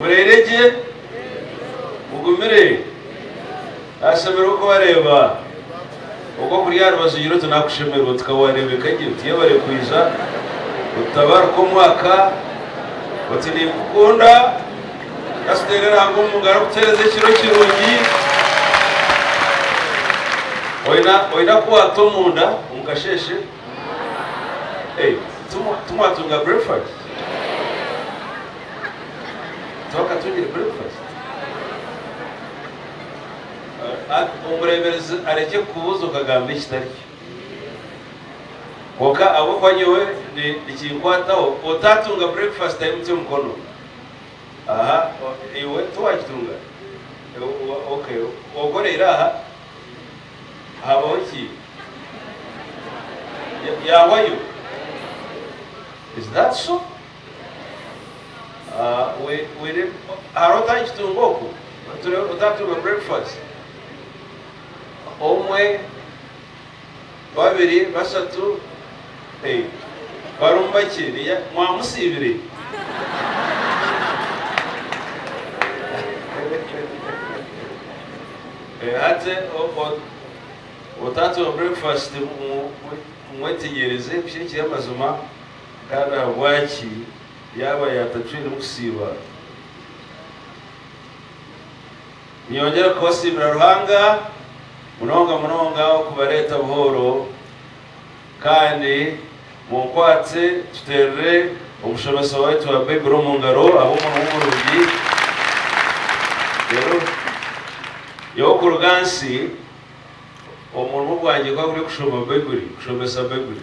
Mureire gye? Mugumire? Nashemererwa okubareeba. Ogwo okuri aha rubaju gira oti nakushemererwa oti ka wareebeka gye oti yebare kwija oti tabaruka omwaka oti ninkukunda katuteere Ruhanga omu ngaro akutuheereze ekiro kirungi. Oine oine aku waata omunda omu kasheeshe? Timwatunga breakfast? Twakatungire breakfast? Omureeberezi arekye kukubuuza okagamba ekitari kyo. Kwonka ahabw'okuba nyowe nikinkwataho, otaatunga breakfast aimutsye omukono. Aha, iwe tiwagitunga? Okay, okoreire aha? Habaho ki? Yahwayo? Is that so? Hariho otakitunga oku? Otatunga breakfast? Omwe, babiri, bashatu, barimu bakye, mwamusiibire? Hati otatunga breakfast mwetegyereze ku kiri amazima. Kandi ahabwaki yaaba yaatacwiremu kusiiba? Ninyongyera kubasiimira Ruhanga munonga munonga okubareeta buhooro, kandi munkwatse tuteerere omushomesa waitu wa Baiburi omu ngaro ahabw'omurimo murungi. Reero nyowe kuruga nsi, omurimo gwangye gukaba guri kushoma Baiburi, kushomesa Baiburi.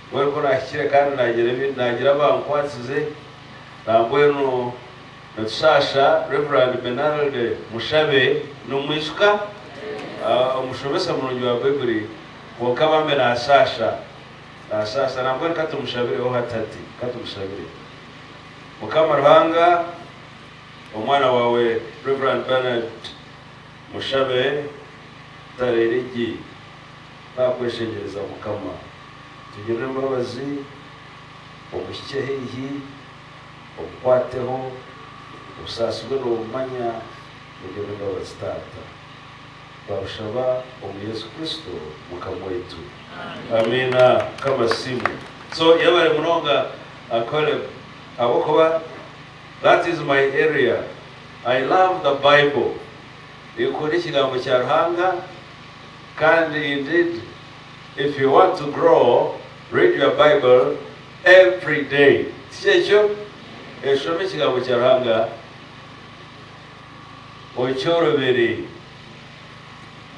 Mbwenu ku naahikire kandi naagira ebi naagira abankwatsize, nambwenu nitushaasha Rev. Benard Mushabe, nimwijuka? Omushomesa murungi wa Baiburi, kwonka bambe naashaasha, naashaasha. Nambwenu ka tumushabireho hati hati, ka tumushabire. Mukama Ruhanga, omwana waawe Rev. Bernard Mushabe tareire gye. Twakweshengyereza Mukama, tugirire embabazi, omuhikye haihi, omukwateho, obusaasi bwe noobumanya, mugirire embabazi Taata. Twabushaba omu Yesu Kristo Mukama waitu. Amiina. Mukama asiimwe. So yebare munonga Caleb ahabw'okuba that is my area. I love the Bible. Ninkunda ekigambo kya Ruhanga. Kandi indeed if you want to grow read your bible every day tikyekyo? Eshome ekigambo kya Ruhanga okyorobere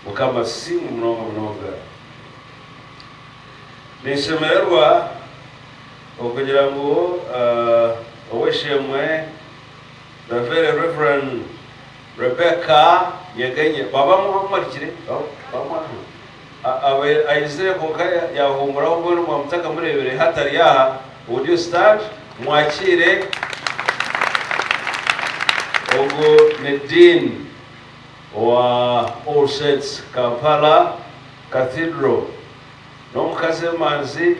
Mukama asiimwe munonga munonga. Ninshemererwa okugira ngu ow'eishe-emwe the very Rev. Rebecca Nyegenye baba mumurikire abaire aizire kwonka yahuumuraho mbwenu mwamutakamureebire hati ari aha would you stand mwakiire ogu ni Dean owa All Saints Kampala Cathedral n'omukazi emanzi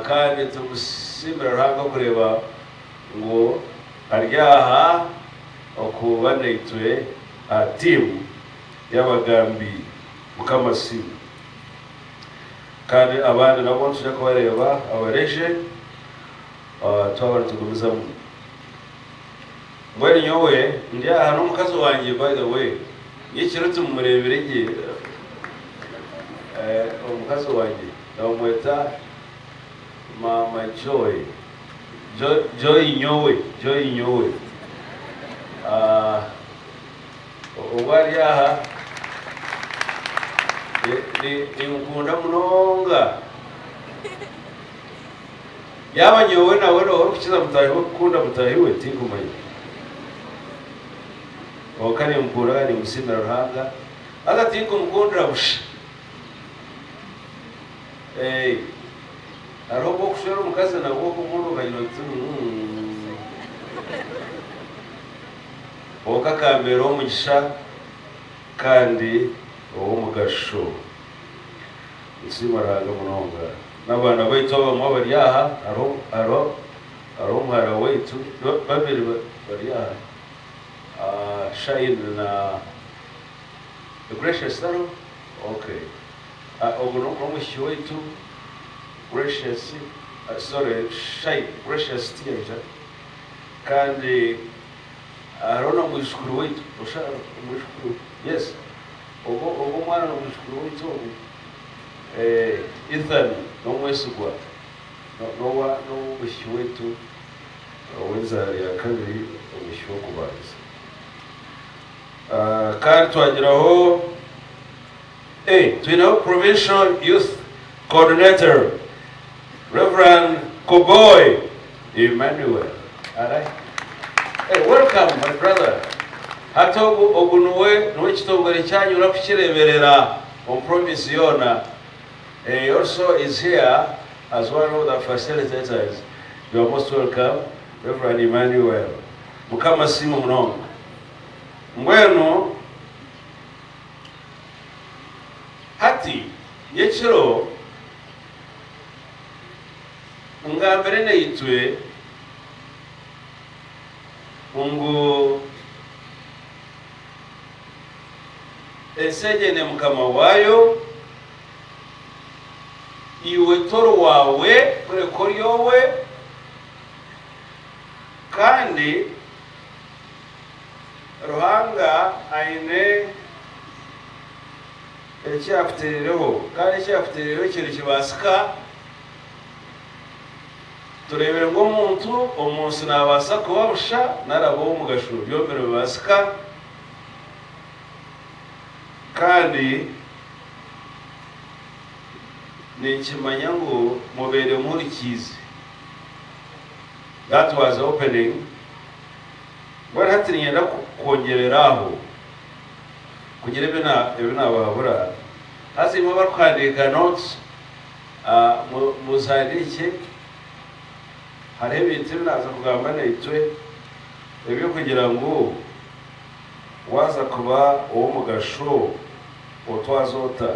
kandi tumusiimira Ruhanga okureeba ngu ari aha okuba naitwe aha tiimu y'abagambi. Mukama asiimwe. Kandi abandi nabo nitwija kubareeba abareje twaba nitugumizamu. Mbwenu nyowe ndi aha n'omukazi wangye by the way, nyekiro timumureebire gye, omukazi wangye nibamweta Maama Joy. Joy nyowe, Joy nyowe. Obu ari aha, ninkunda munonga. Yaaba nyowe nawe nooha orikukiza mutaahi we kukunda mutaahi we, tinkumanya. Kwonka ninkunda kandi nimusiimira Ruhanga. Haza tinkumukundira busha. Hariho obu okushwera omukazi nabwo okumukunda okagira oti mm. Kwonka akambeera ow'omugisha kandi ow'omugasho. Nsiima Ruhanga munonga. N'abaana baitu abamwe abari aha, hariho hariho hariho omuhara waitu, babiri. bari aha Shine na Gracious tariho? Okay. Ogu n'omwishiki waitu Gracious, sorry Shine, Gracious tiyaija kandi hariho na mwijukuru waitu, omwijukuru, yes, ogu omwana n'omwijukuru waitu ogu, Ethan n'omwesigwa n'owomwishiki waitu ow'enzaaro ya kabiri omwishiki w'okubanza. Kandi twagiraho twineho Provincial Youth Coordinator Rev. Koboy Emmanuel. Arahi? Welcome my brother. Hati ogu ogu niwe niwe ekitongore kyanyu orakukireberera omu province yoona. He also is here as one of the facilitators. You are most welcome Rev. Emmanuel. Mukama asiimwe munonga. Mbwenu hati nyekiro ngambire naitwe ngu ensi egi eine mukama waayo, iwe tori waawe kureka ori owe, kandi Ruhanga aine eki yakutereireho, kandi eki yakutereireho ekyo nikibaasika. Tureebire ngu omuntu omu nsi naabaasa kuba busha nari abe ow'omugasho, byombi nibibaasika. Kandi ninkimanya ngu mubaire muhurikiize. That was opening. Mbwenu hati niinyenda kwongyerera aho kugira ebi naabahabura. Haza imwe abarikuhandiika notes muzihandiikye, hariho ebintu ebi naaza kugamba naitwe eby'okugira ngu waaza kuba ow'omugasho otwaze ota?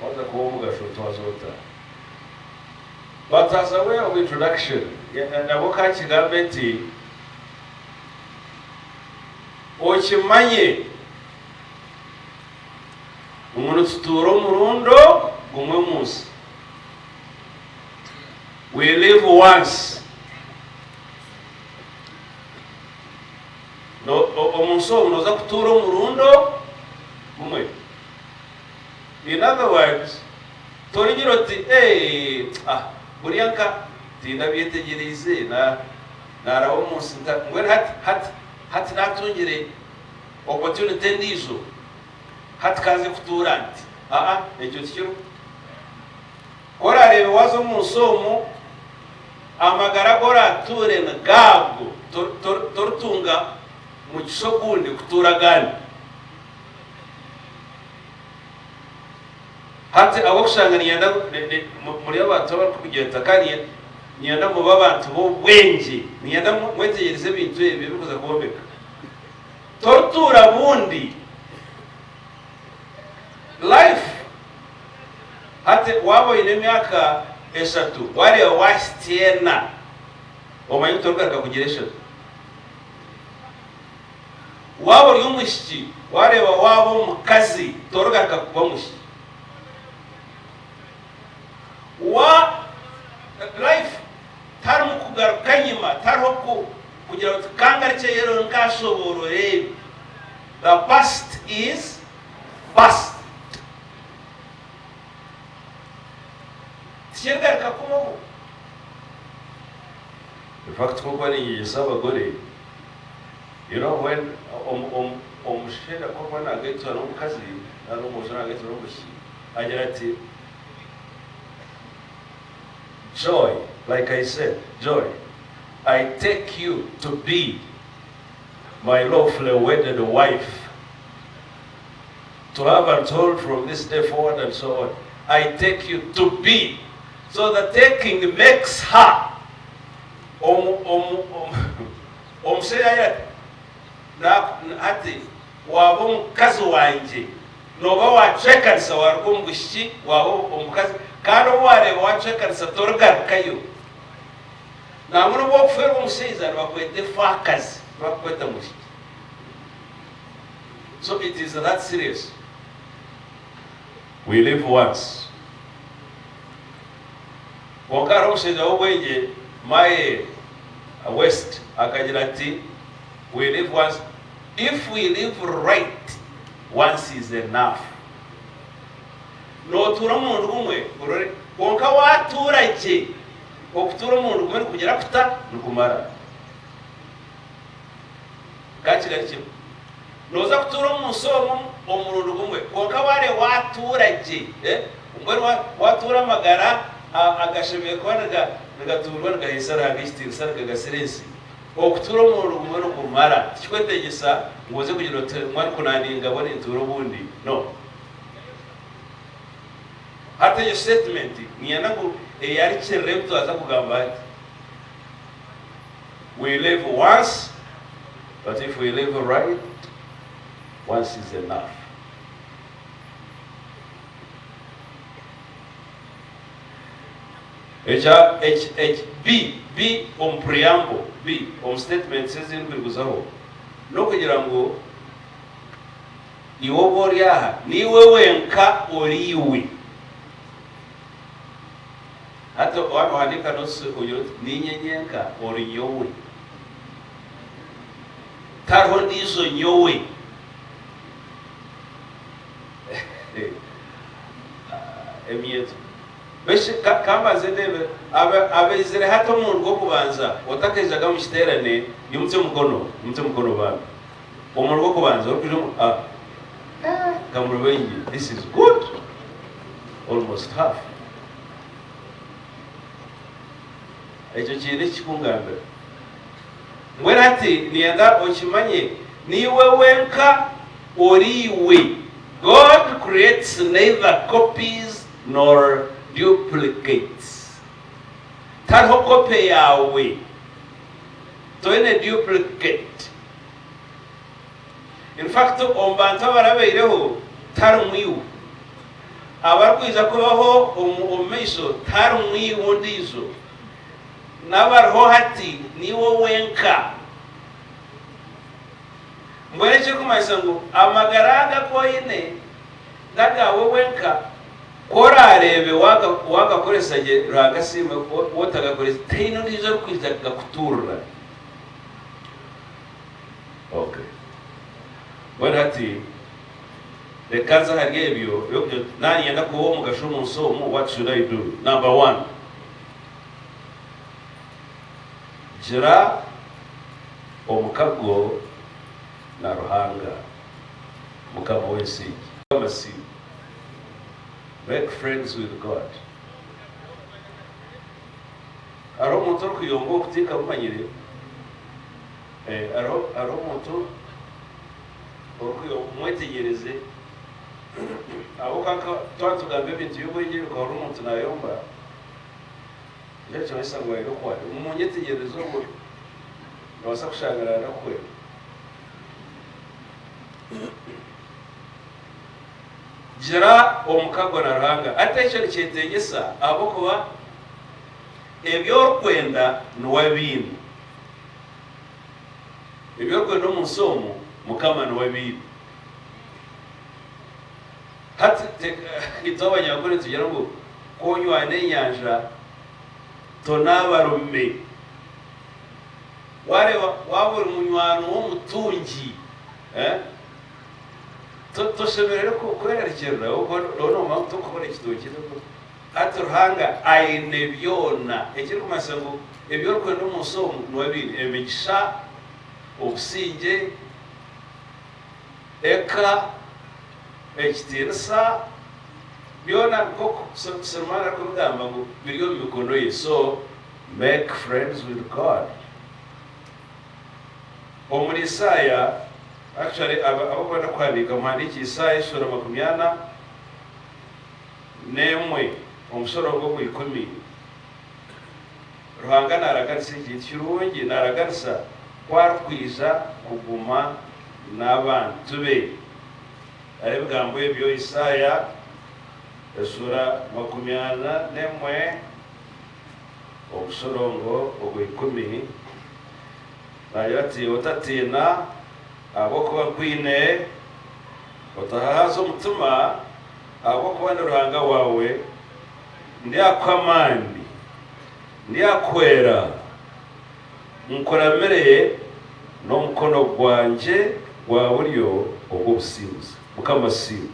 Waaza kuba ow'omugasho otwaze ota? But as a way of introduction, nabwo ka kigambe nti, Okimanye ngu nitutuura omurundo gumwe omu nsi. We live once. Omu nsi omu nooza kutuura omurundo gumwe. In other words, Torigira oti, Eeh, ah, buriya nka tindabyetegyereize, na, naaraba omu nsi nta, mbwenu hati, hati, hati naatungire opportunity endiijo, hati ka nze kutuura nti. Aa, ekyo tikiriho. Ku oraareebe waaza omu nsi omu, amagara agu oraatuure nigaago, tori, tori, toritunga mugisha ogundi kutuura agandi. Hati ahabw'okushanga niinyenda muri abantu abarikugyeta kandi niinyenda mube abantu b'obwengye, niinyenda mwetegyereze ebintu ebi ebirikuza kwombeka. Torituura bundi. Life hati waaba oine emyaka eshatu waareeba waahitsya ena, omanye ngu torikugaruka kugira eshatu. Waaba ori omwishiki, waareeba waaba omukazi, torigaruka kuba omwishiki. Wa life tiharimu kugaruka enyima, tihariho ku kugira oti ka ngarukyeyo reero nkashoboorora ebi. The past is past. Tikirigaruka kubaho. In fact, nk'oku niinyegyesa abagore, You know when omushaija ku arikuba nagaitwa n'omukazi nari omwojo nagaitwa n'omwishiki agira ati Joy, like I said, Joy, I take you to be my lawfully wedded wife to have and to hold from this day forward and so on. I take you to be. So the taking makes her omu, omu, omu, Omushaija yaagira ati, Hati waaba omukazi wangye, nooba waacwekanisa waaruga omu bwishiki waaba omukazi, kandi obu waareeba waacwekanisa torigarukayo. Nangwa n'obu waakufeerwa omushaija nibakweta efaakazi, tibakukweta mwishiki. So it is that serious. We live once. Kwonka hariho omushaija w'obwengye Maye West akagira ati we live once, if we live right once is enough. Nootuura omurundi gumwe orore, kwonka waatuura gye, okutuura omurundi gumwe nikugira kuta? Nikumara. Ka kigarukyeho. Nooza kutuura omu nsi omu omurundi gumwe, kwonka waareeba waatuura gye, mbwenu waatuura amagara agashemereire kuba nigatuurwa nigahaisa Ruhanga ekitiinisa nigagasira ensi, okutuura omurundi gumwe nikumara. Tikikwetengyesa ngu oze kugira oti mbwenu ku naaningabwa nintuura obundi. No. Hati egyo statement niinyenda ngu eyarikirire ebi twaza kugamba hati. We live once but if we live right once is enough. Ekya eki eki B B omu preamble B omu statements ezi ndikwiguzaho n'okugira ngu iwe obu ori aha niiwe wenka ori iwe. Hati waaba nohandiika notes ogira oti, Niinye nyenka ori nyowe. Tihariho ondiijo nyowe. Emyeto. Beshi ka mbanze ndeebe abaizire hati omurundi gw'okubanza otakaijaga omu kiteerane, imutsya omukono, imutsya omukono bambi. Omurundi gw'okubanza orikwija omu ah, ka muri baingi, this is good, almost half. Ekyo kiine eki kikungambira. Mbwenu hati niinyenda okimanye, niiwe wenka ori iwe. God creates neither copies nor duplicates. Tihariho kope yaawe. Toine duplicate. In fact, omu bantu abarabaireho tiharimu iwe. Abarikwija kubaho omu maisho tiharimu iwe ondiijo. N'abariho hati niiwe wenka. Mbwenu ekirikumanyisa ngu amagara aga agu oine n'agaawe wenka. Ku oraareebe waagakoresa gye Ruhanga asiimwe, ku otagakoresa tihaine ondiijo orikwija kugakutuurira. Okay. Mbwenu hati reka nze ahari ebyo eby'okugira oti naaba niinyenda kuba ow'omugasho omu nsi omu, what should I do? Number one, gira omukago na Ruhanga, Mukama w'ensi egi. Amasimu. Make friends with God. Hariho omuntu orikuyomba oku tinkamumanyire. Hariho hariho omuntu orikuyomba mwetegyereze ahabw'okuba nka twaba nitugamba ebintu by'obwengye okahurira omuntu naayomba nikyo nikimanyisa ngu aine oku ari. Munyetegyereze obwo noobaasa kushanga naanakuhwera. Gira omukago na Ruhanga. Hati ekyo nikyetengyesa ahabw'okuba ebi orikwenda niwe abiine. Ebi orikwenda omu nsi omu, Mukama niwe abiine. Hati itwe Abanyankore nitugira ngu ku onywana enyanja tonaaba rume. Waareeba waaba ori munywani w'omutungi, Toshemereire kwerarikirira ahabw'okuba nooba noomanya ngu torikukora ekitookye. Hati Ruhanga aine byona, ekirikumanyisa ngu ebi orikwenda omu nsi omu niwe abiine, emigisha, obusingye, eka, ekitiinisa, byona nk'oku Sulemaani arikubigamba ngu biri omu mikono ye. So make friends with God. Omuri Isaaya, actually abarikwenda kuhandiika muhandiikye Isaaya eshuura makumyana n'emwe omushororongo ogw'eikumi. Ruhanga naaraganisa ekintu kirungi, naaraganisa ku arikwija kuguma n'abantu be. Hariho ebigambo ebyo Isaaya eshuura makumyana n'emwe. Omushorongo ogw'eikumi naagira ati, Otatiina, ahabw'okuba nkwine, otahahaaza omutima, ahabw'okuba ndi Ruhanga waawe, ndyakuha amaani, ndyakuhwera, nkuramire n'omukono gwangye gwa buryo ogw'obusinguzi. Mukama asiimwe.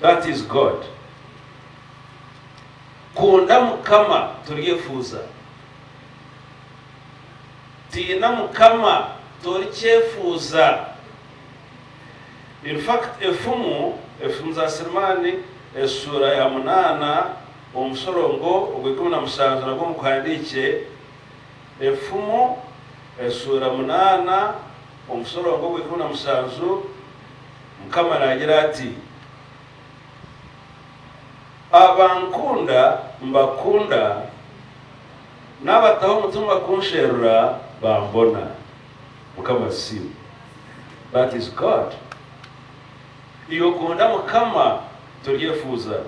That is God. Kunda Mukama toryefuuza. Tiina Mukama torikyefuuza. In fact efumu, efumu za Silimaani eshuura ya munaana omushorongo ogw'ikumi na mushanju nagwo muguhandiikye, Efumu eshuura munaana omushorongo ogw'ikumi na mushanju, Mukama naagira ati, Abankunda mbakunda, n'abataho omutima kunsherura bambona. Mukama asiimwe. That is God. Iwe kunda Mukama toryefuuza.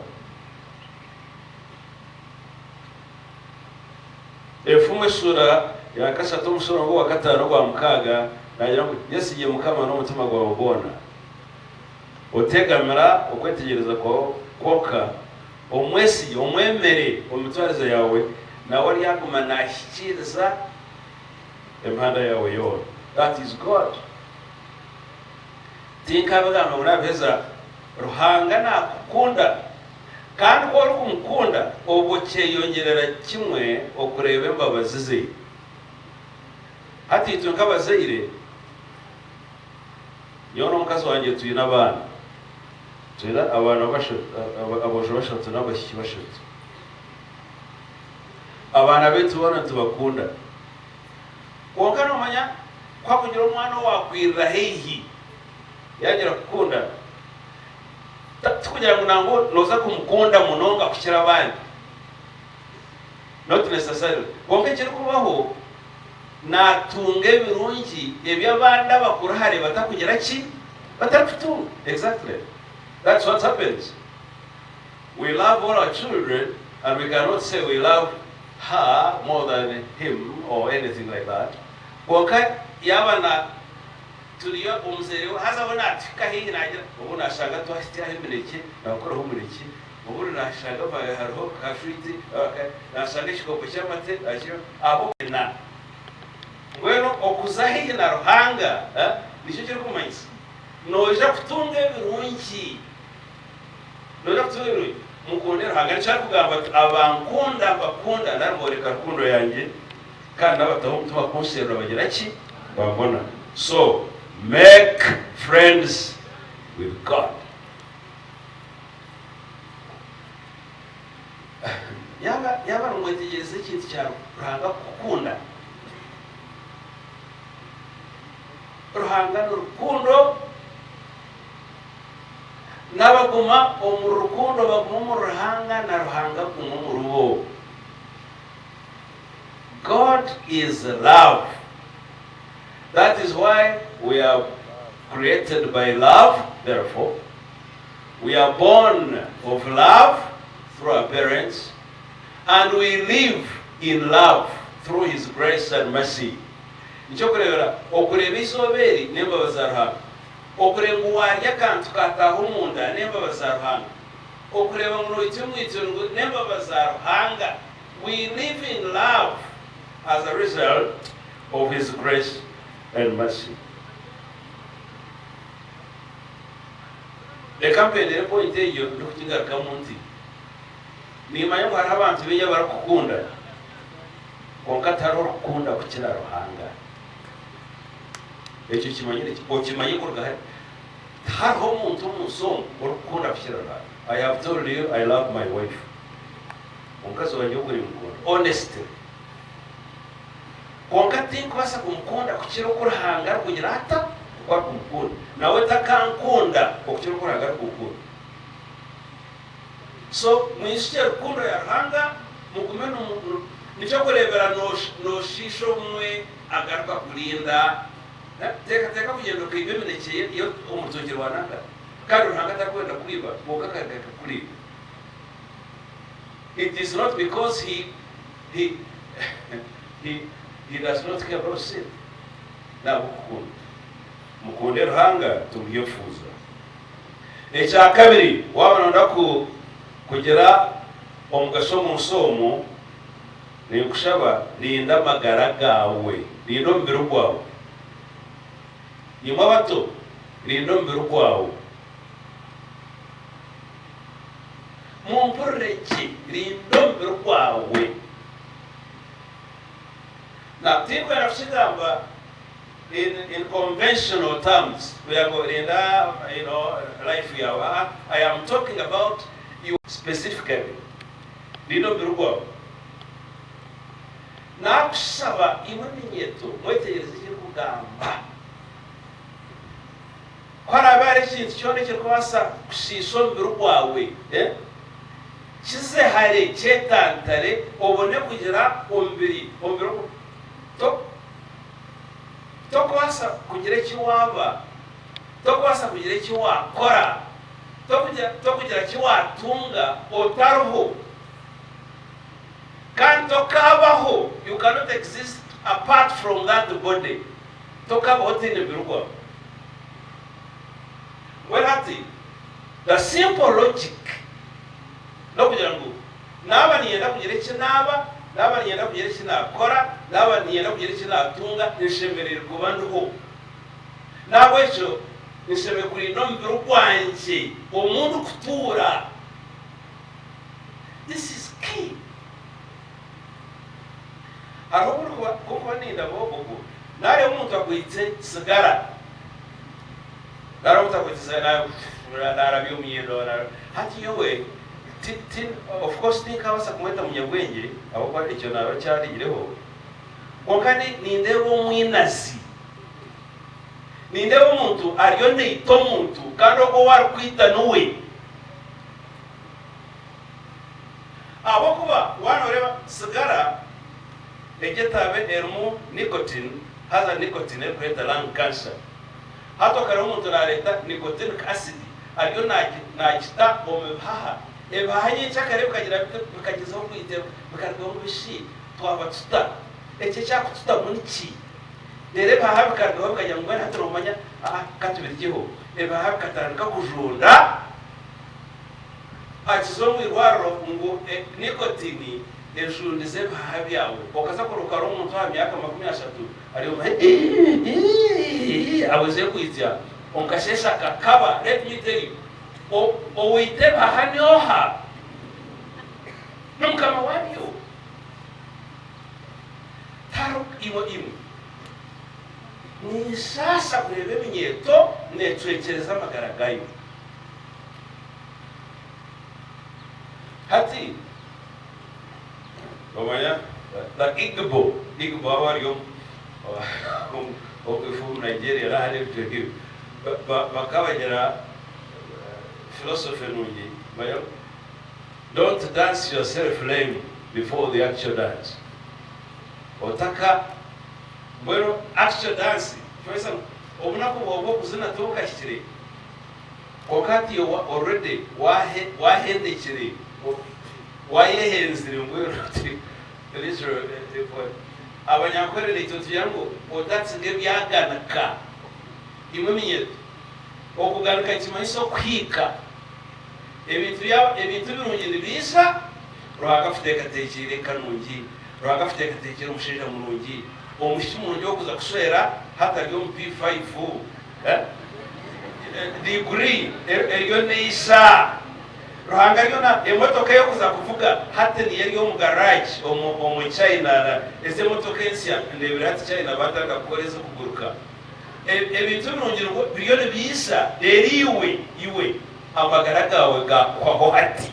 Enfumu eshuura ya kashatu omushorongo gwa kataano n'ogwa mukaaga naagira ngu yesigye Mukama n'omutima gwawe gwona. Oteegamira okwetegyereza kwawe kwonka, omwesigye, omwemere omu mitwarize yaawe, nawe aryaguma naahikiiriza emihanda yaawe yoona. That is God. Tinkabigamba ngu naabiheza. Ruhanga naakukunda, kandi ku orikumukunda, obwo kyeyongyerera kimwe okureeba embabazi ze. Hati itwe nk'abazaire, Nyowe n'omukazi wangye twine abaana. Twine abaana aboojo bashatu n'abaishiki bashatu. Abaana baitu boona nitubakunda. Kwonka noomanya ku hakugira omwana owaakwirira haihi yaagira kukunda, tikugira ngu nangwa nooza kumukunda munonga kukira abandi. Not necessarily. Kwonka ekirikubaho, naatunga ebirungi ebi abandi abakuru hare batakugira ki? Batarikutunga. Exactly. That's what happens. We love all our children and we cannot say we love her more than him or anything like that. Kwonka yaaba na turiyo omuzaire we haza we naatuhika haihi naagira obu naashanga twahitsyaho eminekye naakoraho omunekye obundi naashanga hariho ka swiiti naashanga ekikopo ky'amate aho na Mbwenu okuza haihi na Ruhanga nikyo kirikumanyisa noija kutunga ebirungi. Noija kutunga ebirungi. Mukunde Ruhanga. Nikyo arikugamba ati, Abankunda mbakunda, nari mboreka rukundo yangye, kandi n'abataho omutima kunsherura bagira ki? Bambona. So, make friends with God. Yaaba yaaba nimwetegyereza ekintu kya Ruhanga kukukunda, Ruhanga ni rukundo, n'abaguma omu rukundo baguma omuri Ruhanga na Ruhanga aguma omuribo. God is love. That is why we are created by love, therefore. We are born of love through our parents and we live in love through his grace and mercy. Nikyokureebera okureeba eizooba eri n'embabazi za Ruhanga. Okureeba ngu waarya akantu kaataaha omunda n'embabazi za Ruhanga. Okureeba ngu noitwa omwityo n'embabazi za Ruhanga. We live in love as a result of his grace and mercy. Reka mpendere pointi egyo ndikugigarukamu nti, Nimanya ngu hariho abantu baingi abarikukunda, kwonka tihariho orikukunda kukira Ruhanga. Ekyo kimanyire ki? Okimanye kuruga hati. Tihariho omuntu omu nsi omu orikukunda kukira Ruhanga. I have told you I love my wife. Omukazi wangye ogwo nimukunda. Honestly. Kwonka tinkubaasa kumukunda kukira oku Ruhanga arikugira ata? Oku arikumukunda. Nawe takankunda okukira oku Ruhanga arikunkunda. So mwijukye rukundo ya Ruhanga, mugume nikyo kureebera nooshiisha obumwe agaruka kurinda. Teekateeka kugyenda okaiba eminekye ye omu rutookye rwa nanka kandi Ruhanga atarikwenda kwiba kwonka akagaruka kukurinda. It is not because he, he. He, he does not care about sin. Nabukukunda. Mukunde Ruhanga tumuhe efuuza. Ekyakabiri, waaba noyenda ku, kugira omugasho omu nsi omu, ninkushaba rinda amagara gaawe, rinda omubiri gwawe. Imwe abato, rinda omubiri gwawe. Mumpurire gye, rinda omubiri gwawe. Na tinkwenda kukigamba in in conventional terms kugira ngu rinda you know life yaawe aa I am talking about you specifically rinda omubiri gwawe. Nakushaba imwe eminyeto mwetegyereze eki ndikugamba. Ku haraabe hariho ekintu kyona ekirikubaasa kushiisha omubiri gwawe, kize hare, kyetantare, obone kugira omubiri, omubiri ogu, to, tokubaasa kugira eki waaba, tokubaasa kugira eki waakora, tokugira, tokugira ki waatunga otariho. Kandi tokaabaho, you cannot exist apart from that body. Tokabaho otaine mubiri gwawe. Mbwenu hati the simple logic n'okugira ngu naaba niinyenda kugira eki naaba, naaba niinyenda kugira eki naakora, naaba niinyenda kugira eki naatunga, nshemereire kuba ndiho. N'ahabw'ekyo nshemereire kurinda omubiri gwangye omu ndikutuura. This is key. Hariho obu ndikuba ku ndikuba nindaba ogu naareeba omuntu akwaitse tsigara, naareeba omuntu akwaitse tsigara naarabya omuyindo hati nyowe ti ti of course tinkaabaasa kumweta munyabwengye ahabw'okuba ekyo naaba kyariireho kwonka nindeeba omwinazi, nindeeba omuntu ariyo naita omuntu kandi ogwo ou arikwita niwe. Ahabw'okuba waaba nooreeba tsigara egi etaabe erimu nicotine, haza nicotine erikureeta lung cancer. Hati okareeba omuntu naareeta nicotinic acid ariyo naagita omu bihaha, ebihaha nyenkyakare bikagira bita, bikagyezaho kwita, bikarugaho ngu bishi twaba tuta, eki ekyakututamu niki? Reero ebihaha bikarugaho bikagira ngu mbwenu hati noomanya, aa ka tubirugyeho. Ebihaha bikatandika kujunda. Akiza omu irwariro ngu nicotine ejundize ebihaha byawe. Okaza kuruka hariho omuntu aha myaka 30 ari omu ahweze kwitsya omu kasheeshe akakaba. Let me tell you, owaita ebihaha ni oha? Ni mukama wabyo. Tihariho imwe imwe. Ninshaasha kureeba eminyeeto neecwekyereza amagara gaayo. Hati omanya the Igbo, Igbo aba ari omu omu Nigeria n'ahandi ebicweka ebyo bakaba bagira philosophy nungi manya don't dance yourself lame before the actual dance. Otaka mbwenu actual dance nikimanyisa ngu obunaku bwawe bw'okuzina tibukahikire. Kwonka hati iwe already wahendekire, wayehenzire mbwenu oti Abanyankore naitwe nitugira ngu otatsiga ebyaganika. Imwe eminyeto, okuganika nikimanyisa okuhiika. Ebintu ebintu birungi nibiija, Ruhanga akuteekateekyeire eka nungi, Ruhanga akuteekateekyeire omushaija murungi, omwishiki murungi ow'okuza kushwera hati ari omu P5. Diguri eriyo neija. Ruhanga ariyo na emotoka eyokuza kuvuga hati niyo eri omu garage omu China. Ezi emotoka ensya ndebire hati China batandika kukora ezikuguruka. Ebintu ebirungi biriyo nibiija reero iwe iwe amagara gaawe gakuhwaho hati.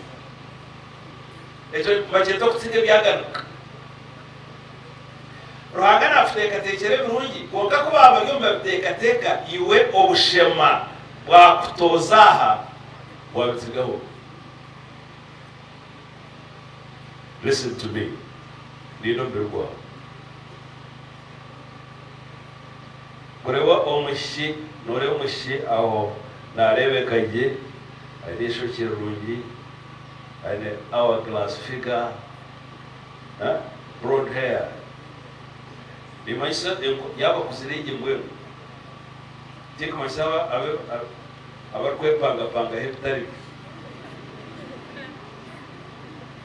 Ekyo nibakyeta okutsiga ebyaganuka. Ruhanga naakuteekateekyera ebirungi, kwonka ku baaba bari omu babiteekateeka, iwe obushema bwakutooza aha waabitsigaho. Listen to me, rinda omubiri gwawe. Kureeba omwishiki, nooreeba omwishiki aho naareebeka gye, aine eishokye rirungi, aine hour glass figure. Blonde hair. Nimanyisa yaaba akuzire gye mbwenu. Tirikumanyisa abarikwepangapangaho ebitari byo.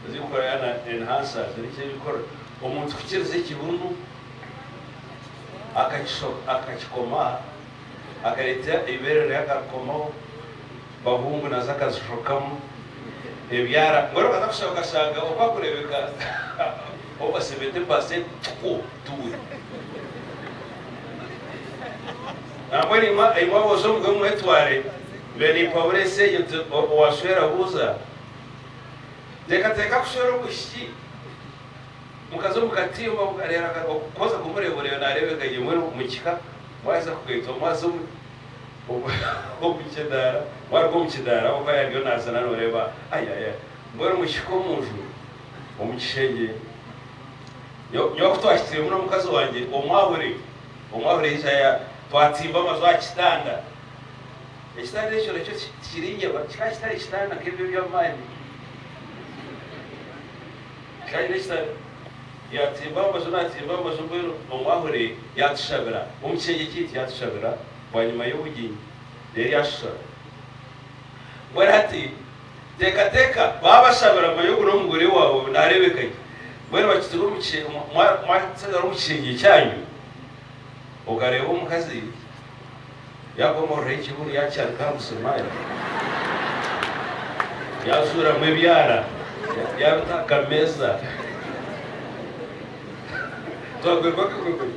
Ezirikukora yaana enhancers niki ebikora omuntu kukiriza ekibunu akakikoma akareeta eibeere rye akarikomaho bahungu nazo akazishokamu ebyara mbwenu okaza kushaba okashanga oku arikureebeka over 70% tukwo tuwe. Nambwenu imwe imwe aboojo mugwe mwetware, mbe nimpabura ensi egi nti owashwera buuza. Teekateeka kushwera omwishiki, mukaza omu katimba reero ku oza kumureeba oreeba naareebeka gye mbwenu omu kika mwaheza kugaitwa mwaza omu omu kidaara mwaruga omu kidaara ahabw'okuba yaariyo naazina nooreeba ayaya mbwenu muhika omu nju omu kishengye nyowe ku twahikiremu n'omukazi wangye omwahure Omwahure yaija ya twatsimba amaju aha kitanda. Ekitanda ekyo nakyo tikiri nyeba, kikaba kitari kitanda nk'ebyo eby'amaani. Kikaba kiri ekitanda. Yatsimba amaju natsimba amaju mbwenu omwahure yatushabira omu kishengye kyaitu yatushabira bwanyima y'obugyenyi reero yashushura. Mbwenu hati teekateeka baabashabira manya ogu n'omugore waawe naareebeka gye. Mbwenu bakitire omu mwatsigara omu kishengye kyanyu okareeba omukazi yaakomorora ekibunu yaakihanika aha musumari yaajuuramu ebyara yaabita aha kameeza twagwerwa akagogori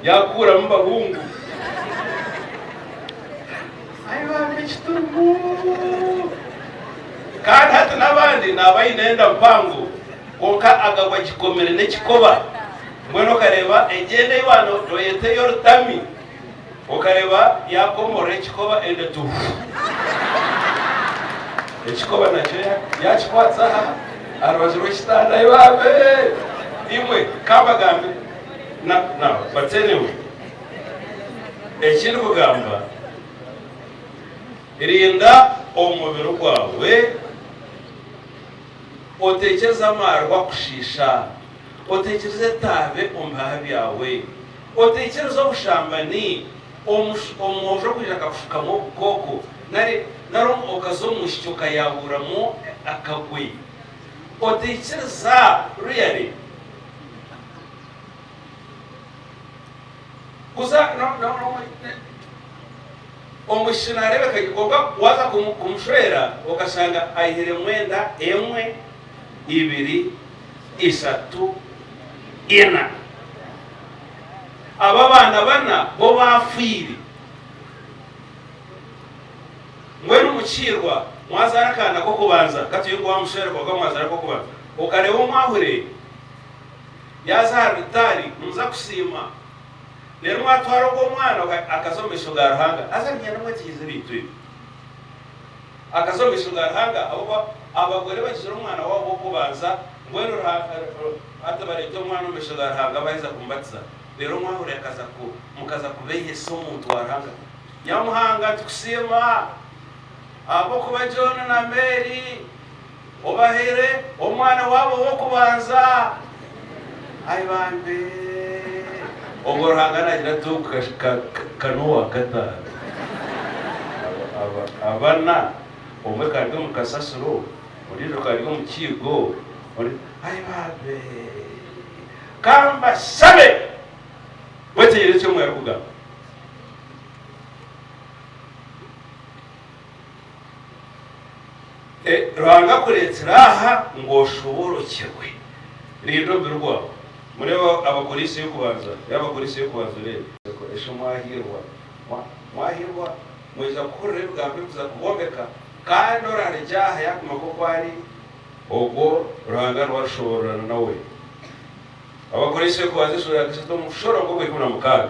yaakuuramu bahungu. Ai bambi ekiturimu! Kandi hati n'abandi naaba aine enda mpango kwonka agagwa agikomire n'ekikoba. Mbwenu okareeba egyo enda ei waaba nooyeta ey'orutami, okareeba yaakomorora ekikoba enda eti hu! Ekikoba nakyo yaakikwatsa aha aha rubaju rw'ekitanda. Ai bambi! Imwe ka mbagambire, na, na, but anyway. Eki ndikugamba, rinda omubiri gwawe, oteekyereze amaarwa kushiisha, oteekyereze etaabe omu bihaha byawe, oteekyereze obushambani, omwojo kwija akakushukamu obukooko, nari okaza omu mwishiki okayaahuramu akagwe. Otaikiriza really. Kuza no no no omwishiki nareebeka gye kwonka waaza kumushwera okashanga aihiremu enda emwe, ibiri, ishatu, ina. Abo abaana bana bo baafiire. Mbwenu mukiirwa mwazaara akaana k'okubanza, katuye ngu waamushwera kwonka mwazaara ak'okubanza, okareeba omwahure. Yaaza aha rutaari nimuza kusiima. Reero mwatwara ogwo omwana akaza omu maisho ga Ruhanga. Haza niinyenda mwetegyereze ebintu ebi. Akaza omu maisho ga Ruhanga ahabw'okuba abagore bagizire omwana waabo w'okubanza, mbwenu hati bareeta omwana omu maisho ga Ruhanga baaheza kumubatiza. Reero omwahure akaza ku, mukaza kubeihesa omuntu wa Ruhanga. Nyamuhanga nitukusiima ahabw'okuba John na Mary Obahaire omwana waabo w'okubanza. Ai bambe! Obwo Ruhanga naagira ati, Ogu ka n'owa kataano. Abana, omwe kari omu kasasiro, ondiijo kari omu kiigo, ai bambe! Ka mbashabe mwetegyereze eki omwe arikugamba. Ruhanga akureetsire aha ngu oshoborokyerwe. Rinda omubiri gwawe. Mureebe Abakorinso y'okubanza, reeba Abakorinso y'okubanza oreebe. Esho mwahiirwa, mwahiirwa, mwaija kuhurira ebigambo ebikuza kubombeka, kandi oraarugye aha yaaguma nk'oku ari, ogwo Ruhanga niwe arishoboororana nawe. Abakorinso y'okubanza eshuura ya kashatu omushoro gw'ogwa 16.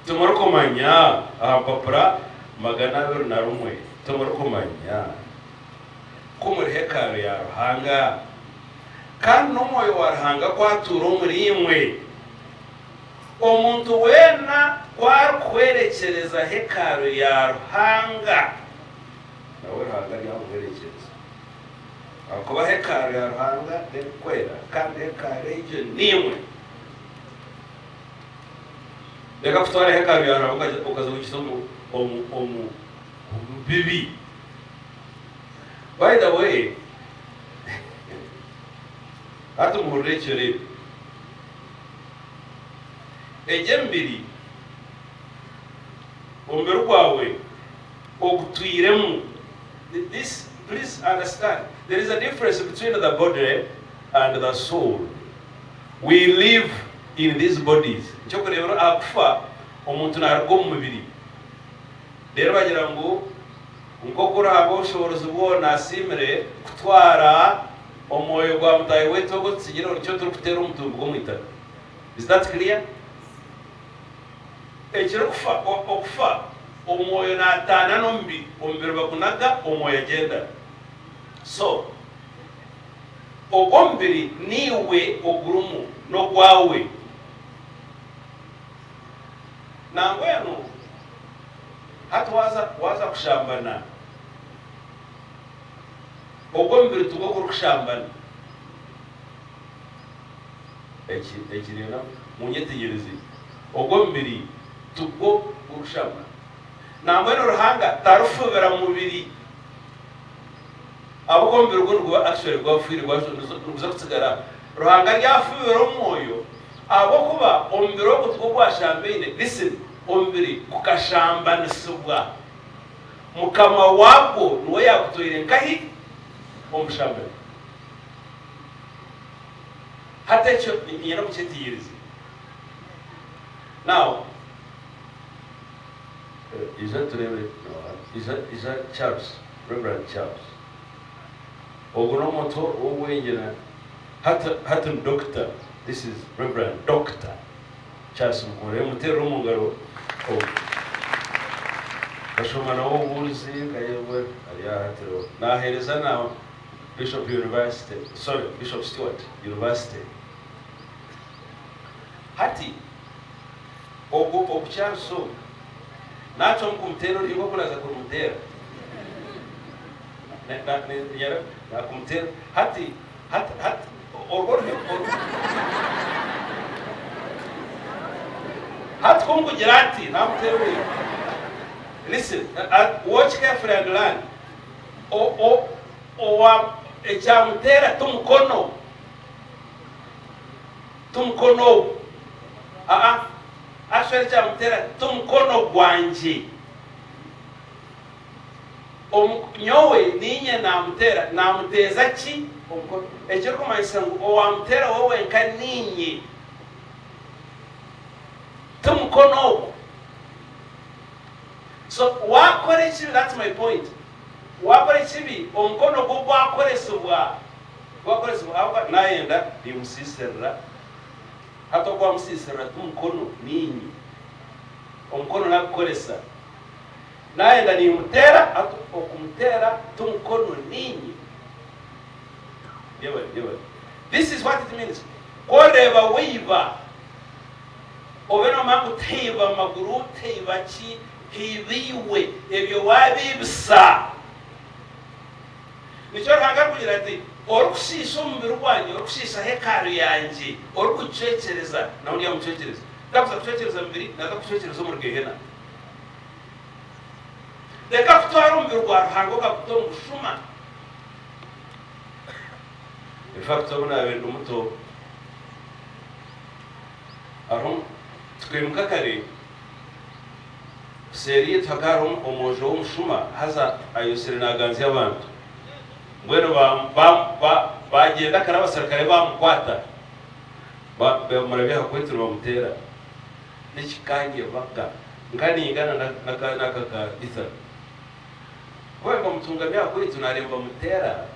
Timurikumanya? Aha mpapura 201, Timurikumanya ku muri hekalu ya Ruhanga, kandi n'Omwoyo wa Ruhanga ku atuura omuriimwe? Omuntu weena ku arikuhwerekyereza hekalu ya Ruhanga, nawe Ruhanga aryamuhwerekyereza. Ahakuba hekalu ya Ruhanga n'erikwera, kandi hekalu egyo niimwe. Reka kutwara hekalu ya Ruhanga okaza kugita omu bibi. By the way, hati muhurire ekyo reeba. Egyo emibiri, omubiri gwawe ogutwiremu, this please understand, there is a difference between the body and the soul. We live in these bodies. Eky'okureeberaho, aha kufa, omuntu naaruga omu mubiri. Reero bagira ngu nk'oku Ruhanga ow'obushoboorozi bwona asiimire kutwara omwoyo gwa mutaahi waitu ogu otutsigireho, nikyo turikuteera omutumbi gw'omu itaka. Is that clear? Ekirikufa, okufa, omwoyo naataana n'omubiri, omubiri bagunaga, omwoyo agyenda. So, ogwo omubiri niiwe ogurimu, n'ogwawe. Nambwenu hati waaza waaza kushambana, ogwo omubiri tigwo gurikushambana. Eki eki rero munyetegyereze, ogwo omubiri tigwo gurikushambana. Nambwenu Ruhanga tarifubira mubiri, ahabw'okuba omubiri gwo niguba actually gwafiire niguza kutsigara. Ruhanga aryafubira omwoyo ahabw'okuba omubiri ogwo tigwo gwashambaine, listen, omubiri gukashambanisibwa. Mukama waagwo niwe yaagutwaire nkahi? Omu bushambani. Hati ekyo niinyenda mukyetegyereze. Now, ija tureebe, ija, ija Charles, Reverend Charles. Ogu n'omuntu w'obwengye na hati, hati ni Doctor, this is Reverend Doctor Charles Mukuure. Muteerere omu ngaro ogu. Kashoma nawe obubuurizi, kayebwe, ari aha hati naaheereza na Bishop University, sorry, Bishop Stuart University. Hati, ogu, ogu Charles ogu, naacwamu kumuteera oruhi nk'oku naaza kurumuteera. Naakumuteera. Hati, hati, hati, orwo oruhi, oru. Hati ku nkugira nti, naamuteera oruhi. Listen, watch carefully and learn. O, o, owa, ekyamuteera ti mukono. Ti mukono ogu. Aa, actually ekyamuteera ti mukono gwangye. Omu, nyowe niinye naamuteera. Naamuteeza ki? Omukono. Ekirikumanyisa ngu owaamuteera we wenka niinye. Ti mukono ogu. So waakora ekibi, that's my point, waakora ekibi omukono gwo gwakoresibwa, gwakoresibwa ahabw'okuba naayenda niimusiisirira. Hati ogu waamusiisirira ti mukono, niinye. Omukono naagukoresa. Naayenda niimuteera, hati okumuteera ti mukono, niinye. Yebare, yebare. This is what it means. Ku oreeba waiba, obe noomanya ngu tihaiba maguru, tihaiba ki, haiba iwe, ebyo waabiibisa. Nikyo Ruhanga arikugira ati, Orikushiisha omubiri gwangye, orikushiisha hekalu yangye, orikugicwekyereza, nawe ndyamucwekyereza. Takuza kucwekyereza mubiri, naaza kukucwekyereza omuri Gehena. Reka kutwara omubiri gwa Ruhanga okaguta omu bushuma. In fact, obu naabaire ndi muto, hariho tukaimuka kare, seeri yaitu hakaba hariho omwojo w'omushuma haza ayotsire naaganzya abantu. Mbwenu baagyenda kare abaserukare baamukwata, bamurabya aha kwetiro bamuteera. N'ekikanyebaga nka ningana n'aka ka Ethan. Ku baabaire bamutungami aha kwaitu naareeba nibamuteera,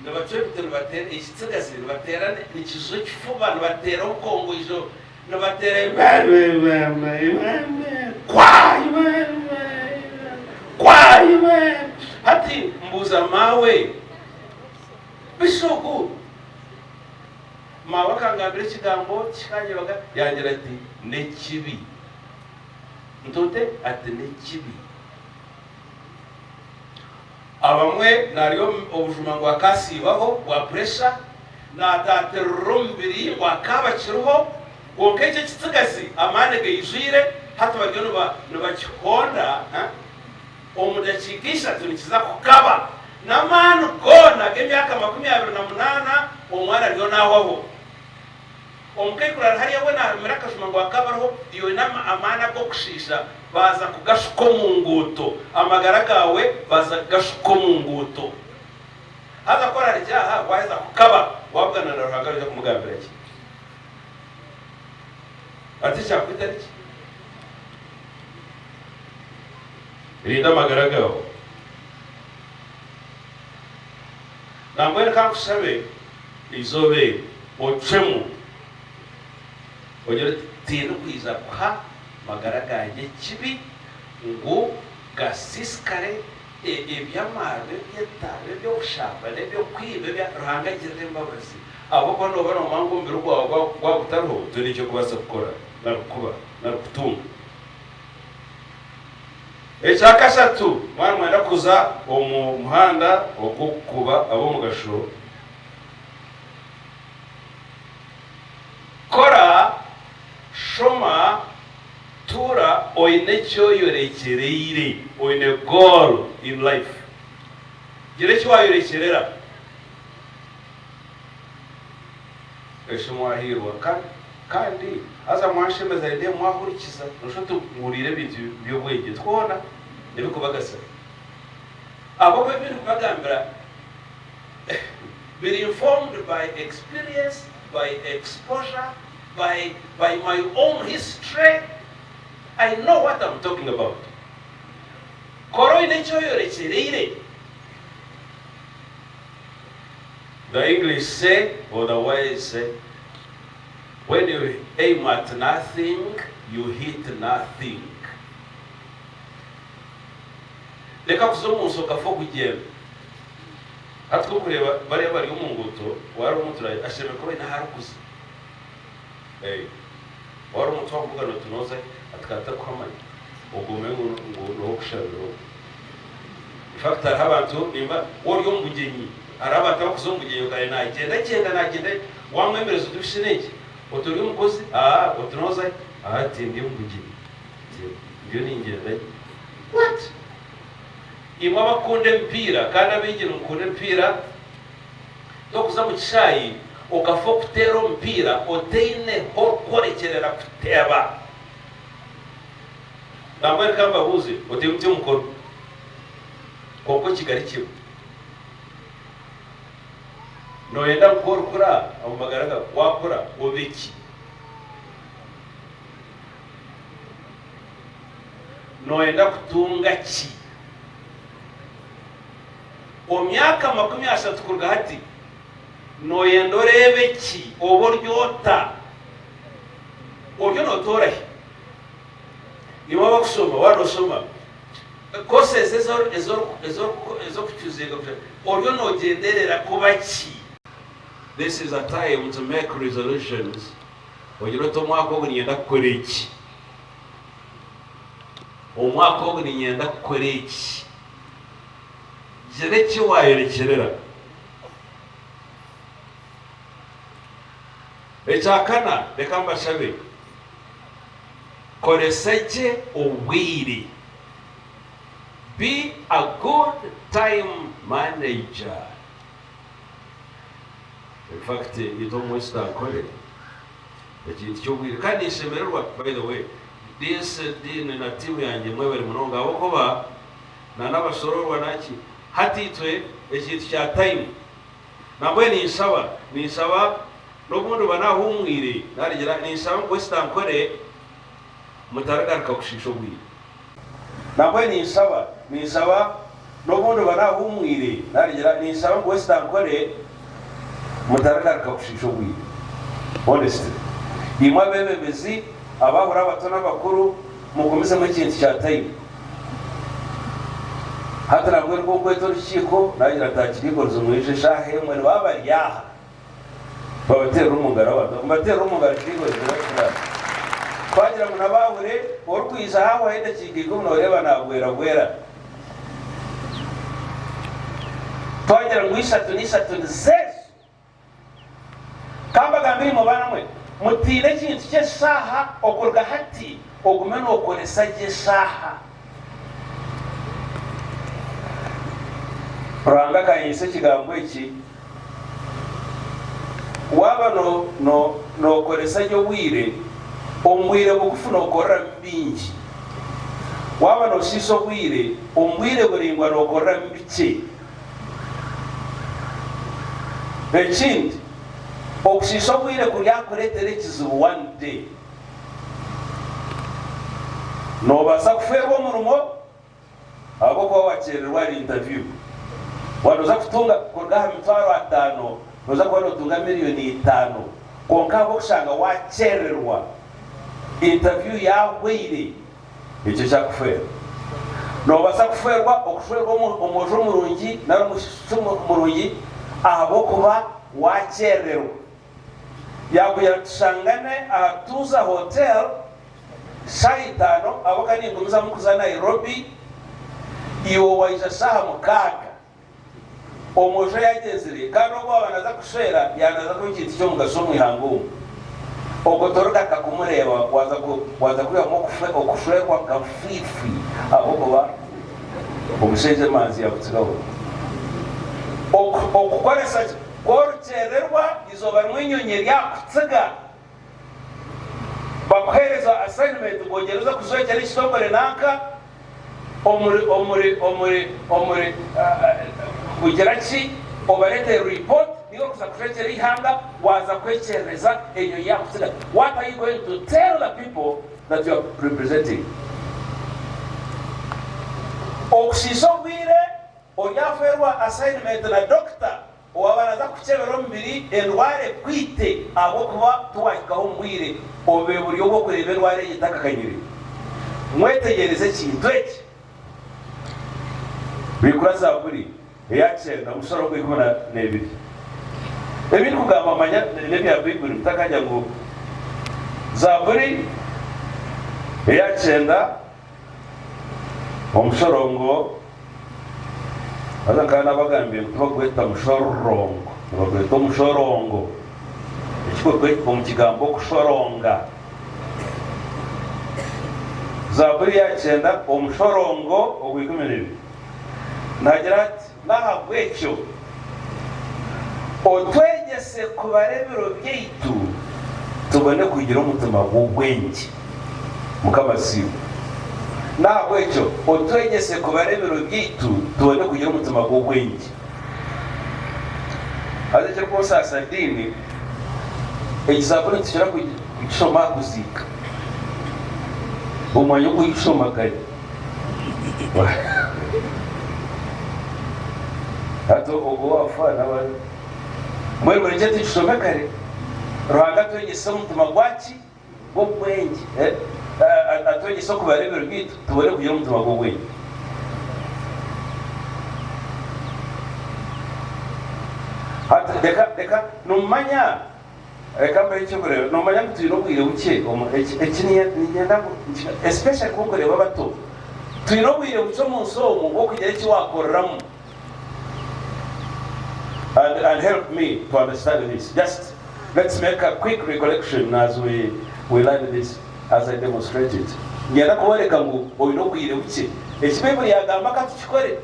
nibacwa ebiti nibateera ekitsigazi, nibateera nikijwa ekifuba, nibateera obukongoijo, nibateera kwa kwa hati mbuuza maawe, Bishogu, Maawe akangambira ekigambo kikanyebaga yangira ati, N'ekibi. Nti ote? Ati, N'ekibi. Abamwe naarya obujuma ngu akaasiibaho bwa puresha, naataatirira omubiri ngu akaaba akiriho, kwonka ekyo ekitsigazi amaani gaijwire, hati bariyo nibakihonda, omu dakiika ishatu nikiza kukaba. N'amaani goona ag'emyaka 28 omwana ariyo naahwaho. Omukaikuru ari hariya we naarumira akajuma ngu akabariho, yoine amaani ag'okushiisha baaza kugashuka omu nguuto. Amagara gaawe baaza kugashuka omu nguuto. Haza ku orarigye aha, waaheza kukaba, waabugana na Ruhanga noija kumugambira ki? Ati ekyakwita niki? Rinda amagara gaawe. Nambwenu ka nkushabe eizooba eri ocwemu ogire oti, Tindikwija kuha magara gangye ekibi ngu gasiisikare, eby'amaarwa, eby'etaabe, eby'obushambani, eby'okwiba, ebya. Ruhanga agirire embabazi. Ahabw'okuba nooba noomanya ngu omubiri gwawe gwaba gutariho, toine eki orikubaasa kukora nari kuba nari kutunga. Ekyakashatu, mwaba nimwenda kuza omu muhanda ogw'okuba ab'omugasho, kora, shoma, tuura oine eki oyorekyereire, oine goal in life. Gira eki waayorekyerera. Eshi mwahiirwa kandi haza mwanshemeza nindeeba mwahurikiza noshusha oti muhuriire ebintu by'obwengye twona ebikubagasira ahabw'okuba ebi ndikubagambira biri informed by experience, by exposure, by by my own history, I know what am talking about. Kora oine eki oyorekyereire. The English say or the wise say, when you aim at nothing, you hit nothing. Reka kuza omu nsi okafa okugyenda. Hati ku orikureeba bariya abari omu nguuto, wareeba omuntu ashemereire kuba aine ahu arikuza. Wareeba omuntu wakuvuga noti noza hi? Ati ka ntarikuhamanya. Ogwo omanye ngu n'owokushabira ogwo. In fact hariho abantu nimba waaba ori omu bugyenyi hariho abantu abarikuza omu bugyenyi okare nagyenda gyenda nagyenda wamwemereza oti busha n'enki oti ori omukozi aa oti noza hi aa ati ndi omu bugyenyi ati ndiyo ningyendayo what imwe abakukunda emipiira kandi abaingi nimukunda emipiira tokuza omu kishaayi okafa okuteera omupiira otaine h'orikworekyerera kuteeba. Nangwa reka mbabuuze, oteire oti omukono? Kwonka okigarukirwe. Nooyenda ngu ku orikura omu magara gaawe, waakura obe ki? Nooyenda kutunga ki? Omu myaka 30 kuruga hati, nooyenda oreebe ki? Obe ori ota? Oriyo nootoora hi? Iwe abakushoma waaba noshoma courses ez'okuchuzinga oriyo nogyenderera kuba ki? This is a time to make resolutions ogire oti omwaka ogu niinyenda kukora eki, omwaka ogu niinyenda kukora eki, gira eki waayorekyerera. Ekyakana, reka mbashabe. Koresa gye obwire, Be a good time manager. In fact itwe omu West Ankole ekintu ky'obwire kandi ninshemererwa by the way this Dean na team yangye mwebare munonga ahabw'okuba na n'abashororwa naki hati itwe ekintu kya time Nambwenu ninshaba, ninshaba n'obu ndiba naahumwire, narigira, ninshaba ngu West Ankole mutarigaruka kushiisha obwire. Nambwenu ninshaba, ninshaba n'obu ndiba naahumwire, narigira, ninshaba ngu West Ankole mutarigaruka kushiisha obwire. Honestly. Imwe abeebembezi, abahura abato n'abakuru, Mugumizemu ekintu kya time. Hati nabwo nibwo nkweta orukiiko nagira nti aha mwije eshaaha emwe nibaba bari aha babateerere omu ngaro abantu mubateerere omu ngaro kiigorizo twagira ngu nabahure orikwija hahwaho edakiika ikumi noreeba nagweragwera. Twagira ngu ishatu n'ishatu nizeezo. Ka mbagambire imwe baana mwe, mutiine ekintu ky'eshaaha okuruga hati ogume nookoresa gye eshaaha. Ruhanga akanyegyesa ekigambo eki, Waaba nookoresa gye obwire, omu bwire bugufu nookoreramu bingi. Waaba nooshiisha obwire, omu bwire buraingwa nookoreramu bikye. Ekindi, okushiisha obwire kuryakureetera ekizibu one day. Noobaasa kufeerwa omurimo ahabw'okuba waakyererwa ahari interview. Waaba nooza kutunga kuruga aha mitwaro ataano, nooza kuba nootunga miriyoni itaano. Kwonka ahabw'okushanga waakyererwa, interview yaahweire. Ekyo kyakufeerwa. Noobaasa kufeerwa okushwerwa omwojo murungi nari omwishiki murungi ahabw'okuba waakyererwa. Yaakugira ngu tushangane aha Tuza Hotel shaaha itaano ahabw'okuba ningumizamu kuza Nairobi, iwe waija shaaha mukaaga. Omwojo yaagyenzire, kandi ogu owaaba naaza kushwera yaaba naaza kuba ekintu ky'omugasho omu ihanga omu. Ogwo torigaruka kumureeba waaza kwihamu okushwerwa kafiifi ahabw'okuba omushaija emanzi yaakutsigaho. Okukoresa ki? Ku orikyererwa eizooba rimwe enyonyi eryakutsiga. Bakuheereza assignment ngu ogyende oze kujwekyera ekitongore nanka omuri omuri omuri omuri kugira ki obareetere report niiwe orikuza kujwekyera eihanga waaza kwekyerereza enyonyi yaakutsiga what are you going to tell the people that you are representing? Okushiisha obwire oryafeerwa assignment na doctor Owaaba naaza kukukyebera omubiri endwara ekwite ahabw'okuba tiwaahikaho omu bwire, obe buri obw'okureeba endwara egyo etakakanyire. Mwetegyereze ekintu eki. Bikura Zaaburi eya kyenda omushara ogw'eikumi n'ebiri. Ebi ndikugamba manya n'ebya Baiburi mutakagira ngu Zaaburi eya kyenda Omushorongo, haza nkaba nabagambiire ngu tibagweta mushororongo, nibagweta omushorongo, ekikuruga omu kigambo okushoronga. Zaaburi ya kyenda omushorongo ogw'ikumi n'ebiri naagira ati, N'ahabw'ekyo otwegyese kubara ebiro byaitu, tubone kugira omutima gw'obwengye. Mukama asiimwe. N'ahabw'ekyo otwegyese kubara ebiro byaitu, tubone kugira omutima gw'obwengye. Haza ekirikunsaasa diini, egi zaaburi nitukira kugishoma aha kuziika, omu mwanya gw'okugishoma kare. Hati ogwo owaafa nawe mbwenu murekye tukishome kare. Ruhanga atwegyese omutima gwaki? Gw'obwengye. Atwegyese okubara ebiro byaitu tubone kugira omutima gw'obwengye. Hati reka reka nomumanya Reka mbahe eky'okureeberaho. Noomanya ngu twine obwire bukye omu eki eki niinyenda ngu especially ku orikureeba abato. Twine obwire bukye omu nsi omu bw'okugira eki waakoreramu. And and help me to understand this. Just let's make a quick recollection as we we learn this as I demonstrate it. Niinyenda kubooreka ngu oine obwire bukye. Eki Baiburi yaagamba ka tukikore.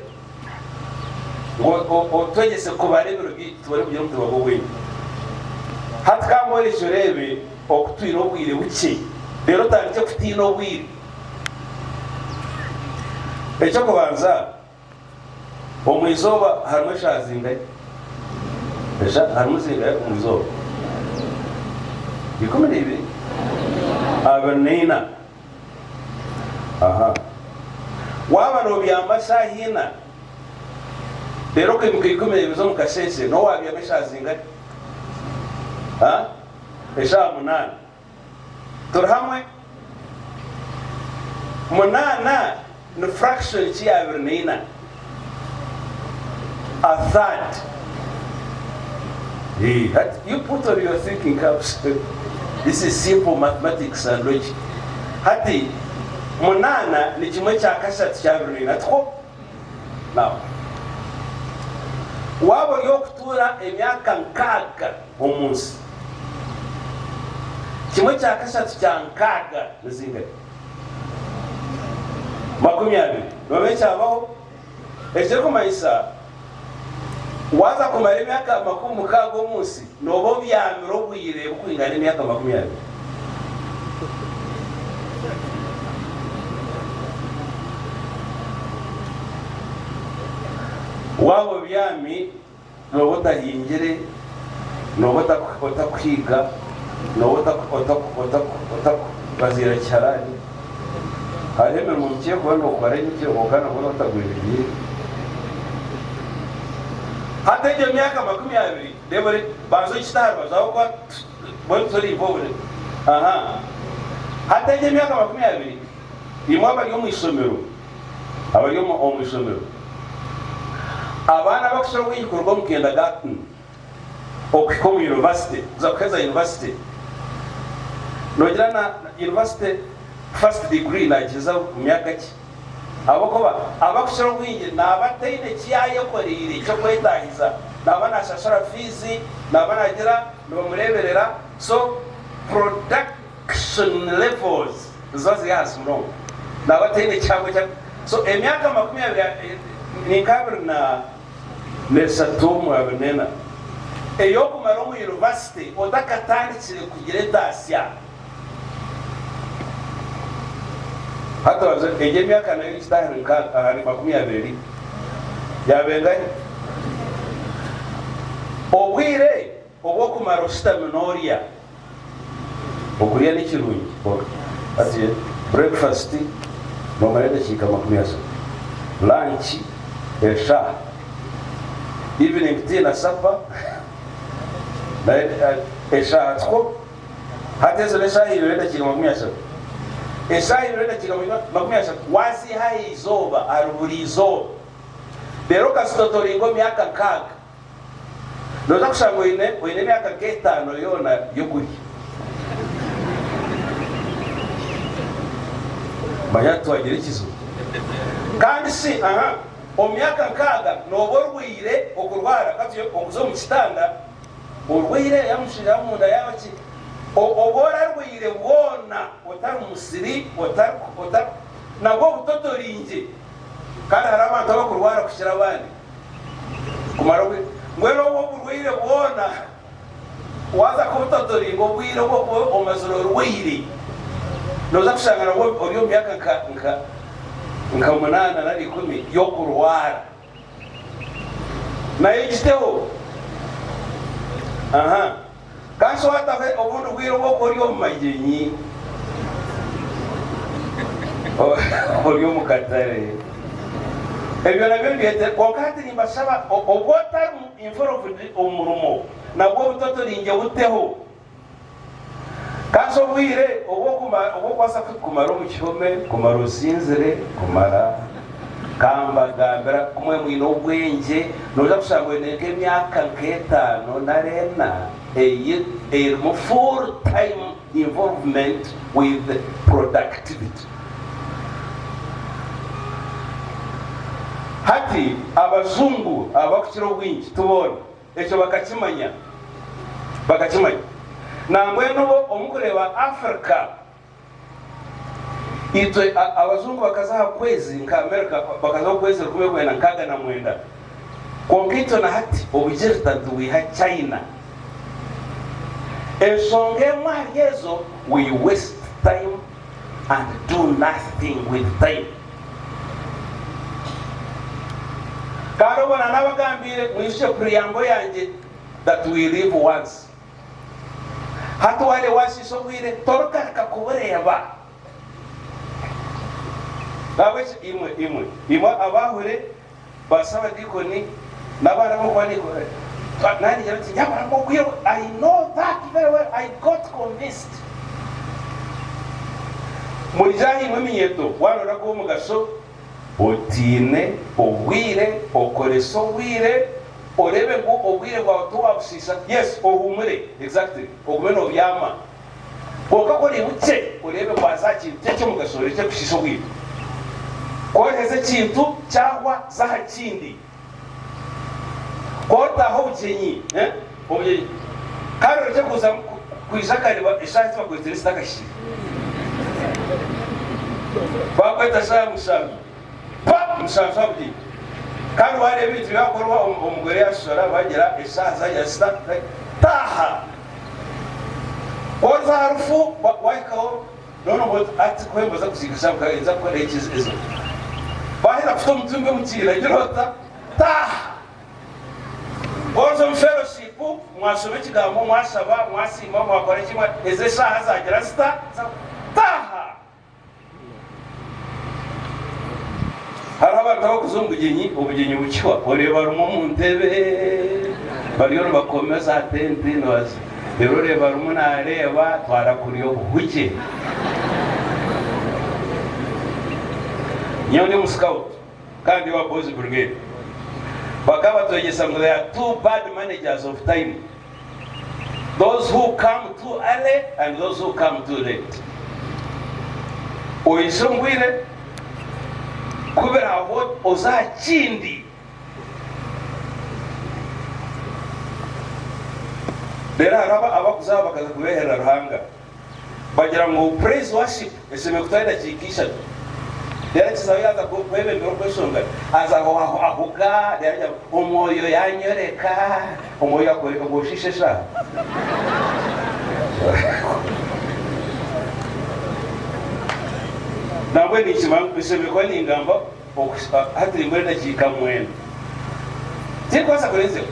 Ngu otwegyese kubara ebiro byaitu tubone kugira omutima gw'obwengye. Hati ka mbworekye oreebe oku twine obwire bukye, reero otandikye kutiina obwire. Eky'okubanza, omu izooba harimu eshaaha zingahi? Harimu zingahi omu izooba? 12? 24. Aha. Waaba noobyama eshaaha ina, reero okaimuka 12 z'omu kasheeshe, nooba waabyama eshaaha zingahi? Ha? Eshaaha munaana. Turi hamwe? Munaana ni fraction ki ya abiri na ina? A third. Hey, hati you put on your thinking caps. This is simple mathematics and logic. Hati munaana ni kimwe kya kashatu kya abiri na ina, tikwo? Now, Waaba ori ow'okutuura emyaka nkaaga omu nsi, kimwe kya kashatu kya nkaaga ni zingahi? 20. Noomanya ekyabaho? Ekirikumanyisa waaza kumara emyaka 60 omu nsi, nooba obyamire obwire burikwingana emyaka 20. Waaba obyami, nooba otahingire, nooba otakuhiiga, nooba otakubaziira kiharani. Hariho emirimo mikye erikuba nookora emikye kwonka nabwo nooba otagwejegyeire. Hati egyo myaka 20, reeba banza ogite aha rubaju ahabw'okuba Mbwenu turi obure. Aha. Hati egyo emyaka 20, imwe abari omu ishomero, abari omu, omu ishomero, abaana abakukira obwingi kuruga omu kindergarten okuhika omu university, kuza kuheza university, nogira na, university first degree nagiheza mu myaka ki? Ahabw'okuba abakukira obwingi naaba ataine ki yaayekoreire ky'okwetaahiza, naaba naashashura fiizi, naaba naagira nibamureeberera, so production levels niziba ziri ahansi munonga. Naaba ataine kihango eki so emyaka 20 ni nka abiri na n'eshatu omu abiri n'ena ey'okumara omu yunivasite otakatandikire kugira entaasya. Hati obaze egyo emyaka nayo ekita ahari nka ahari 20 yaaba engahi? Obwire obw'okumara oshutami n'orya. Okurya ni kirungi kwonka hati breakfast noomara edakiika 30, lunch eshaaha, evening tea na supper nayo eshaaha tikwo? Hati ezo n'eshaaha ibiri n'edakiika 30. Eshaaha ibiri n'edakiika 30 waaziiha aha izooba, ahari buri izooba, reero okazitotoringa omu myaka nkaaga, nooza kushanga oine oine emyaka nk'etaano yoona y'okurya. Manya twagira ekizibu. Kandi shi, aha, omu myaka nkaaga nooba orwaire okurwara, ka tugire okuza omu kitanda, Orwaire yamushira omunda yaaba ki? Obu orarwaire bwona otari musiri, otari, otari, nabwo obutotoringye. Kandi hariho abantu abakurwara kukira abandi kumara obwire. Mbwenu obu oburwaire bwona waaza kubutotoringa obwire obu okuba omazire orwaire, nooza kushanga nabwo ori omu myaka nka, nka, nka munaana nari ikumi y'okurwara. Nayo giteho. Aha. Kandi shi waataho obundi bwire obu okuba ori omu magyenyi, ori omu katare. Ebyo nabyo nibyete kwonka hati nimbashaba obu otari involved omu murimo nabwo obutotoringye buteho. Kandi shi obwire obu orikubaasa kumara omu kihome, kumara osinzire, kumara ka mbagambira ku mwe mwine obwengye, noija kushanga oine nk'emyaka nk'etaano nari ena erimu full time involvement with productivity. Hati abajungu abarikukira obwingi ti boona. Ekyo bakakimanya. Bakakimanya. Nambwenu bo omu kureeba Africa, itwe abajungu bakaza aha kwezi nka America bakaza okwezi 1969. Kwonka itwe na hati obugirita nitubwiha China. Enshonga emwe ahari ezo, we waste time and do nothing with time. Kandi obwo nanabagambiire mwijukye preamble yangye that we live once. Hati wareeba washiisha obwire torigaruka kubureeba. Nahabwekyo imwe imwe imwe abahure ba sabadikoni n'abandi abarikuba nanye ningira nti nyabura ngu obwire I know that very well I got convinced. Muryahaimwe eminyeeto waroora ku ow'omugasho, otiine obwire, okorese obwire, oreebe ngu obwire bwawe tiwabushiisha. Yes, ohuumure, exactly, ogume noobyama. Kwonka ku oribukye oreebe ngu haza aha kintu ky'eky'omugasho orekye kushiisha obwire. Ku oriheza ekintu kyahwa, za aha kindi. Ku otaaha obugyenyi, obugyenyi, kandi orekye kuza kwija kare eshaaha ezi bakwetsire zitakahikire. Baakweta shaaha mushanju, pa! Mushanju aha bugyenyi. Kandi waareeba ebintu byakorwa, omugore yaashora, baagira eshaaha zaagira zita, taaha! Ku orikuza aha rufu, waahikaho, Noona obu ati kwembaza kuziika eshaaha mukaga ninza kukora eki ezo. Waaheza kuta omutumbi omu kiina gira ota? Taaha! Oza omu fellowship mwashoma ekigambo, mwashaba, mwasiima, mwakora ki, ezo eshaaha zagira zita? Taaha! Hariho abantu abarikuza omu bugyenyi, obugyenyi bukihwa oreeba barimu omu ntebe bariyo nibakoma za tenti nibaza reero oreeba arimu naareeba twara kurya obuhugye. Nyowe ndi omusikawuti kandi ndi owa Boys Brigade. Bakaba batwegyesa ngu there are two bad managers of time, those who come too early and those who come too late. Oije omu bwire ku birahwe oze aha kindi. Reero hariho abakuza aha bakaza kubeherera Ruhanga bagira ngu praise worship eshemereire kutwara edakiika ishatu. Reero akizaho yaaza kwebembera okweshongora aza aho ahuga reero agira ngu omwoyo yanyoreka, omwoyo akworeka ngu oshiishe eshaaha. Nambwenu ninkimanya ngu nshemereire kuba ningamba hati nimbura edakiika mwenda. Tindikubaasa kurenzeho.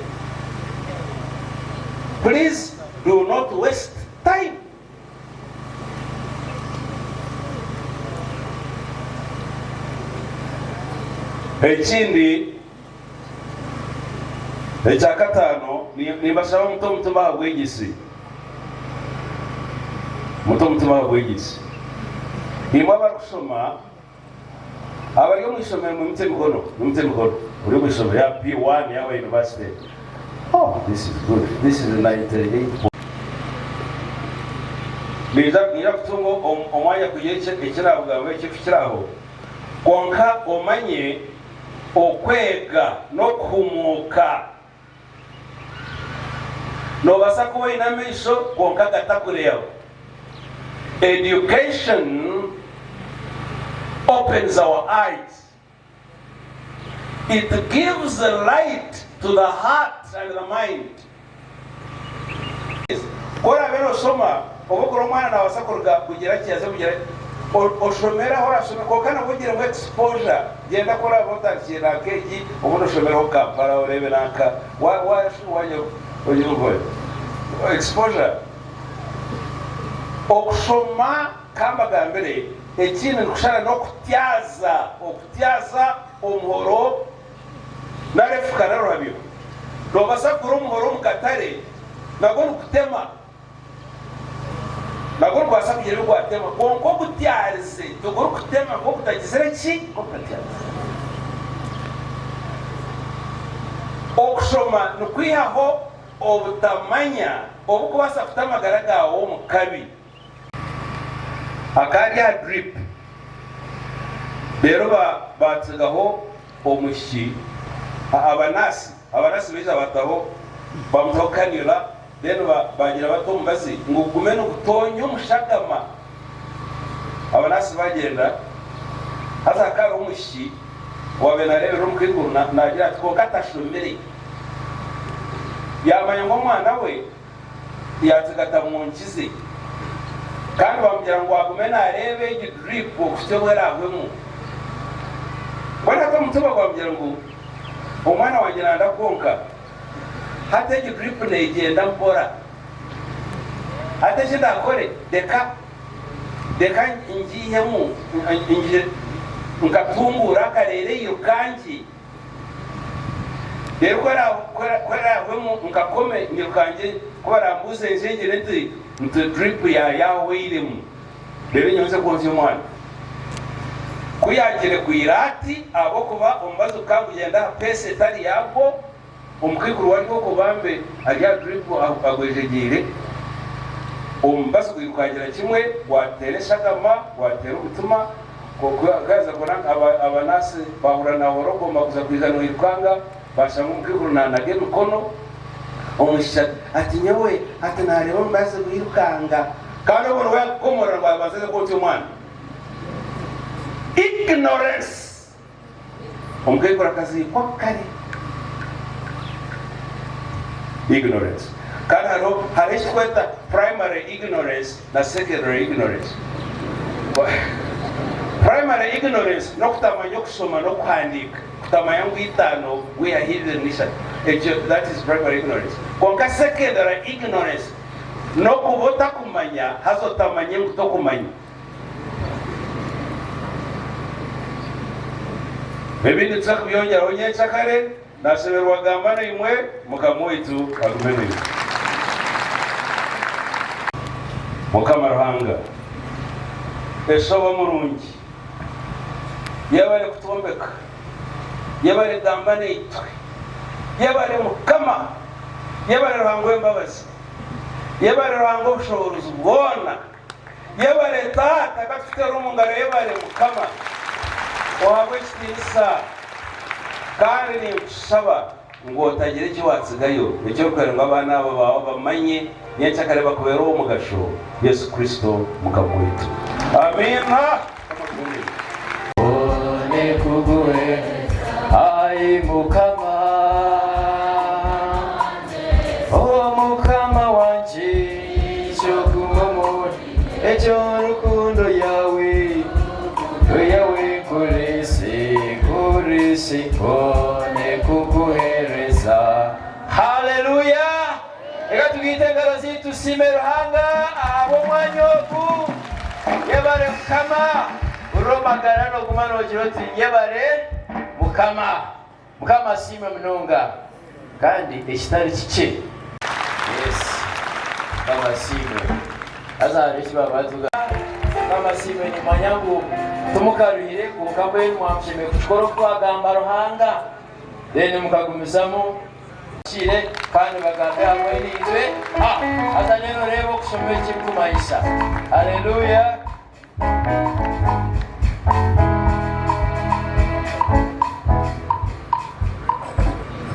Please do not waste time. Ekindi ekyakataano, nimbashaba mute omutima aha bwegyese. Mute omutima aha bwegyese. Imwe abarikushoma, abari omu ishomero mwimukye emikono, mwimukye emikono. Ori omu ishomero yaba P1 yaba university. Oh, this is good. This is 98. Niija kutunga omwanya kugira eki naakugambaho ekikuhikire aho, kwonka omanye okwega n'okuhumuuka. Noobaasa kuba oine amaisho kwonka gatakureeba. Education opens our eyes. It gives light to the heart and the mind. Ku oraabe nooshoma, oba okuri omwana naabaasa kuruga kugira ki aze kugira ki, oshomere ahu oraashomere kwonka nabwo ogiremu exposure. Gyenda ku oraabe otandikire nanka egi, obundi oshomereho Kampala oreebe nanka exposure. Okushoma Ka mbagambire, ekindi nikushushana n'okutyaza, okutyaza omuhoro nari efuka nari oruhabyo. Noobaasa kugura omuhoro omu katare nagwo nigutema, nagwo nigubaasa kugira ebi gwatema, kwonka ogutyarize tigurikutema nk'ogutagizire ki? Nk'ogutatyazize. Okushoma nikwihaho obutamanya oburikubaasa kuta amagara gaawe omu kabi. Akaba ari aha drip reero baatsigaho omwishiki abanasi abanasi baija bataho bamutaho cannula then baagira bata omubazi ngu gugume nigutonya omushagama abanasi bagyenda haza hakaba hariho omwishiki owaabaire naareeberera omukaikuru naagira ati kwonka tashomire yaamanya ngu omwana we Yaatsigata munkize. Kandi baamugira ngu agume naareeba egi drip okuhitsya obu eraahwemu. Mbwenu hati omutima gwamugira ngu, Omwana wangye nanda kwonka. Hati egi drip neegyenda mpora. Hati eki ndaakore, reka reka ngiihemu ngire nkatunguura akareera eirukangye. Reero ku eraahwemu nkakome nyirukangye, ku barambuuze nje ngire nti, nti drip yaahweiremu. Reero nyowe nze kwonzya omwana. Ku yaagiire kwira ati, ahabw'okuba omubazi gukaba nigugyenda aha peesi etari yaagwo, omukaikuru we ari okwo bambe ari aha drip agwejegyeire, omubazi gwirukangira kimwe gwateera eshagama, gwateera omutima, Ku yaaza kubona abanasi baahurira naahorogoma kuza kwija nairukanga. Baashanga omukaikuru naanaga emikono, omwishiki ati, Ati nyowe, ati naareeba omubazi gwirukanga. Kandi obwo niwe yaakukomorora ngu abaase aze kwotsya omwana. Ignorance! Omukaikuru akaziikwa kare. Ignorance. Kandi hariho hariho eki turikweta primary ignorance na secondary ignorance. Primary ignorance n'okutamanya okushoma n'okuhandiika, kutamanya ngu eitaano wihaho ibiri n'ishatu. Ekyo that is primary ignorance. Kwonka secondary ignorance n'okuba otakumanya haza otamanye ngu tokumanya. Ebindi nituza kubyongyeraho nyenkyakare. Nashemererwa kugamba naimwe. Mukama waitu agume naimwe. Mukama Ruhanga, eshoba murungi, yebare kutwombeka, yebare kugamba naitwe, yebare Mukama, yebare Ruhanga w'embabazi, yebare Ruhanga w'obushoboorozi bwona. Yebare Taata katukuteera omu ngaro yebare Mukama ohabwe ekitiinisa kandi ninkushaba ngu otagira eki watsigayo eki orikwenda ngu abaana aba baawe bamanye nyenkyakare bakubeere ow'omugasho Yesu Kristo Mukama waitu. Amiina. Mukama akuhe omugisha. Mbone kuguheereza, ai Mukama, O Mukama wangye, Eky'okuma omuri egyo rukundo yaawe, Yaawe nkorese, nkorese, mbone kukuheereza. Haleluya! Reka tugaite engaro zaitu tusiime Ruhanga ahabw'omwanya ogu. Yebare Mukama. Hurira omu magara nooguma noogira oti, Yebare Mukama. Mukama asiimwe munonga kandi ekitari kikye. Yes Mukama asiimwe. Haza hariho eki baaba batuga. Mukama asiimwe nimanya ngu timukaruhire kwonka mbwenu mwamushemereire kukikora oku twagamba Ruhanga then mukagumizamu kire kandi bagambe hamwe naitwe. Ha! Haza nyowe noreeba okushoma ekirikumanyisa. Hallelujah.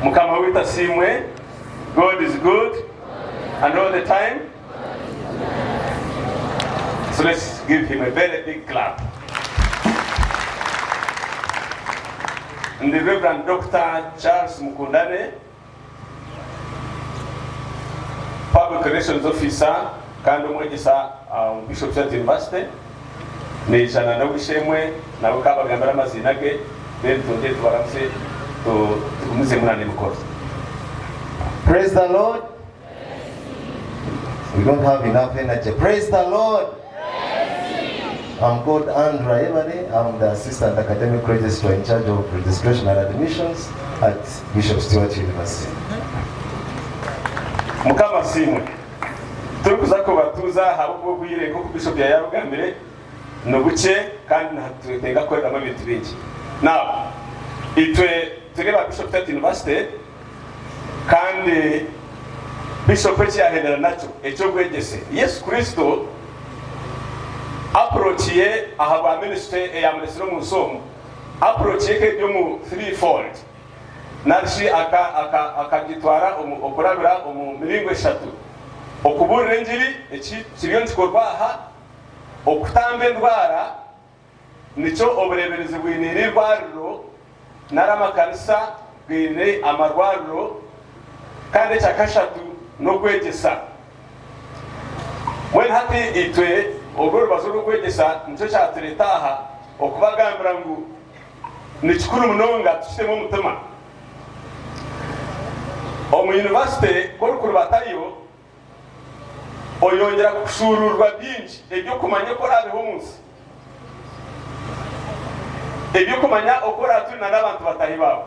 Mukama waitu asiimwe. God is good and all the time. So let's give him a very big clap. Ndi Reverend Dr. Charles Mukundane, Public Relations Officer kandi omwegyesa omu Bishop Stuart University. Naija na n'ow'eishe-emwe nawe kabagambira amaziina ge then twongere tubaramuse tugumizemu na n'emikoro. Praise the Lord. We don't have enough energy. Praise the Lord. I'm called Andrew Ayebare. I'm the Assistant Academic Registrar in charge of registration and admissions at Bishop Stuart University. Mukama asiimwe. Turikuza kubatuuza ahabw'okuba obwire nk'oku Bishop yayabugambire nibukye kandi nitwetenga kukoreramu ebintu bingi. Now, itwe turi aba Bishop Stuart University Kandi Bishop eki yahendera nakyo eky'obwegyese, Yesu Kristo approach ye ahabwa ministry eyamuresire omu nsi omu, approach ye ekaba eri omu three fold nari shi akagitwara okurabira omu miringo eshatu, okuburira engiri, eki kiriyo nikikorwa aha, okutamba endwara, Nikyo obureeberezi bwiniire eirwariro nari amakanisa gaine amarwariro kandi ekya kashatu n'okwegyesa. Mbwenu hati itwe oru orubazo rw'okwegyesa nikyo kyatureeta aha okubagambira ngu ni kikuru munonga tukitemu omutima. Omu yunivasite ku orikurubatayo, Oyongyera kushuuruurirwa bingi eby'okumanya oku oraabeho omu nsi, eby'okumanya oku oraatuurina n'abantu bataahi baawe.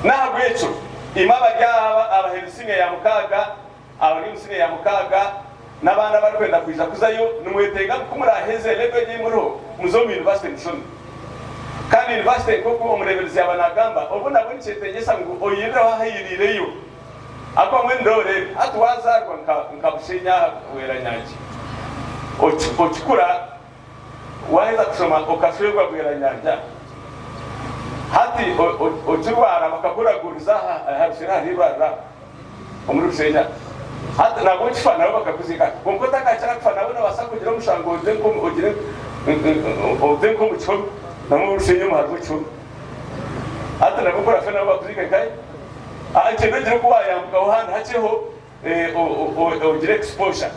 N'ahabw'ekyo, imwe abari aha abaherize siniya ya mukaaga, abari omu siniya ya mukaaga, n'abandi abarikwenda kwija kuzayo, nimwetenga ngu ku muraaheze level egi ei muriho, muze omu yunivasite mushome. Kandi yunivasite nk'oku omureeberezi yaaba naagamba, obu nabwo nikyetengyesa ngu oirireho ahu airiireyo. Ahakuba mbwenu ndoore, hati waazaarwa nka nka Bushenyi aha Bweranyangi, okikura, waaheza kushoma okashwerwa Bweranyanja. Hati okirwara bakakuraguriza aha Rushenyi hariho eirwariro aho omuri Rushenyi aho. Hati nabwo okifa nabo bakakuziika. Kwonka otakakira kufa nabwo nobaasa kugira omushango oze ogire oze nk'omu kihome namwo omuri Rushenyi omwo harimu ekihome. Hati nabwo ku orafe nabo bakuziike nkahi? Nkyenda ogire oku wayambukaho ahandi hakyeho ogire exposure.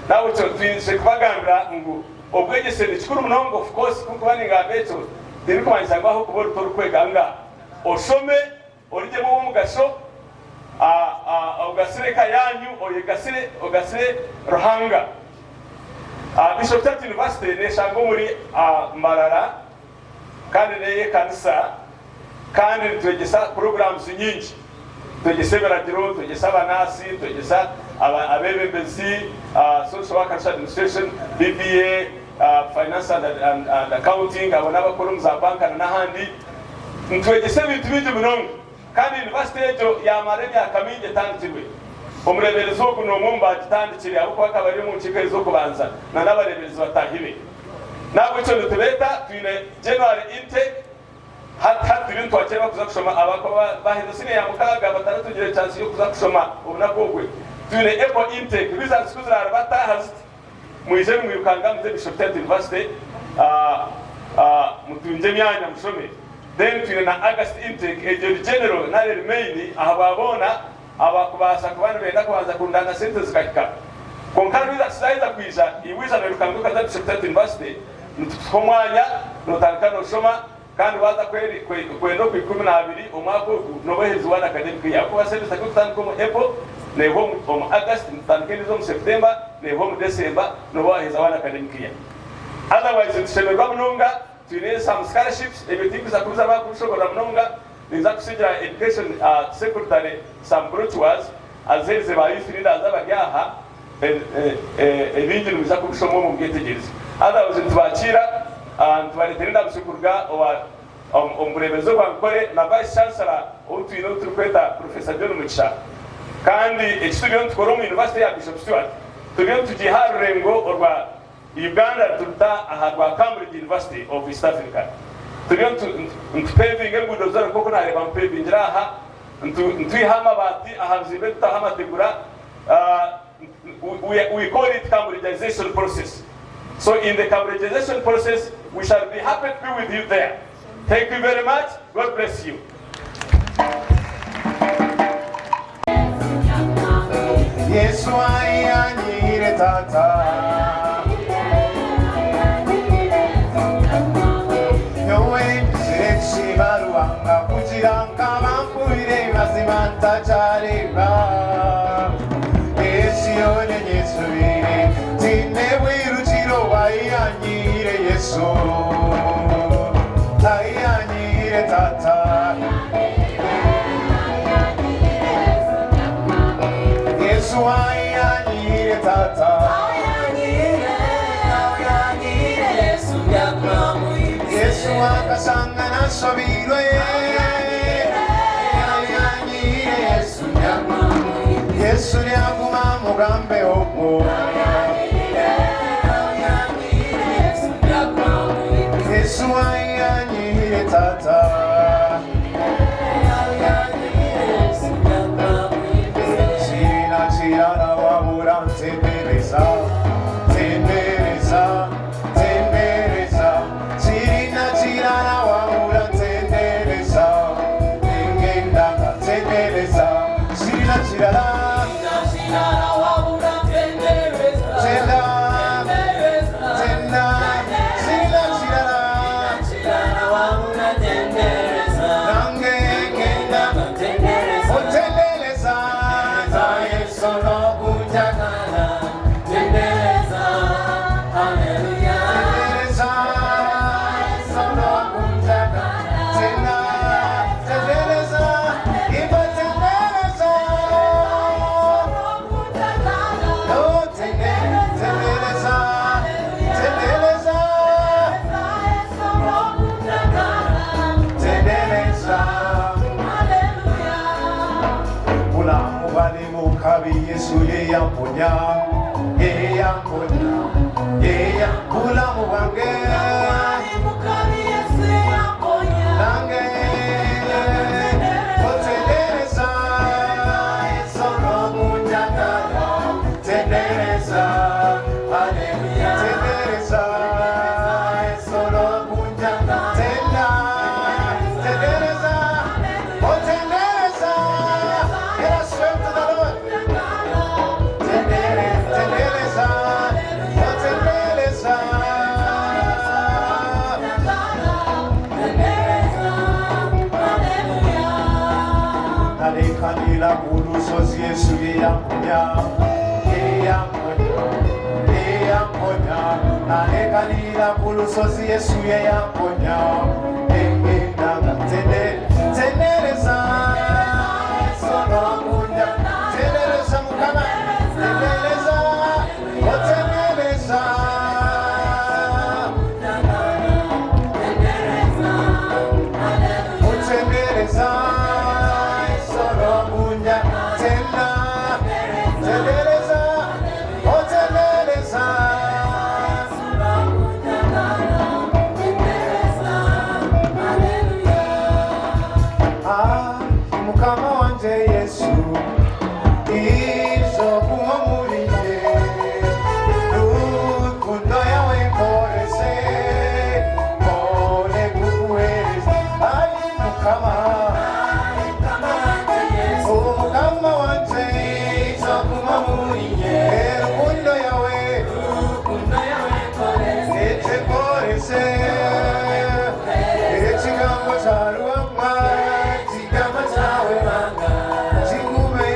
Nahabwekyo twine kubagambira ngu obwegyese ni kikuru munonga of course ku nkuba ningamba ekyo tirikumanyisa ngu ahabw'okuba ori torikwega nga oshome orugyemu ow'omugasho ogasire eka yanyu oyegasire ogasire Ruhanga. Bishop Church University neshangwa omuri Mbarara kandi n'eyekanisa Kandi nitwegyesa puroguraamuzi nyingi. Nitwegyesa ebiragiro, nitwegyesa abanaasi, nitwegyesa abeebembezi, Social Workers Administration, BBA, Finance and Accounting, abo n'abakora omu za banka na n'ahandi. Nitwegyesa ebintu bingi munonga. Kandi yunivasite egyo yaamara emyaka mingi etandikirwe. Omureeberezi ogu n'omwe omu baagitandikire ahabw'okuba akaba ari omu nkiiko ez'okubanza na n'abareeberezi bataahi be. N'ahabw'ekyo nitubeeta, twine January intake. Hati hati turiyo nitwakira abarikuza kushoma abakuba baheza siniya ya mukaaga bataratungire chance y'okuza kushoma obunaku obwe. Twine April intake results ku ziraaraba taaha ziti mwije nimwirukanga muze Bishop Tait University mutungye emyanya mushome. Then twine na August intake egyo eri general nari eri main ahabwa boona abakubaasa kuba nibenda kubanza kurundaana sente zikahika. Kwonka results zaaheza kwija iwe ija noirukanga okaza Bishop Tait University nitukuha omwanya notandika noshoma Kandi waaza kwenda okw'ikumi n'abiri omwaka ogu, nooba oherize one academic year. Ahabw'okuba semester ku erikutandika omu April, neehwa omu August, nitutandika endiijo omu September, neehwa omu December, nooba waaheza one academic year. Otherwise nitushemererwa munonga, twine some scholarships, ebyo tinkuza kubizamu ahabw'okubishoboorora munonga, ninza kutsigira Education Secretary some brochures aziheereze ba youth leaders abari aha, Ebingi nimwija kubishoma omu mubyetegyereze. Otherwise nitubakiira, nitubareetera endamutsyo kuruga owa omu bureeberezi obwa Nkore na Vice Chancellor ou twine ou turikweta Professor John Mugisha. Kandi eki turiyo nitukora omu University ya Bishop Stuart turiyo nitugiiha aha rurengo orwa Uganda nituruta aha rwa Cambridge University of East Africa. Turiyo nitupevinga enguudo zoona nk'oku naareeba mupevingire aha, nitwiha amabaati aha bizimbe nitutaho amategura. We call it Cambridgeization process. So in the Cambridgeization process, we shall be happy to be with you there. Thank you very much. God bless you. Yesu ayanyire tata nyowe ngizire kusiima Ruhanga kugira nkaba mpurire mazima ntakyareba Ensi yoona enyezuriire Tiine bwirukiro Ahi yanyihire Yesu Ahi yanyihire Tata Yesu ahi yanyihire Tata Yesu akashanga nashobeirwe Ahi yanyihire Yesu Yesu nyaguma mugambe okwo Yesu ayanyihire tata Kirina kirara wabura ntendereza Tendereza Tendereza Kirina kirara wabura ntendereza Ningenda ntendereza Kirina kirara Tenda Tenda Kirina kirara Nange ngenda Otendereza Yesu nokunjagala Tendereza Yesu nokunjagala Tenda Tendereza Imba tendereza Oh, tendereza Tendereza Tendereza Bulamu bali mukabi Yesu ye yamponya ye yamponya ye ya bulamu bwange nange. lusozi Yesu yeyamponya, yeyamponya, yeyamponya. Nalekanira ku lusozi Yesu yeyamponya. Engendaga tene tenereza Solomunya, tenereza Mukama, tenereza, otenereza. Otenereza Solomunya, tena tenereza, otenereza. Ah, Mukama wanje Yesu, izo kumamuriye, rukundo yawe nkorese, kore kukuhereza. Ai Mukama, Mukama wanje, izo kumamuriye, rukundo yawe, ece nkorese, ekigambo kya Ruhanga, ekigambo kyawe Ruhanga, kigume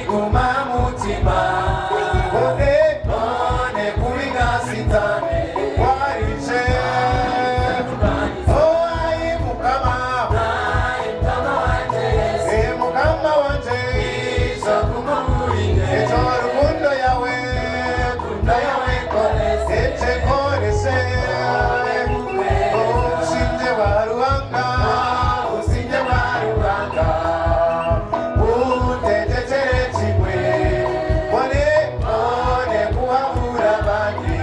guma mutima, one one kubiga sitani warije, oh ayi Mukama, eh Mukama wanje, ejo rukundo yawe, rukundo yawe ece nkorese, obusinge bwa Ruhanga, obusinge bwa Ruhanga, buntegekere kimwe, bone bone kuhabura abandi,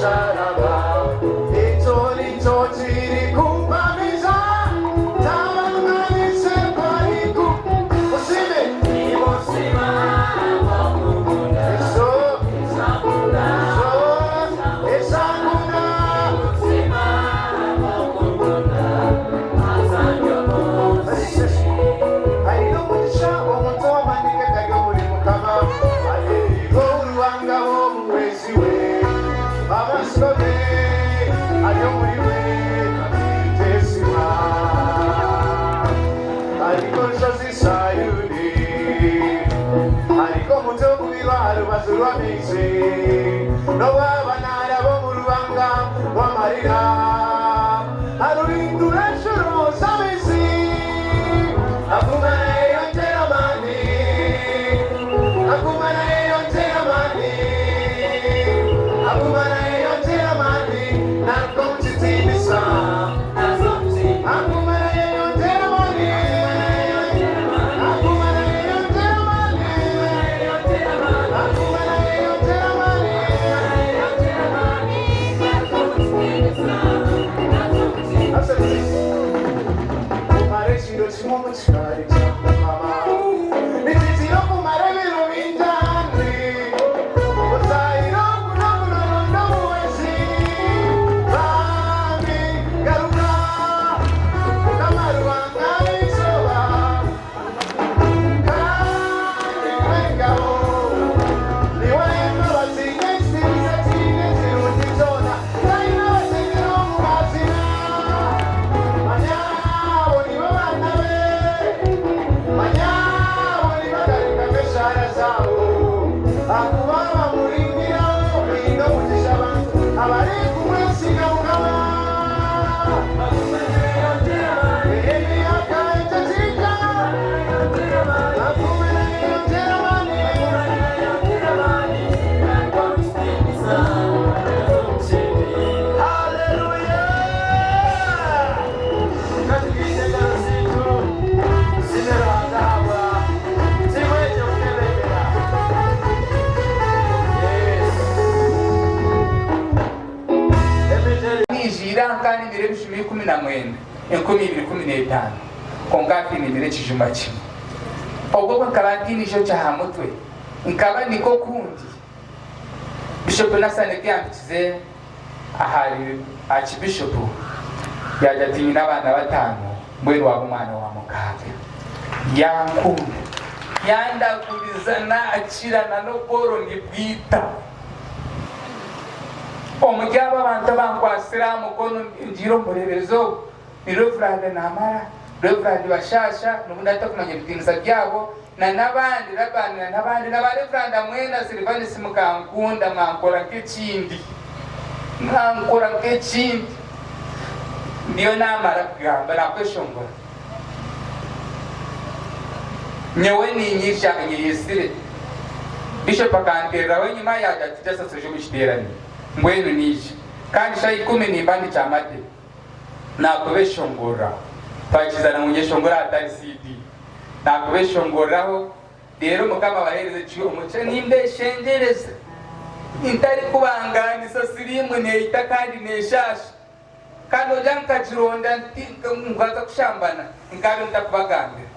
musharaba Ekyo nikyo kirikumpamiza Tabanganise kwariku Musime Nimusima Eso Eso Esanguna Aine omugisha omuntu ow'amaani ge gari omuri Mukama, ayereirwe ou Ruhanga w'omuhwezi we. Amatsiko ge ari omuri we, tarigyezibwa. Ari nk'orushozi Sayuuni, ari nk'omuti ogubirwe aha rubaju rw'amaizi, n'obu aba naaraba omu rubanga rw'amarira, arurindura enshuro z'amaizi, aguma naayeyongyera amaani, aguma naayeyongyera amaani, aguma naayeyongyera amaani, naruga omu kitiinisa, aguma naayeyongyera amaani, aguma naayeyongyera amaani, aguma naayeyongyera amaani. Kumara ekiro kimwe omu kikaari kya Mukama nikikira okumara ebiro bingi ahandi. Otaahire ogu n'ogu nooronda omuhwezi. Bambi garuka, Mukama Ruhanga w'eizooba, kandi niwe ngabo, niwe embabazi n'ekitiinisa kiine ekirungi kyona. Talina abateekera omu mazina. Manya abo nibo baana be, manya abo nibagarukamu eshaara zaabo, ahakuba abamurindiraho baine omugisha abantu abarikumwesiga Mukama. Emyaka etakiika, aguma naayeyongyera amaani. Hallelujah! Katugize engaro zaitu, tusiime Ruhanga ahabwa tiimu egyo kutebembera. Yes. Emigyeri Niijiire aha nkaanimire ebijuma 19, 2015, kwonka hati nimire ekijuma kimwe. Obwo bwo nkaba ntaine eishokye aha mutwe, nkaba ndi nk'okundi. Bishop Nasani ku yampikize ahari Archbishop, yaagira ati nyine abaana bataano, mbwenu waaba omwana wa mukaaga. Yankunda, yandaguriza naakira na n'obworo nibwita. Omuri abo abantu abankwatsire aha mukono ngiire omu bureeberezi obu ni Rev. Namara, Rev. Bashasha, n'obu ndaabe ntakumanya ebitiinisa byabo, na n'abandi, Laban na n'abandi, na ba Rev. Mwena, Silvanus mukankunda mwankora nk'ekindi, mwankora nk'ekindi. Ndiyo naamara kugamba naakweshongora. Nyowe niinyija nyeyetsire. Bishop akanteereraho enyima yaagira ati Justus oije omu kiteerane. Mbwenu naija. Kandi shaaha ikumi nimba ndi Kyamate. Naakubeshongoreraho. Twakizana ngu nyeshongore ahatari CD. Naakubeshongoreraho reero Mukama abaheereze ki omugisha. Nimbeshengyereza ntarikubangaanisa siriimu neita kandi neeshaasha. Kandi ogira nkagironda nti nkaza kushambana nkabe ntakubagambira.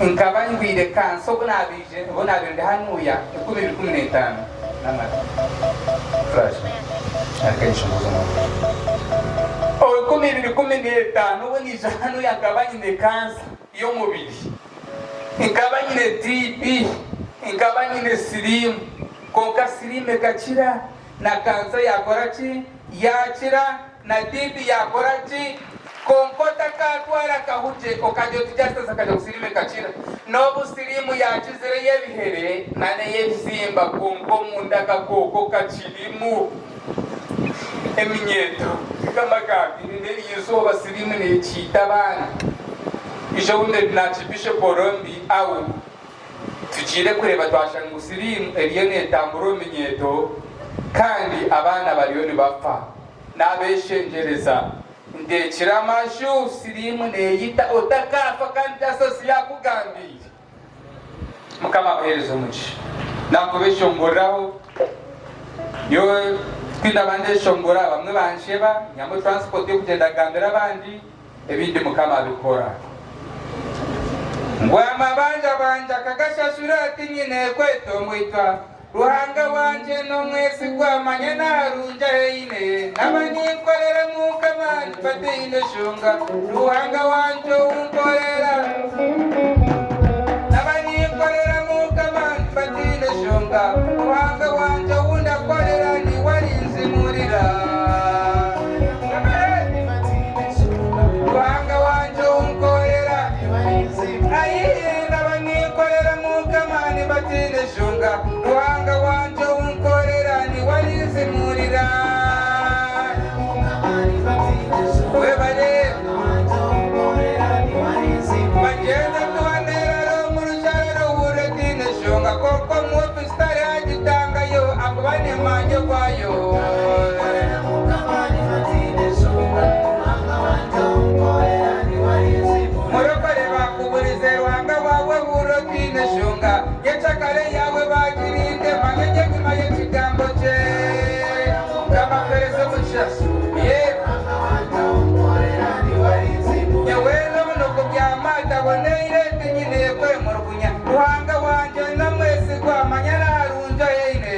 Nkaba ndwire kansa obu nabaije obu nabaire ndi hanuya 2015 namara flash obu 2015 obu naija hanuya nkaba nyine kansa y'omubiri nkaba nyine TB nkaba nyine siriimu kwonka siriimu ekakira Na kansa yaakora ki? Yaakira. Na TB yaakora ki? Kwonka otakaatwara akahugye okagira oti Justus akagira ngu siriimu ekakira. N'obu siriimu yaakizire ey'ebihere n'ey'ebizimba kwonka omunda akakooko kakirimu. Eminyeeto nk'amagambire n'eryo izooba siriimu neekiita abaana. Ijo obundi Archbishop Orombi au. Tugiire kureeba twashanga ngu siriimu eriyo neetambura omu minyeeto kandi abaana bariyo nibafa. Naabeshengyereza nteekire amaju, siriimu neeyita otakaafa kandi Justus yaakugambiire. Mukama abaheereze omugisha. Naakubeshongoreraho nyowe. Twine ndeshongora bamwe bansheba nyamu transport y'okugyenda kugambira abandi ebindi Mukama abikora. Ngu amabanja bangye akagashashura tinyine kwetomboitwa. Ruhanga wangye n'omwesigwa manya naharungi aheine. Naba ninkorera Mukama bataine shonga. Ruhanga wangye ou nkorera. Naba ninkorera Mukama bataine shonga. Ruhanga wangye ou ndakorera niwe arinzimurira. Ruhanga wangye ou nkorera. Ayi naba ninkorera Mukama bataine shonga. Ruhanga wangye ou nkorera niwe arinzimurira. Webale. Bagenda tubanderero mu rushararo wuretine shonga koko mu ofisi tari agitangayo akuba nemanje kwayo. Murokore bakuburize Ruhanga wawe wurotine shonga yecakare yawe bagirinde manye nyuma y'ekigambo kye. Kamapereze mugisha. Ye. Nyewe n'obunuku by'amata boneire tinyine kwemurugunya. Ruhanga wangye namwesigwa manya naharungi aheine.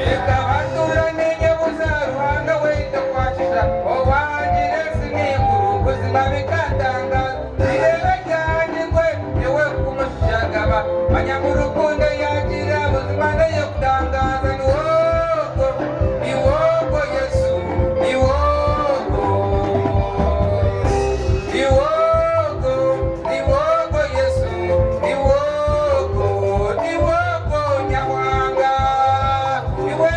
Reka batura ninyebuza Ruhanga waitu kwakisha. Owangire ensi n'eiguru buzima bikatangaza. Bireba ryangirwe nyewe kumushagaba. Manya ngu rukundo yagira buzima n'ey'okutangaza. Niwogo, niwogo Yesu, niwogo. Niwogo, niwogo Yesu, niwogo, niwogo Nyawanga. Niwe,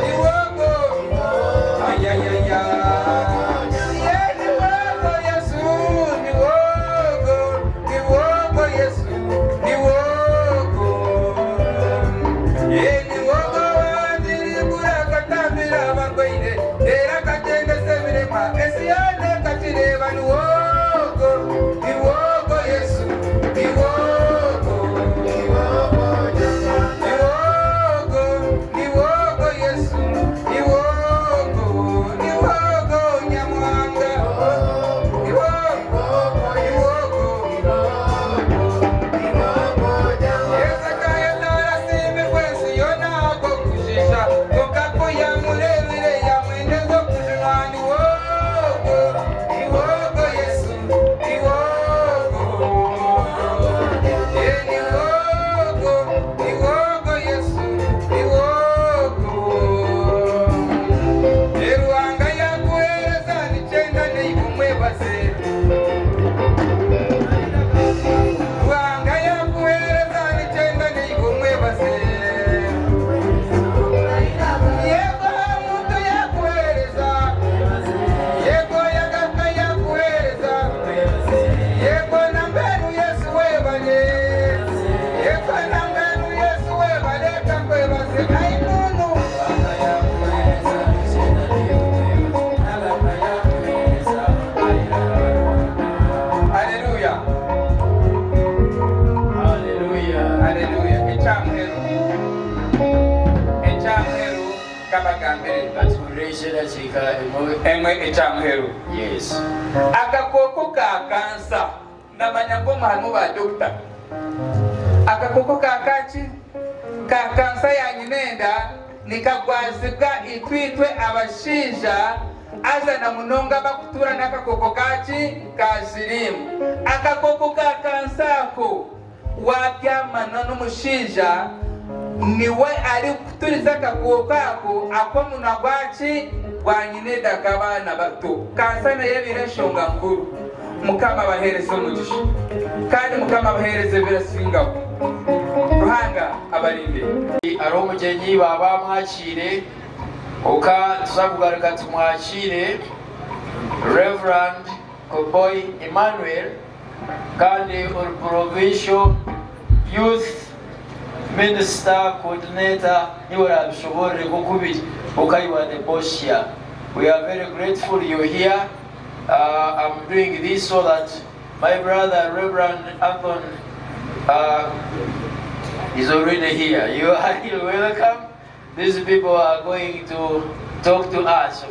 niwogo, ayayaya. Ye niwogo Yesu, niwogo, niwogo Yesu, niwogo. Ye niwogo wandirigura akatambira abarwaire, era akagyendesa ebirema, ensi yoona ekakireeba niwogo, niwogo Yesu, niwogo. Niwogo, niwogo Yesu, niwogo, niwogo Nyamuhanga. Niwogo, niwogo. Yesu akayetara ensi yoona ag'okujisha, konka ku yamureebire yamwendeza okujunwa. Niwogo, niwogo Yesu, niwogo. Ye niwogo, niwogo Yesu, niwogo. Ye Ruhanga yakuheereza nikyenda neiwe omwebaze. Ruhanga yakuheereza nikyenda neiwe omwebaze. Yego muntu yakuheereza, yego yagaruka yakuheereza, yego nambenu Yesu webale, yego nambenu Yesu webale kakwebaze ainunu. Haleluya. Haleluya. Haleluya. Ekyamuheru, ekyamuheru kabagambire. Katuhulirise dakiika emwe. Emwe ekyamuheru. Yes. Akakooko ka kansa, ndamanya ngu omu harimu ba dokita. Akakooko ka kaki ka kansa ya nyinenda nikagwazibwa itwitwe abashaija aza na munonga bakutura n'akakooko kaki ka sirimu. Akakooko ka kansa ako wabyamana n'omushaija niwe arikuturiza akakooko ako ak'omunwa gwaki gwa nyinenda k'abaana bato. Kansa nayo ebire enshonga nkuru. Mukama abaheereze omugisha kandi Mukama abaheereze ebirasingaho. Ruhanga abarinde. Hariho omugyenyi baba bamwakiire oka tuza kugaruka tumwakiire Reverend Koboy Emmanuel kandi ori provincial youth minister coordinator niwe orabishoborere nk'okubiri oka you are the boss here. We are very grateful you're here. I'm doing this so that my brother Reverend Anthony Uh, is already here. You are welcome. These people are going to talk to us.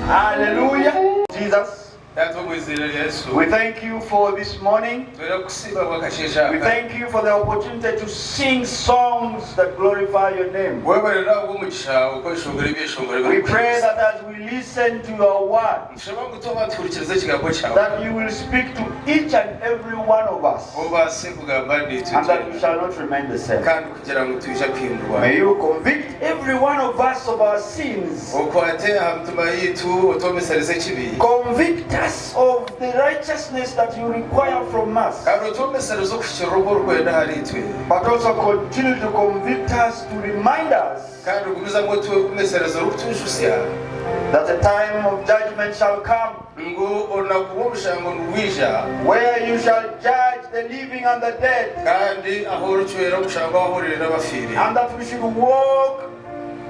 Hallelujah. Jesus, Taata omu iziina rya Yesu, we thank you for this morning. Turakusiima ahabw'akasheeshe We aka. thank you for the opportunity to sing songs that glorify your name. Webare rero ahabw'omugisha okweshongora ebyeshongoro We pray ebirikukuhimbisa. that as we listen to your word, Nitushaba ngu twaba nituhurikiriza ekigambo kyawe, that you will speak to each and every one of us, obaase kugamba naitwe and that we twena, shall not remain the same. kandi kugira ngu twija kuhindurwa. May you convict every one of us of our sins. Okwate aha mitima yaitu otwomesereze ekibi. Convict us of the righteousness that you require from us. Kandi otwomesereze okuhikirira oku orikwenda ahariitwe. But also continue to convict us to remind us Kandi ogumizamu otwomesereze orikutwijutsya that the time of judgment shall come ngu orunaku rw'omushango nirwija where you shall judge the living and the dead, kandi ahu oricwera omushango abahuriire n'abafiire, and that we should walk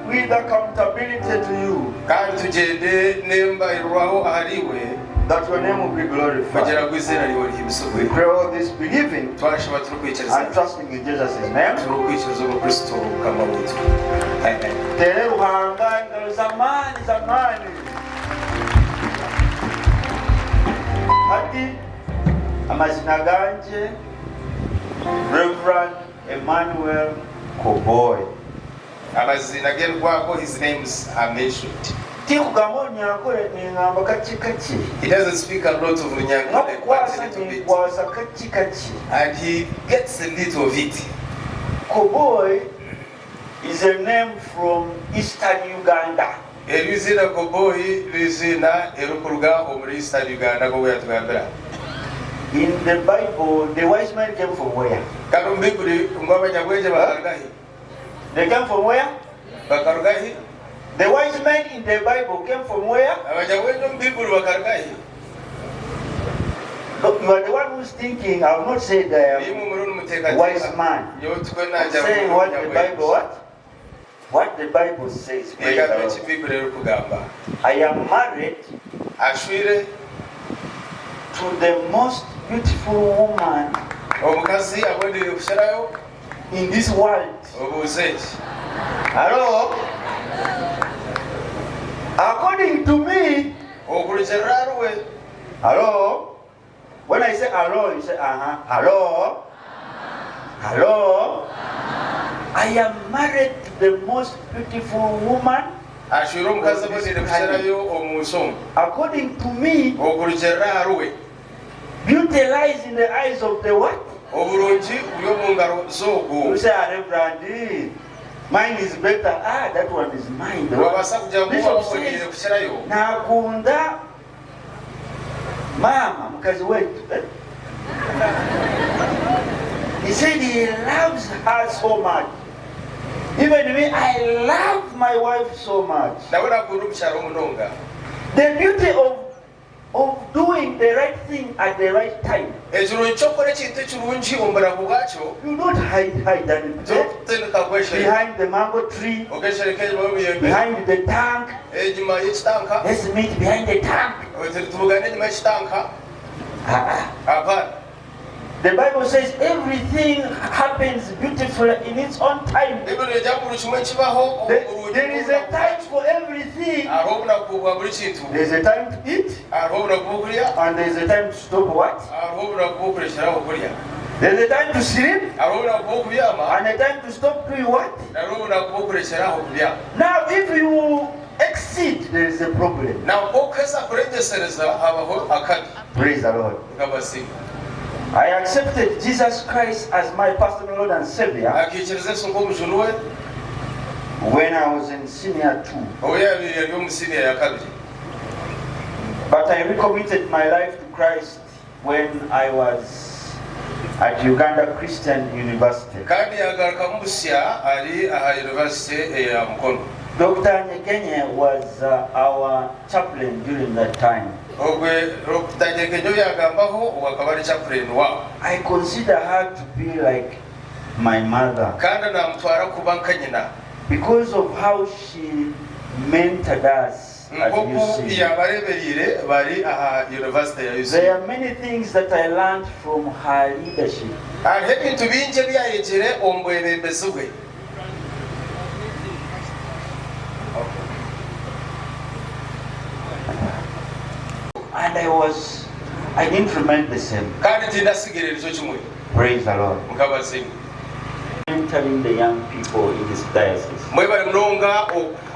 with accountability to you, kandi tugyende n'embarirwaho ahariiwe, that your name will be glorified. kugira ngu eiziina ryawe rihimbisibwe. We pray all this believing Twashaba turikwikiriza and trusting in Jesus' name. turikwikiriza omu Kristo Mukama waitu. Amen. Tere Ruhanga engaro z'amaani z'amaani. Hati amazina gangye Rev. Emmanuel Koboy. Amaziina ge rwago, his names are mentioned. Tikugamba Orunyankore ningamba kakye kakye. He doesn't speak a lot of Runyankore, but a N'okukwasa little bit. ninkwasa kakye kakye. And he gets a little of it. Koboy is a name from Eastern Uganda. Eryo iziina Koboyi n'eiziina erikuruga omuri Eastern Uganda nk'oku yatugambira. In the Bible, the wise men came from where? Kandi omu Baiburi ngu abanyabwengye bakaruga hi? They came from where? Bakaruga hi? The wise men in the Bible came from where? Abanyabwengye omu Baiburi bakaruga hi? Look, you are the one who's thinking. I will not say the Imwe muriho nimuteekateeka. wise man. Nyowe tikwo I'm naagira ngu saying ndi what the omunyabwengye. Bible what? What the Bible says. Praise the Ningamba Lord. eki Baiburi erikugamba. I am married Ashwire to the most beautiful woman omukazi abonire kukirayo in this world. Obuuze eki. Hello? According to me, Okurugiirira ahariwe. Hello? When I say hello, you say uh-huh. Hello? Hello? I am married to the most beautiful woman. Ashwire omukazi abonire kukirayo omu nsi omu. According to me, Okurugiirira ahariwe. Beauty lies in the eyes of the what? Oburungi buri omu ngaro z'ogwo. You say, ah, Reverend, mine is better. Ah, that one is mine. Noobaasa kugira ngu Bishop owaboneire says, kukirayo. Nakunda mama mukazi wetu. Eh? He said he loves her so much. Even me, I love my wife so much. Nawe nakunda omukyara munonga. The beauty of Of doing the right thing at the right time. Ekirungi ky'okukora ekintu ekirungi omu bunaku bwakyo. You don't hide hide and play Torikutendeka kweshereka. behind the mango tree, Okeshereka enyima y'omuyembe. behind the tank. Enyima y'ekitanka. Let's meet behind the tank. Oti tubugane enyima y'ekitanka. Hapana. The Bible says everything happens beautifully in its own time. Baibuli neegira ngu buri kimwe kibaho omu There, burungi there is a time for everything. Hariho obunaku bwa buri kintu. There's a time to eat. Hariho obunaku bw'okurya. And there's a time to stop what? Hariho obunaku bw'okurekyera aho kurya. There's a time to sleep. Hariho obunaku bw'okubyama. And a time to stop doing what? Hariho obunaku bw'okurekyera aho kubyama. Now if you exceed, there is a problem. Na okuheza kurengyesereza habaho akabi. Praise the Lord. Mukama asiimwe. I accepted Jesus Christ as my personal Lord and Savior. Akaikiriza Yesu nk'omujuni we. When I was in senior 2. Obu yaabaire ari omu siniya ya kabiri. But I recommitted my life to Christ when I was at Uganda Christian University. Kandi yaagarukamu busya ari aha yunivasite eya Mukono. Dokita Nyegenye was our chaplain during that time. Ogwe Dokita Nyegenye ou yaagambaho ogu akaba ari chaplain waabo. I consider her to be like my mother. Kandi naamutwara kuba nka nyina. Because of how she mentored us at Nk'oku UC. yaabareebereire bari aha yunivasite ya UC. There are many things that I learned from her leadership. Hariho ebintu bingi ebi yaayegire omu bwebembezi bwe. And I was, I didn't remain the same. Kandi tindasigire nikyo kimwe. Praise the Lord. Mukama asiimwe. Mentoring the young people in this diocese. Mwebare munonga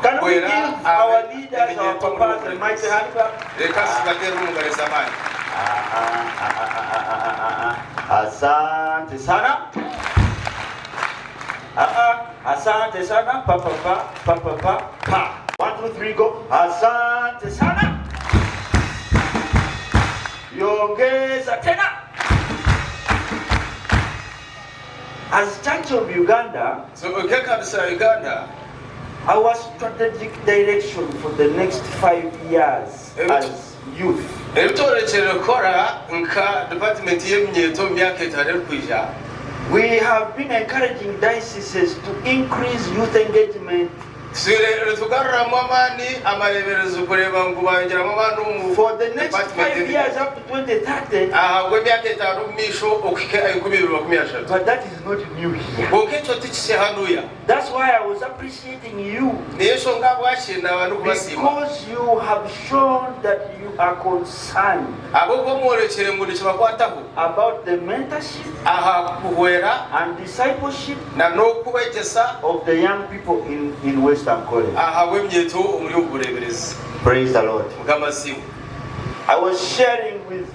Can we okuhwera give our leaders, our papas, a mighty hand clap? Reka tubateere omu ngaro ez'amaani. Asante sana. Asante sana. Pa pa pa pa pa pa pa. One, two, three, go. Asante sana. Yongeza tena. As Church of Uganda, so nk'ekanisa ya Uganda, our strategic direction for the next 5 years as youth. Ebi tworekyereire kukora nka dipatimenti y'eminyeeto omu myaka etaano erikwija. We have been encouraging dioceses to increase youth engagement. Tutwire nitugaruramu amaani amareeberezi kureeba ngu bayongyeramu amaani omu For the next department 5 years y'eminyeeto up to 2030. Ahabw'emyaka etaano omu maisho okuhika 2030. But that is not new here. Kwonka ekyo tikisya hanuya. That's why I was appreciating you. Niyo nshonga ahabwaki naaba ndikubasiima. Because you have shown that you are concerned. Ahabw'okuba mworekire ngu nikibakwataho. About the mentorship. Aha kuhwera. And discipleship. Na n'okubegyesa. Of the young people in, in West Ankole. Ahabw'emyeto omuri obu bureeberezi. Praise the Lord. Mukama asiimwe. I was sharing with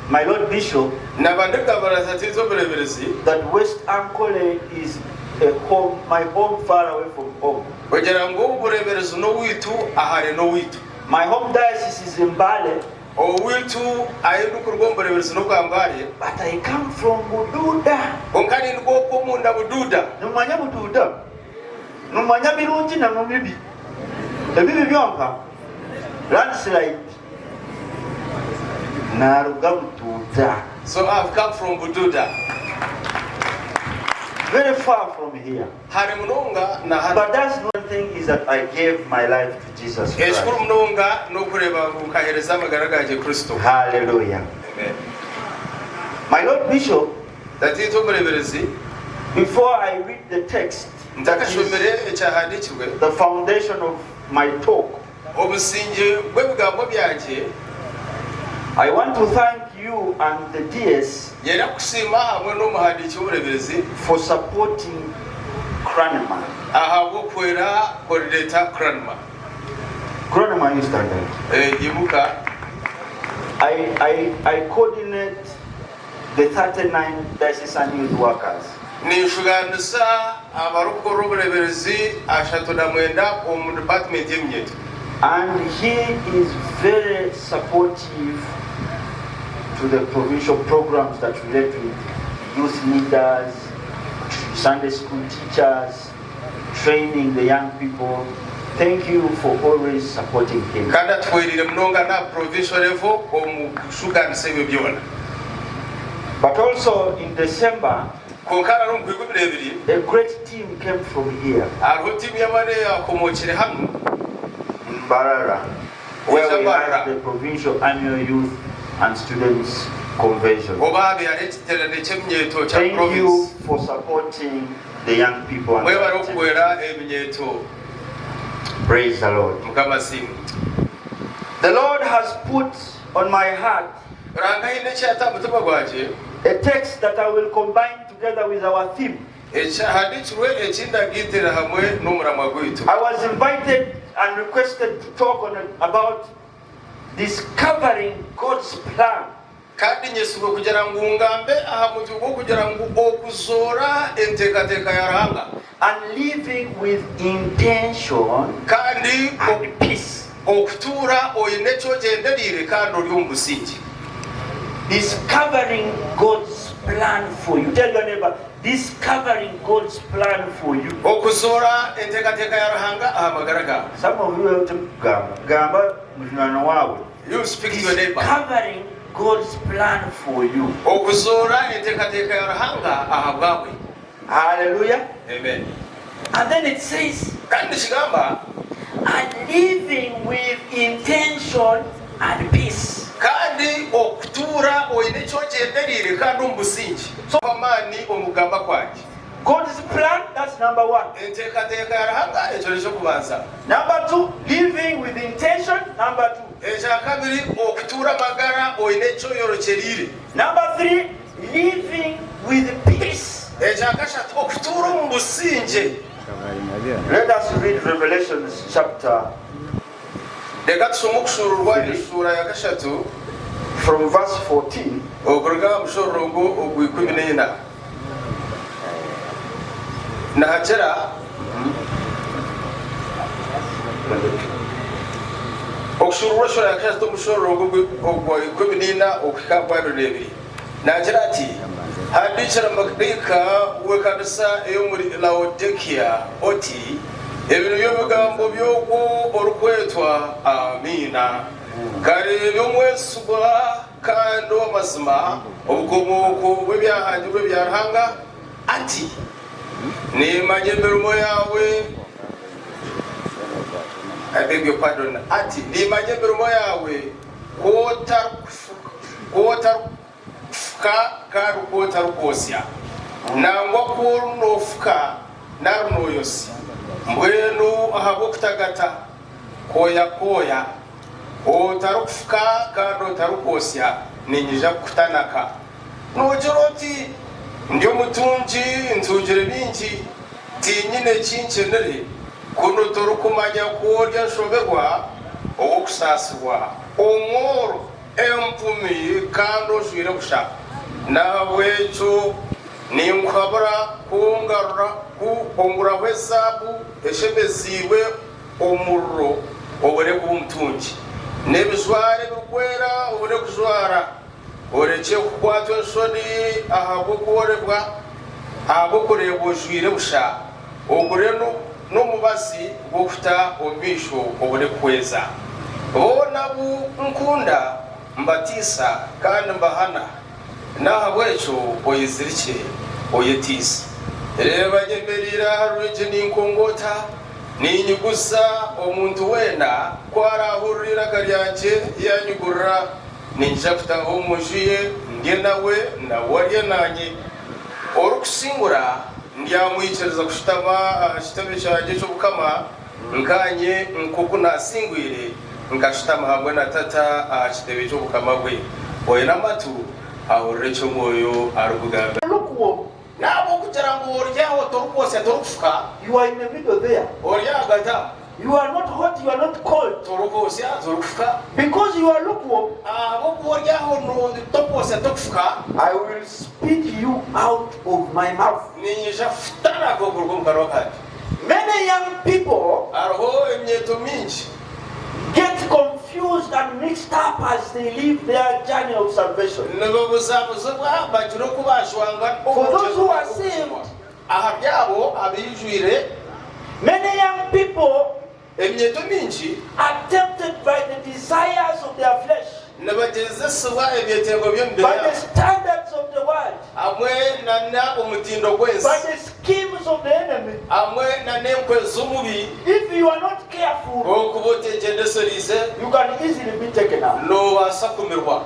my Lord Bishop. Naba ndikugambira na Tata omureeberezi. That West Ankole is a home, my home far away from home. Kugira ngu obu bureeberezi n'owaitu ahare n'owaitu. My home diocese is Mbale. Owaitu ahu ndikuruga omu bureeberezi n'obwa Mbale. But I come from Bududa. Kwonka ninduga okwo omunda Bududa. Nomanya Bududa? Nomanya birungi na mubibi. Ebibi byonka. Landslide. Naruga Bududa. So I've come from Bududa. Very far from here. Hare munonga na hanu. But that's one thing is that I gave my life to Jesus Christ. Ekikuru munonga n'okureeba ngu nkaheereza amagara gangye Kristo. Hallelujah. Amen. My Lord Bishop, Tataitwe omureeberezi, before I read the text, ntakashomire ekyahandiikirwe, the foundation of my talk, omusingye gw'ebigambo byangye, I want to thank you and the DS Nyenda kukusiima hamwe n'omuhandiiki w'obureeberezi for supporting Cranmer. Ahabw'okuhwera coordinator Cranmer. Cranmer, you stand up. Eh, imuka. I, I, I coordinate the 39 diocesan youth workers. Ninshugaanisa abarikukora obureeberezi 39 omu department y'eminyeeto. And he is very supportive to the provincial programs that relate with youth leaders, Sunday school teachers, training the young people. Thank you for always supporting him. Kandi atuhwereire munonga n'aha provincial level omu kushugaanisa ebyo byona. But also in December. Kwonka hariho omu kwikumi n'ebiri. A great team came from here. Hariho tiimu y'amaani eyakomookire hanu. In Mbarara where we had the provincial annual youth and students convention. Obu haabaire hariho ekiteerane ky'eminyeeto kya Thank you province. for supporting the young people and their Mwebare activities. okuhwera eminyeeto. Praise the Lord. Mukama asiimwe. The Lord has put on my heart Ruhanga haine eki yaata aha mutima gwangye. a text that I will combine together with our theme. Ekyahandiikirwe eki ndagaitire hamwe n'omuramwa gwaitu. I was invited and requested to talk on about discovering God's plan. Kandi nyetsirwe kugira ngu ngambe aha mutwe gw'okugira ngu Okuzoora Enteekateeka ya Ruhanga. And living with intention Kandi and peace. okutuura oine eki ogyendereire kandi ori omu busingye. Discovering God's plan for you. Tell your neighbor, discovering God's plan for you. Okuzoora enteekateeka ya Ruhanga aha magara gaawe. Some of you timukugamba. Gamba mujunanwa waawe. You speak to your neighbor. Discovering God's plan for you. Okuzoora enteekateeka ya Ruhanga aha bwawe. Hallelujah. Amen. And then it says, Kandi nikigamba. And living with intention and peace. Kandi okutuura oine eki ogyendereire kandi omu busingye. So amaani omu kugamba kwangye. God's plan, that's number one. Enteekateeka ya Ruhanga, ekyo n'eky'okubanza. Number two, living with intention, number two. Ekyakabiri, okutuura amagara oine eki oyorekyereire. Number three, living with peace. Ekyakashatu, okutuura omu busingye. Let us read Revelations chapter. Reka tushome Okushuuruurwa eshuura ya kashatu. From verse 14. Okuruga aha mushororongo ogw'ikumi n'ena. Nihagira Okushuuruurwa eshuura ya kashatu omushororongo ogwa ikumi n'eina okuhika aha gw'abiri n'ebiri. Naagira ati, Handiikira maraika w'ekanisa ey'omuri Laodikia oti, Ebi nibyo bigambo by'Ogwo orikwetwa Amiina, kareebi omwesigwa kandi ow'amazima, obukomooko bw'ebyahangirwe bya Ruhanga, ati, Nimmanya emirimo yaawe, I beg your pardon, ati, Nimmanya emirimo yaawe, ku otarikufuka kandi ku otarikwotsya, nangwa ku noofuka nari nooyotsya. Mbwenu ahabw'okutagata kooyakooya, otarikufuka kandi otarikwotsya, niinyija kukutanaka. Noogira oti, Ndi omutungi, ntungire bingi, tiinyine ki nkyenire. Kunu torikumanya ku ori enshoberwa, ow'okusaasibwa, omworo, empumi kandi ojwaire busha. N'ahabw'ekyo ninkuhabura kungarura, ku onguraho ezaabu eshemeziibwe omuriro, obone kuba omutungi, n'ebijwaro ebirikwera obone kujwara. Orekye kukwatwa enshoni ahabw'okworebwa, ahabw'okureebwa ojwaire busha, ogure n'omubazi gw'okuta omu maisho obone kuhweza. Boona abu nkunda mbatiisa kandi mbahana, n'ahabw'ekyo oyezirikye, oyetiise. Reeba nyemereire aha rwigi ninkongoota, niinyiguza omuntu weena ku araahurire eiraka ryangye yaanyigurira. Niinyija kutaaha omu nju ye, ndye nawe, nawe arye naanye. Orikusingura ndyamwikiriza kushutama aha kitebe kyangye ky'obukama, nkaanye nk'oku naasingwire, nkashutama hamwe na Tata aha kitebe ky'obukama bwe. Oine amatu, ahurire eki Omwoyo arikugambira. N'ahabw'okugira ngu ori aho torikwotsya torikufuka. You are in the middle there. Ori ahagati aho. You are not hot, you are not cold. Torikwotsya torikufuka. Because you are lukewarm. Ahabw'okuba ori aho torikwotsya torikufuka. I will spit you out of my mouth. Niinyija kukutanaka okuruga omu kanwa kangye. Many young people. Hariho emyeto mingi. Get confused and mixed up as they live their journey of salvation. Nibabuzabuzibwa bagira oku bajwanga For those who are saved, Aha byabo abaijwire. Many young people. Eminyeeto mingi are tempted by the desires of their flesh. Nibagyezesibwa ebyetengo by'emibiri By the yaabo. standards of the world. Hamwe na na omutindo gw'ensi. By the schemes of the enemy. Hamwe na n'enkwe z'omubi. If you are not careful. Ku orikuba otegyendesereize. You can easily be taken up. Noobaasa kumirwa.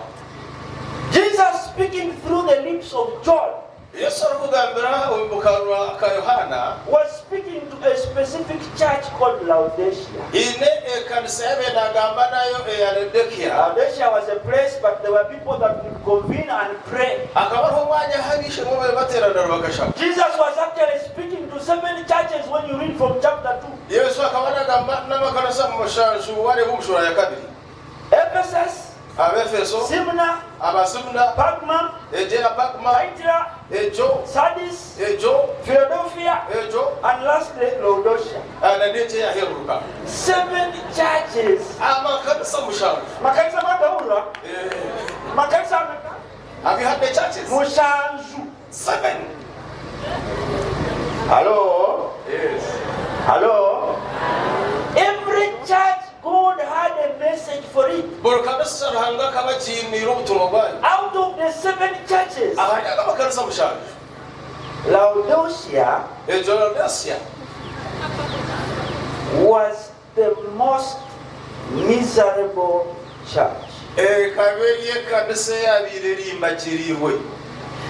Jesus speaking through the lips of John. Yesu arikugambira omu kanwa ka Yohaana. Was speaking to a specific church called Laodicea. Haine ekanisa yabaire nagamba nayo eya Laodikia. Laodicea was a place but there were people that would convene and pray. Hakaba hariho omwanya ahu ab'eishe-emwe baabaire bateeranira bakashaba. Jesus was actually speaking to seven churches when you read from chapter 2. Yesu akaba nagamba n'amakanisa mushanju wareeba omu shuura ya kabiri. Ephesus, Abaefeso, Smyrna, Abasumuna, Pergamum, egyo eya Pagma, Thyatira, egyo, Sardis, egyo, Philadelphia, egyo, and lastly Laodicea. na n'egyo eyaheruka. Seven churches. Amakanisa mushanju. Makanisa madahurira? Makanisa ameka? Have you heard the churches? Mushanju. Seven. Hello? Yes. Hello? Every church God had a message for it. Buri kanisa Ruhanga akaba agiiniire obutumwa bwayo. Out of the seven churches. Ahari aga makanisa mushanju. Laodicea. Egyo Laodicea. Was the most miserable church. Ekaba eri ekanisa eyaabaire erimbagiriirwe.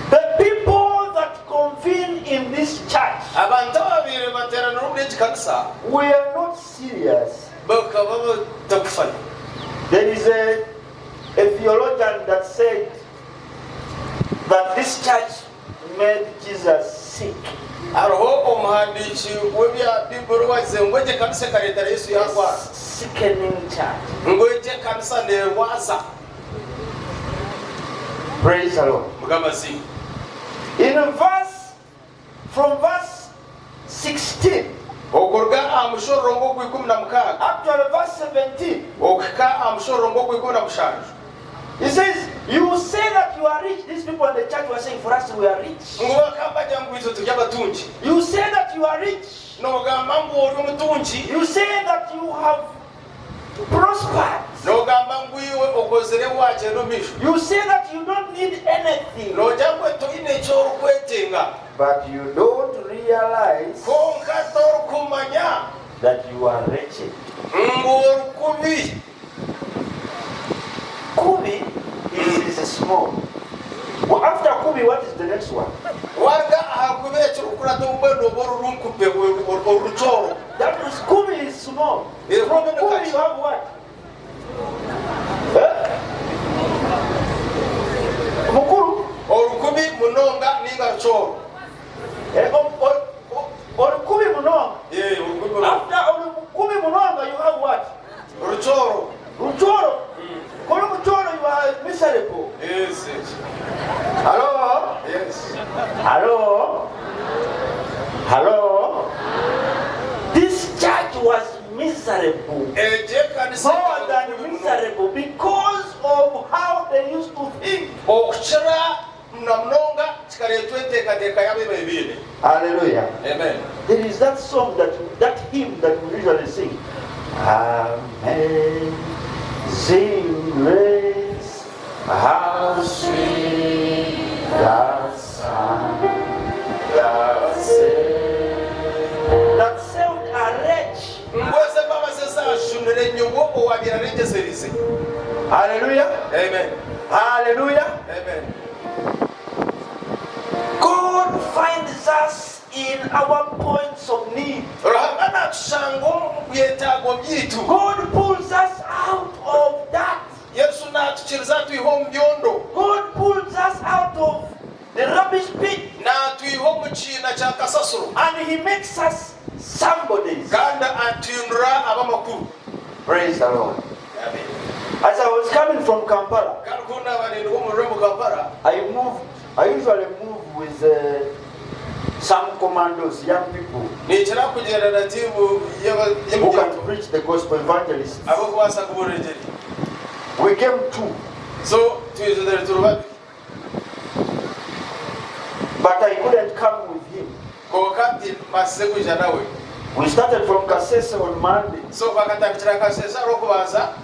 The people that convene in this church. Abantu abaabaire bateeranira omuri egi kanisa. Were not serious. Bakaba batakufayo. There is a a theologian that said that this church made Jesus sick. Hariho omuhandiiki w'ebya Baiburi owaagize ngu egi ekanisa ekareetera Yesu yaarwara. Sickening church. Ngu egi ekanisa neerwaza. Praise the Lord. Mukama asiimwe. In verse, from verse 16. Okuruga aha mushororongo ogw'ikumi na mukaaga. Actually verse 17. Okuhika aha mushororongo ogw'ikumi na mushanju. He says, you say that you are rich. These people in the church were saying, for us we are rich. Ngu bakaba bagira ngu itwe turi abatungi. You say that you are rich. Nogamba ngu ori omutungi. You say that you have prospered. Nogamba ngu iwe okozire wagyenda omu maisho. You say that you don't need anything. Nogira ngu toine eki orikwetenga. But you don't realize. Kwonka torikumanya. That you are wretched. Ngu ori kubi. Kubi is, is small. Well, after Kubi, what is the next one? Waruga aha kubi ekirikukurata obumwe nooba ori runkupe, orucooro. That is Kubi is small. From Kubi you have what? Eh? Mukuru? Orukubi munonga ninga rucooro. Eh, orukubi munonga. Eh, orukubi munonga. After orukubi munonga you have what? Rucooro. Rucooro. Kuri mucooro you are miserable. Yes, yes. Hello? Yes. Hello? Hello? This church was miserable. Egyo ekanisa More than miserable because of how they used to think. Okukira na munonga kikareetwa enteekateeka yaabo ei baine. Hallelujah. Amen. There is that song that that hymn that we usually sing. Amazing grace, how sweet the sound that saved, that saved a wretch. Ngu ezi embabazi ezaajunire nyowe owaabaire arengyeserize. Hallelujah. Amen. Hallelujah. Amen. God finds us in our points of need. Ruhanga naatushanga omu byetaago byaitu. God pulls us out of that. Yesu naatukiriza atwiha omu byondo. God pulls us out of the rubbish pit. Naatwiha omu kiina kya kasasiro. And he makes us somebodies. Kandi atuhindura ab'amakuru. Praise the Lord. Amen. As I was coming from Kampala, Kandi ku naaba nindi omu rurembo Kampala, I moved, I usually move with uh, some commandos, young people. Ninkira kugyenda na tiimu Who can preach the gospel, evangelists. Abarikubaasa kubuurira engiri. We came two. So twizire turi babiri. But I couldn't come with him. Kwonka timbaasize kwija nawe. We started from Kasese on Monday. So bakatandikira Kasese Arwokubanza.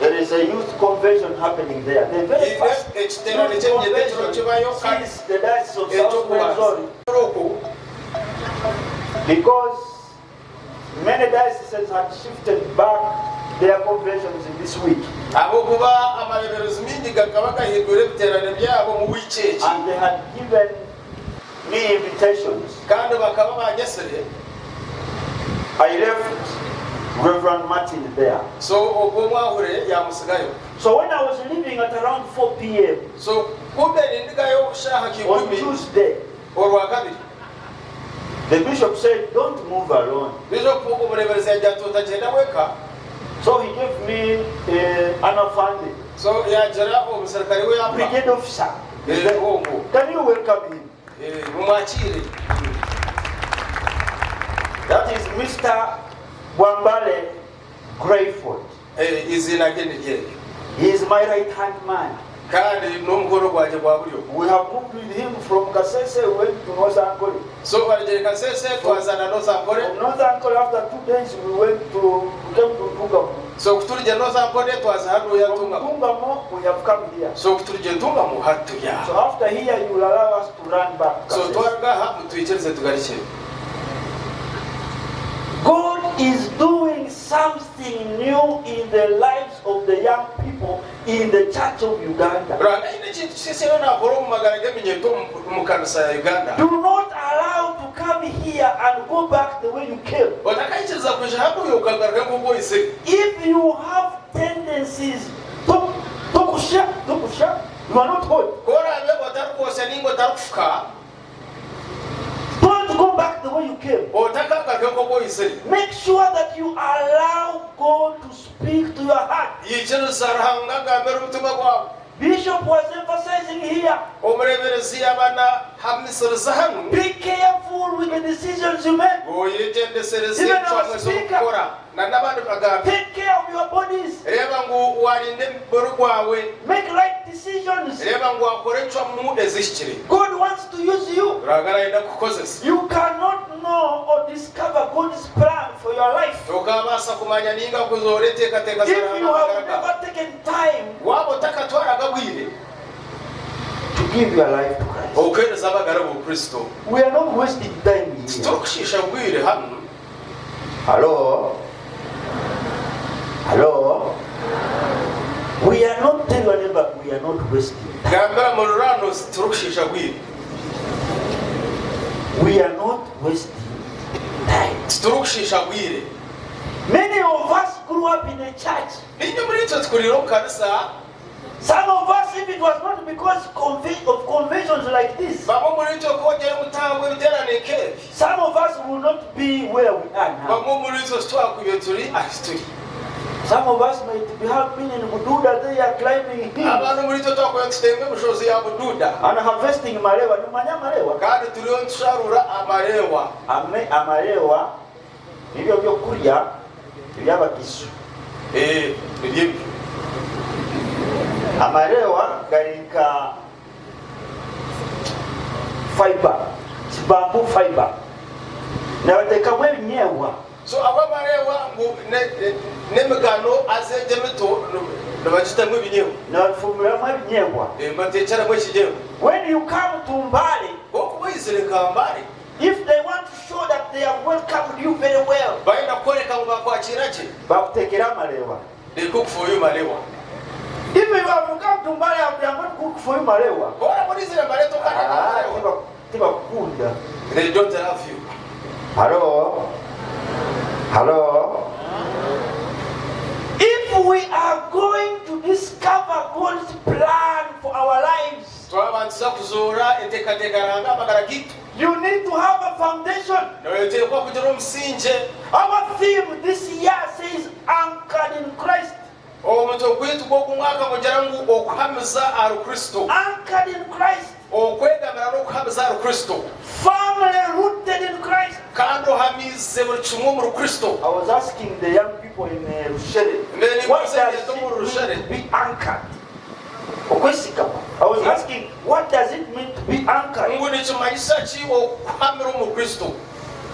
There is a youth convention happening there. The very first Ekiterane youth ky'emyenda ekiro convention kibayo kandi since the Diocese of South ekyokubanza Rwenzori. Oku Because many dioceses had shifted back their conventions in this week. Ahabw'okuba amareeberezi maingi gakaba gahindwire ebiteerane byabo omu wiiki egi. And they had given me invitations. Kandi bakaba banyetsire. I left Reverend Martin there. So ogwo omwahure yaamutsigayo. So when I was leaving at around 4 pm. So kumbe nindigayo shaaha On k'ikumi. Tuesday. Orwakabiri. The bishop said, Don't move alone. Bishop omureeberezi yagira ati otagyenda wenka. So he gave me uh, an afande. So yagira omuserukare we yampa. Brigade officer. Eh, ogwo. Can you welcome him? Eh, mumwakire. That is Mr. Bwambale Greyford. Eh, eiziina rye niryo eryo. He is my right hand man. Kandi n'omukono gwangye gwa buryo. We have moved with him from Kasese, we went to North Ankole. So twarugire Kasese twaza na North Ankole. From North Ankole after 2 days we went to, we came to Ntungamo. So ku turugire North Ankole twaza hanuya From Ntungamo. Ntungamo we have come here. So ku turugire Ntungamo hati turi aha. So after here you will allow us to run back to So Kasese. twaruga aha mutwikirize tugarukye. God is doing something new in the lives of the young people in the church of Uganda. Ruhanga aine ekintu kisya eki ariyo naakora omu magara g'eminyeeto omu kanisa ya Uganda. Do not allow to come here and go back the way you came. Otakaikiriza kwija hanuya okagaruka nk'oku oizire. If you have tendencies to tokusha tokusha you are not holy. Ku oraabe otarikwosya nainga otarikufuka. Don't go back the way you came. Otakagaruka nk'oku oizire. Make sure that you allow God to speak to your heart. Yikiriza Ruhanga agambire omutima gwawe. Bishop was emphasizing here. Omureeberezi yaaba nahamisiriza hanu. Be careful with the decisions you make. Oyegyendesereze Even our encwamu speaker. ez'orikukora. Na n'abandi bagambi. Take care of your bodies. Reeba ngu waarinda omubiri gwawe. Make right decisions. Reeba ngu waakora encwamu ezihikire. God wants to use you. Ruhanga arayenda kukukozesa. You cannot know or discover God's plan for your life. Tokaabaasa kumanya nainga kuzoora enteekateeka za If Ruhanga you aha have magara gaawe. never taken time Waaba otakatwaraga bwire to give your life to Christ. okuheereza amagara gaawe Kristo. We are not wasting time here. Titurikushiisha bwire hanu. Hello? Hello? We are not, tell your neighbor, we are not wasting time. Gambira muriraanwa oti titurikushiisha bwire. We are not wasting time. Titurikushiisha bwire. Many of us grew up in a church. Baingi omuriitwe tukuriire omu kanisa. Some of us, if it was not because of conventions like this, Bamwe omuriitwe ku ogira ngu tihabw'ebiteerane nk'ebi. some of us will not be where we are now. Bamwe omuriitwe titwakwiire turi ahi turi. Some of us might be have been in Bududa there climbing hills. Abandi omuriitwe twakubaire nitutemba emishozi ya Bududa. And harvesting malewa. Nimanya malewa? Kandi turiyo nitusharuura amarewa. Ame, amarewa nibyo byokurya eby'abagisu. Ee, nibyo ebyo. Amarewa gari nka fiber, bamboo fiber. Nibateekamu ebinyeebwa. So ago amarewa ngu n'emigano haza egyo emito nibagitamu ebinyeebwa. Nibabifumbiramu ebinyeebwa. Nibateekyeramu ekinyeebwa. When you come to Mbale, Ku orikuba oizire nka Mbale. If they want to show that they have welcomed you very well. Bayenda kukworeka ngu bakwakiira gye. Bakuteekera amalewa. They cook for you malewa. If you have come to Mbale and they have not cooked for you malewa. Ku oraba oizire Mbale tokarya amalewa. Tibakukunda. They don't love you. Hello? Hello? If we are going to discover God's plan for our lives, Twaba nituza kuzoora enteekateeka ya Ruhanga aha magara gaitu. You need to have a foundation. Noteekwa kugira omusingye. Our theme this year says anchored in Christ. Omutwe gwaitu gw'ogu mwaka ngugira ngu okuhamiza ahari Kristo. Anchored in Christ. Okwegamira n'okuhamiza ahari Kristo. Firmly rooted in Christ. Kandi ohamiize buri kimwe omuri Kristo. I was asking the young people in Rushere, Mbere what ninkubuuza does eminyeeto it omuri mean Rushere. to be anchored? Okwesigama. I was asking, what does it mean to be anchored? Ngu nikimanyisa ki okuhamira omu Kristo?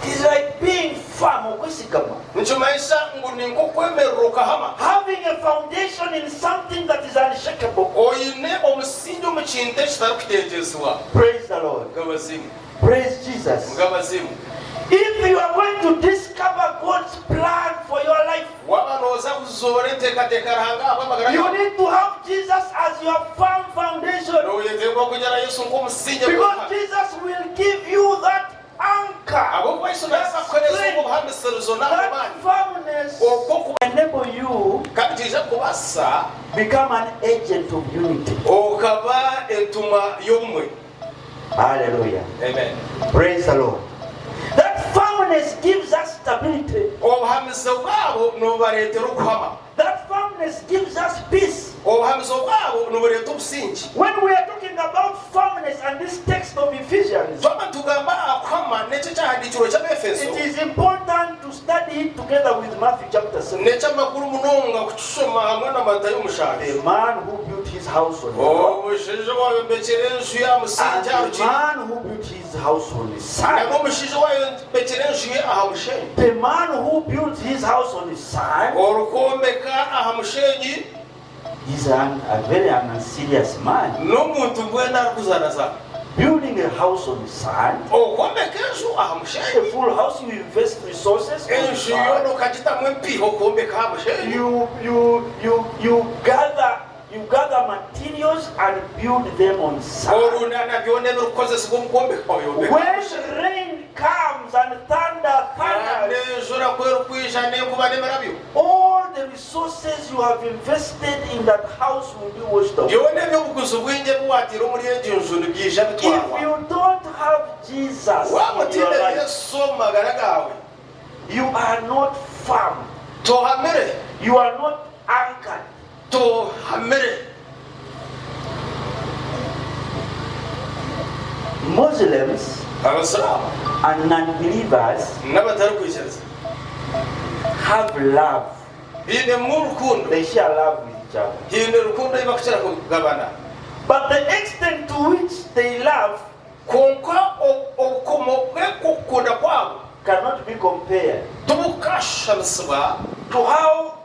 It is like being firm, okwesigama. Nikimanyisa ngu ni nk'okwemerera okahama. Having a foundation in something that is unshakable. Oine omusingi omu kintu ekitarikutengyesibwa. Praise the Lord. Mukama asiimwe. Praise Jesus. Mukama asiimwe. If you are going to discover God's plan for your life, Waaba nooza kuzoora enteekateeka ya Ruhanga ahabw'amagara you gaawe, need to have Jesus as your firm foundation. nooyetengwa kugira Yesu nk'omusingi Because gw'okuhamya. Jesus will give you that anchor, Ahabw'okuba Yesu naabaasa kukuheereza obwo buhamisirizo n'ago that maani. firmness Okwo kuba enable you kandi nikiija kukubaasisa become an agent of unity. okaba entumwa y'obumwe. Hallelujah. Amen. Praise the Lord. That firmness gives us stability. Obuhamizo bwabo nibubareetera okuhama. That firmness gives us peace. Obuhamizo bwabo nibureeta obusingye. When we are talking about firmness and this text of Ephesians, Twaba nitugamba aha kuhama n'eki ekyahandiikirwe ky'Abaefeso, it is important to study it together with Matthew chapter 7. n'eky'amakuru munonga kukishoma hamwe na Matayo mushanju. The man who built his house on the rock Omushaija owaayombekire enju ye aha and musingi aha the rukiri, man who built his house on the sand. n'omushaija owaayombekire enju ye aha mushenyi. The man who built his house on the sand Orikwombeka aha mushenyi is an, a very unserious man. N'omuntu mbwenu arikuzanazaana. Building a house on the sand. Okwombeka enju aha mushenyi. A full house, you invest resources on the Enju sand. yoona okagitamu empiiha okwombeka aha mushenyi. You, you, you, you gather you gather materials and build them on sand. Orundaana byona ebirikukozesibwa omu kwombeka oyombeka aha When mushenyi. rain comes and thunder Kandi thunders, enjura ku erikwija n'enkuba n'emirabyo. All the resources you have invested in that house will be washed away. Byona eby'obuguzi bwingi ebi waataire omuri egyo nju nibyija bitwarwa. If you don't have Jesus Waaba in your otaine life, Yesu omu magara gaawe, you are not firm. Tohamire. You are not anchored. Tohamire. Muslims Abasiraamu and non-believers n'abatarikwikiriza have love. Bainemu rukundo. They share love with each other. Haine rukundo ei barikukira kugabana. But the extent to which they love Kwonka obukomo bw'okukunda kwabo cannot be compared tibukashushanisibwa to how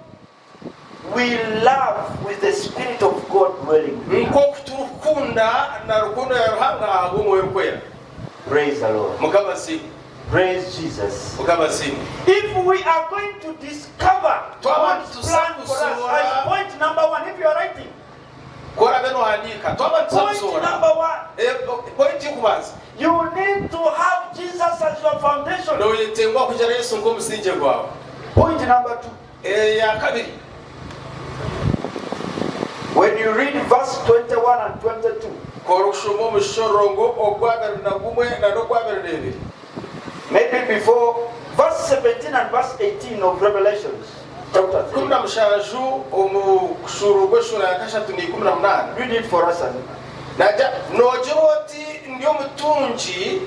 we love with the spirit of God dwelling within us. Nk'oku turikukunda na rukundo ya Ruhanga ahabw'Omwoyo Orikwera. Praise the Lord. Mukama asiimwe. Praise Jesus. Mukama asiimwe. If we are going to discover Twaba God's nituza plan for us, kuzoora as point number one, if you are writing, Ku oraabe noohandiika, twaba nituza point kuzoora number one, pointi y'okubanza. You need to have Jesus as your foundation. Noyetengwa kugira Yesu nk'omusingye gwawe. Point number two. Eya kabiri. When you read verse 21 and 22. Ku orikushoma omushororongo ogwabiri na gumwe na n'ogwabiri n'ebiri. Maybe before verse 17 and verse 18 of Revelations chapter 3. 17 omu kushuuruurwa eshuura ya kashatu na 18. Read it for us and Naagira, Noogira oti, Ndi omutungi,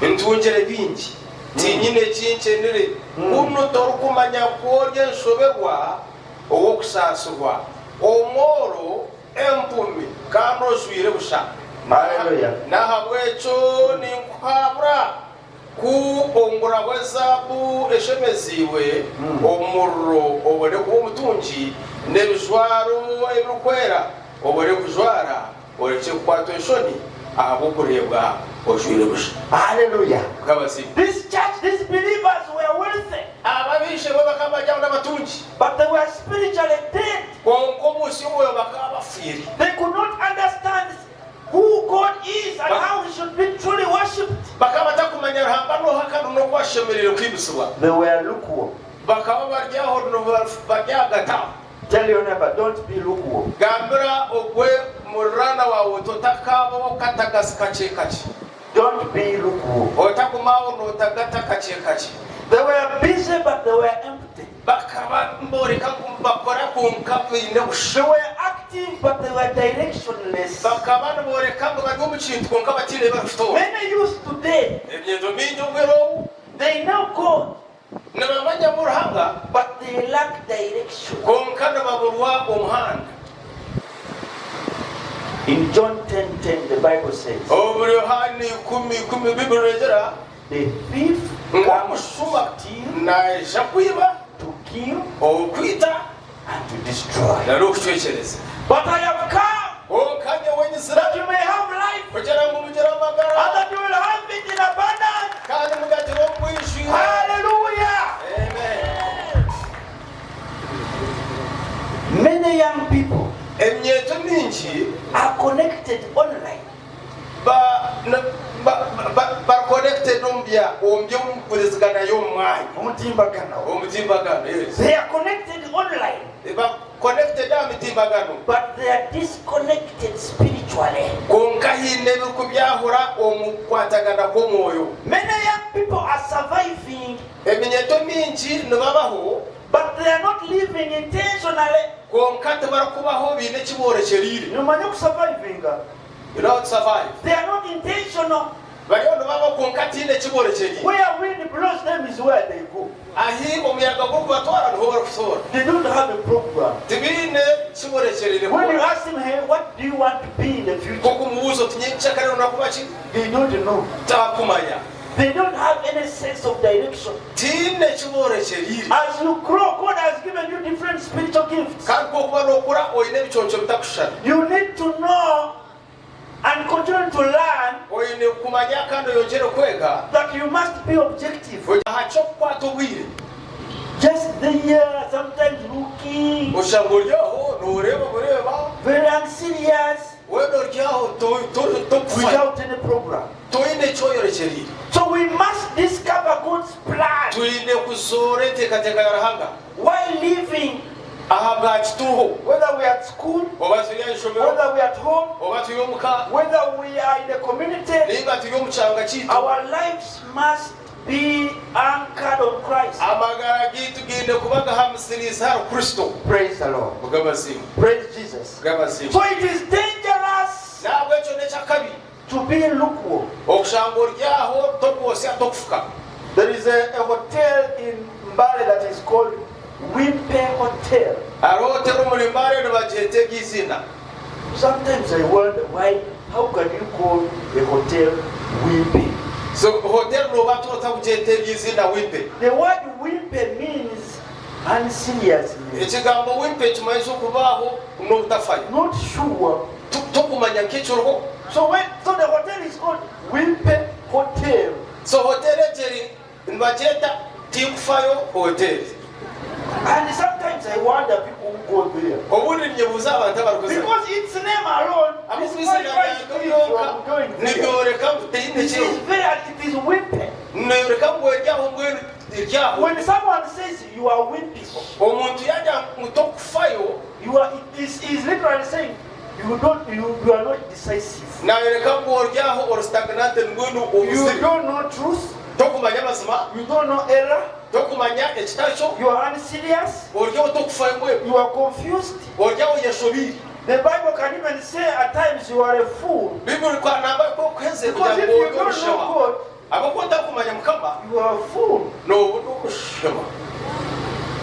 ntungire bingi, tiinyine ki nkyenire. Kunu torikumanya ku ori enshoberwa, ow'okusaasirwa, omworo, empumi, kandi ojwaire busha. N'ahabw'ekyo ninkuhabura ku onguraho ezaabu eshemeziibwe omu muriro, obone kuba omutungi, n'ebijwaro ebirikwera, Obone kujwara, orekye kukwatwa enshoni ahabw'okureebwa ojwaire busha. Hallelujah. Mukama asiimwe. This church, these believers were wealthy. Aba ab'eishe-emwe bakaba bari aho n'abatungi. But they were spiritually dead. Kwonka omu nsi y'omwoyo bakaba bafiire. They could not understand who God is and how he should be truly worshipped. Bakaba batakumanya Ruhanga n'oha kandi n'oku ashemereire kuhimbisibwa. They were lukewarm. Bakaba bari aho bari ahagati aho. Tell your neighbor, don't be lukewarm. Gambira ogwe muriraanwa waawe oti, Otakaaba ow'okatagasi kakye kakye. Don't be lukewarm. Otaguma aho nootagata kakye kakye. They were busy but they were empty. Bakaba nibooreka ngu nibakora kwonka baine busha. They were active but they were directionless. Bakaba nibooreka ngu bari omu kintu kwonka bataine ei barikutoora. Many youth today. Emyendo mingi obwire obu. They know God. Nibamanya ngu Ruhanga. But they lack direction. Kwonka nibaburwa omuhanda. In John 10:10 the Bible says. Omuri Yohaana 10:10 Baiburi neegira. The thief Ngu comes omushuma to steal, naija kwiba, to kill, okwita and to destroy. na n'okucwekyereza. But I have come Kwonka nyowe nyizire that you may have life kugira ngu mugire amagara and that you will have it in abundance. kandi mugagire omu bwijwire. Hallelujah! Amen. Many young people Emyeto mingi are connected online. ba na- ba ba ba connected omu bya omu by'omuhurizigana y'omu mwanya. Omutimbagano. Omutimbagano, yes. They are connected online, Ba connected aha mitimbagano. but they are disconnected spiritually. Kwonka haine ebirikubyahura omu kukwatagana kw'omwoyo. Many young people are surviving, Eminyeto mingi nibabaho, but they are not living intentionally. kwonka tibarikubaho baine eki boorekyereire. Nomanya okusurvivinga? You know how to survive. They are not intentional. Bariyo nibabaho kwonka tihaine eki boorekyereire. Where wind blows them is where they go. Ahi omuyaga gurikubatwara niho barikutoora. They don't have a program. Tibaine ki boorekyereire When you kukora. ask them, hey, what do you want to be in the future? Nk'okumubuuza oti nyencakare noyenda kuba ki? They don't know. Takumanya. They don't have any sense of direction. Tihaine ki boorekyereire. As you grow, God has given you different spiritual gifts. Kandi ku orikuba nookura oine ebiconco bitakushushana. You need to know and continue to learn Oine kumanya kandi oyongyere kwega that you must be objective. aha ky'okukwata obwire. Just there, sometimes looking Oshanga ori aho nooreeba bureeba, very unserious weena ori aho tokufayo, without any program. toine eki oyorekyereire. So we must discover God's plan Twine kuzoora enteekateeka ya Ruhanga while living, ahabwa kituruho, whether we are at school, oba turi aha ishomero, whether we are at home, oba turi omu ka, whether we are in the community. nainga turi omu kyanga kyaitu. Our lives must be anchored on Christ. Amagara gaitu gaine kuba gahamisiriize ahari Kristo. Praise the Lord. Bw'amazima. Praise Jesus. Bw'amazima. So it is dangerous N'ahabw'ekyo n'eky'akabi to be lukewarm. okushanga ori aho tokwosya tokufuka. There is a hotel in Mbale that is called Wimpe Hotel. Hariho hoteri omuri Mbale nibagyeta eryo eiziina. Sometimes I wonder why, how can you call a hotel Wimpe? So hoteri nooba ota kugyeta eryo eiziina Wimpe? The word Wimpe means unseriousness. Ekigambo Wimpe kimanyisa okuba aho n'obutafayo. Not sure. Tokumanya nk'ekiriho. So when, so the hotel is called Wimpe Hotel. So hoteri egyo eri nibagyeta Tinkufayo Hoteri. And sometimes I wonder people who go there. Obundi ninyebuuza abantu abarikuzayo. Because its name alone Ahabw'okuba eiziina disqualifies ryaryo me ryonka from going there. niryoreka ngu teine It is kiriho. very, it is wimpy. Neeyoreka ngu eri aho mbwenu eri aho. When someone says you are wimpy, Omuntu yaagira ngu tokufayo, you are, it is, is literally saying you don't, you are not decisive. Naayoreka ngu ori aho ori stagnant mbwenu You obuzire. don't know truth. Tokumanya amazima. You don't know error. Tokumanya ekitari kyo. You are unserious. Ori aho tokufayo mbwenu. You are confused. Ori aho oyeshobiire. The Bible can even say at times you are a fool. Baibuli nangwa ekokuheze Because kugira if ngu you ori don't know omushema. God, Ahabw'okuba otakumanya Mukama, you are a fool. nooba ori omushema.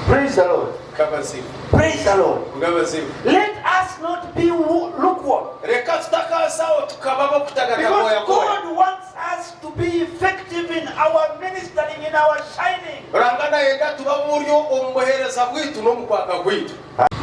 Praise the Lord. Mukama asiimwe. Praise the Lord. Mukama asiimwe. Let us not be lukewarm. Reka tutakaasa aho tukaba ab'okutagata Because koya koya. God wants us to be effective in our ministering, in our shining. Ruhanga nayenda tube ab'oburyo omu buheereza bwaitu n'omu kwaka kwaitu.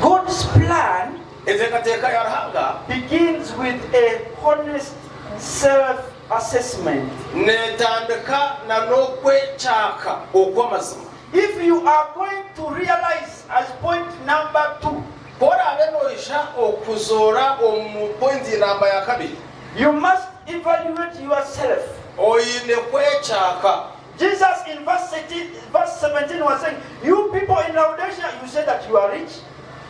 God's plan Enteekateeka ya Ruhanga begins with a honest self-assessment. Neetandika na n'okwekyaka okw'amazima. If you are going to realize as point number 2. Ku oraabe noija okuzoora omu pointi namba ya kabiri. You must evaluate yourself. Oine kwekyaka. Jesus in verse verse 17 was saying, You people in Laodicea, you say that you are rich.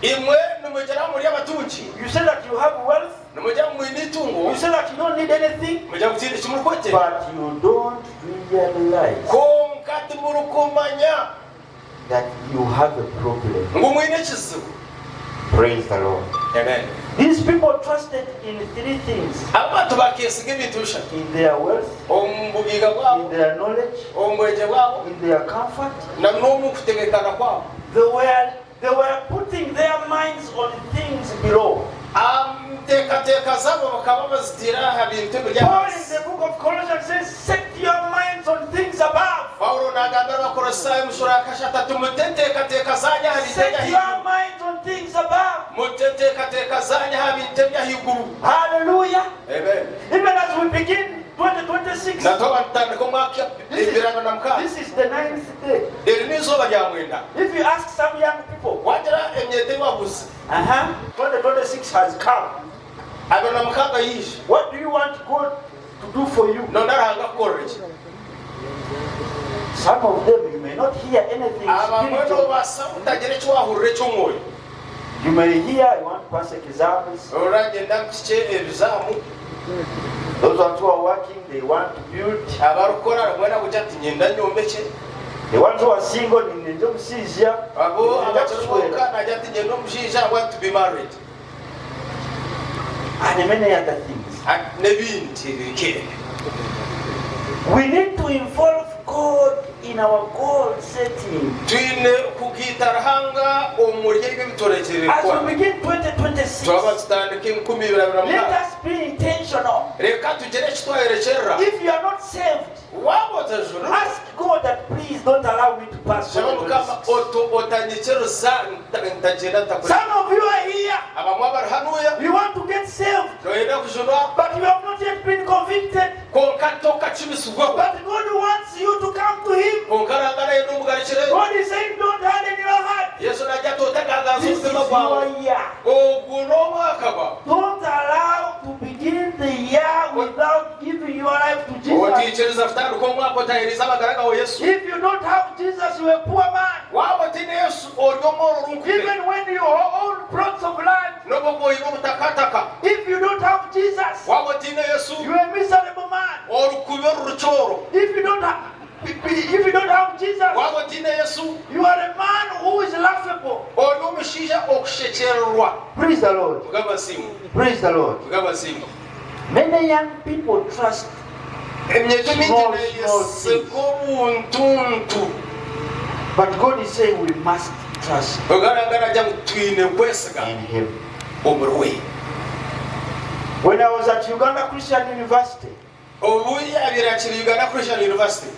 Imwe nimugira ngu muri abatungi. You say that you have wealth. Nimugira ngu mwine eitungo. You say that you don't need anything. Nimugira ngu tihaine eki murikwetenga. But you don't realize. Kwonka timurikumanya. That you have a problem. Ngu mwine ekizibu. Praise the Lord. Amen. These people trusted in three things. Abantu bakesiga ebintu bishatu. In their wealth, Omu bugaiga bwabo, in their knowledge, omu bwengye bwabo, in their comfort. na n'omu kutegekana kwabo. They were, they were putting their minds on things below. Enteekateeka zaabo bakaba baziteire aha bintu ebiri Paul in ahansi. the book of Colossians says, set your minds on things. Abakurisitaayo omu shuura ya kashatu ati, Mute enteekateeka zaanyu aha bintu Set eby'ahaiguru. your minds on things above. Mute enteekateeka zaanyu aha bintu eby'ahaiguru. Hallelujah. Amen. Even as we begin 2026, Na twaba nitutandika omwaka this 2026, is, this is the ninth day. eri n'eizooba rya mwenda. If you ask some young people, Wagira emyeta ei wabuze, 2026 has come. 2026 yaija, What do you want God to do for you? Nooyenda Ruhanga kukukorera ki? Some of them, you may not hear anything Abamwe spiritual. noobaasa kutagira eki waahurira eky'omwoyo. You may hear, you want to pass exams. Orora niinyenda mpikye ebizaamu. Those ones who are working, they want to build. Abarikukora arimwe nakugira ati niinyenda nyombekye. The ones who are single, niinyenda omushaija. Abo Niinyenda abakiri kushwera. bonka nagira ati niinyenda omushaija, I want to be married. And many other things. N'ebindi ebiri nk'ebyo. We need to involve God in our goal setting. Twine kugaita Ruhanga omuri ebyo ebi turekyereire As kukora. we begin 2026, Twaba nitutandika enkumi ibiri abiri na let mukaaga, us be intentional. reka tugire eki twayerekyerera. If you are not saved, Waaba otajunirwe, ask God that please don't allow me to pass shaba Mukama 2026. oto otanyikiriza ntagyenda ntakureka. Some of you are here, Abamwe abari hanuya you want to get saved, noyenda kujunwa, but you have not yet been convicted. kwonka tokakibisibwaho. But God wants you to come to Him. Kwonka Ruhanga nayenda omugarukire. God is saying, don't harden your heart. Yesu nagira ati otagaganza This is omutima gwawe. your year. Ogu n'omwaka gwawe. Don't allow to begin the year without giving your life to Jesus. Otaikiriza kutandika omwaka otaherize amagara gawe Yesu. If you don't have Jesus, you are a poor man. Waaba otaine Yesu, ori omworo orunkupe. Even when you own plots of land, N'obu okuba oine obutakataka. if you don't have Jesus, Waaba otaine Yesu, you are a miserable man. orikubi orurukyoro. If you don't have, if you don't have Jesus, Waaba otaine Yesu, you are a man who is laughable. ori omushaija okushekyererwa. Praise the Lord. Vuga amasimu. Praise the Lord. Vuga amasimu. Many young people trust Emyeto mingi small, small neyesiga things. obuntuntu. But God is saying we must trust Ruhanga nagira ngu twine kwesiga in Him. omuri we. When I was at Uganda Christian University, Obu yabaire akiri Uganda Christian University,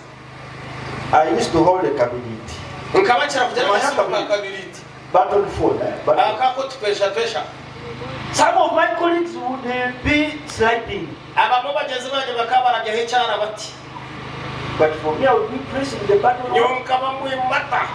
I used to hold a kabiriti. Nkaba nkira kugira Omanya akasimu ka kabiriti? kabiriti. Button phone. Eh? Button. Aka ak'otupeshapesha. Some of my colleagues would be sliding. Abamwe bagyenzi bangye bakaba barabyaho ekyara bati. But for me, I would be pressing the button. Nyowe nkaba mwimata.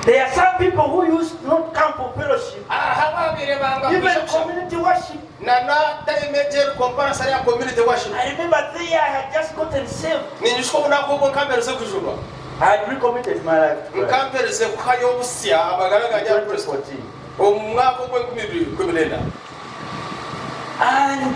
There are some people who used to not come for fellowship. Hariho ababaire banga Even kwija kushaba. community worship. Na na time egyo eri komparasari ya community worship. I remember there I had just gotten saved. Ninyijuka obunaku obu nkamperize kujunwa. I had recommitted my life to Christ. Nkamperize kuhayo obusya amagara gangye ahari Kristo. 2014. Omu mwaka ogw'enkumi ibiri ikumi n'ena. And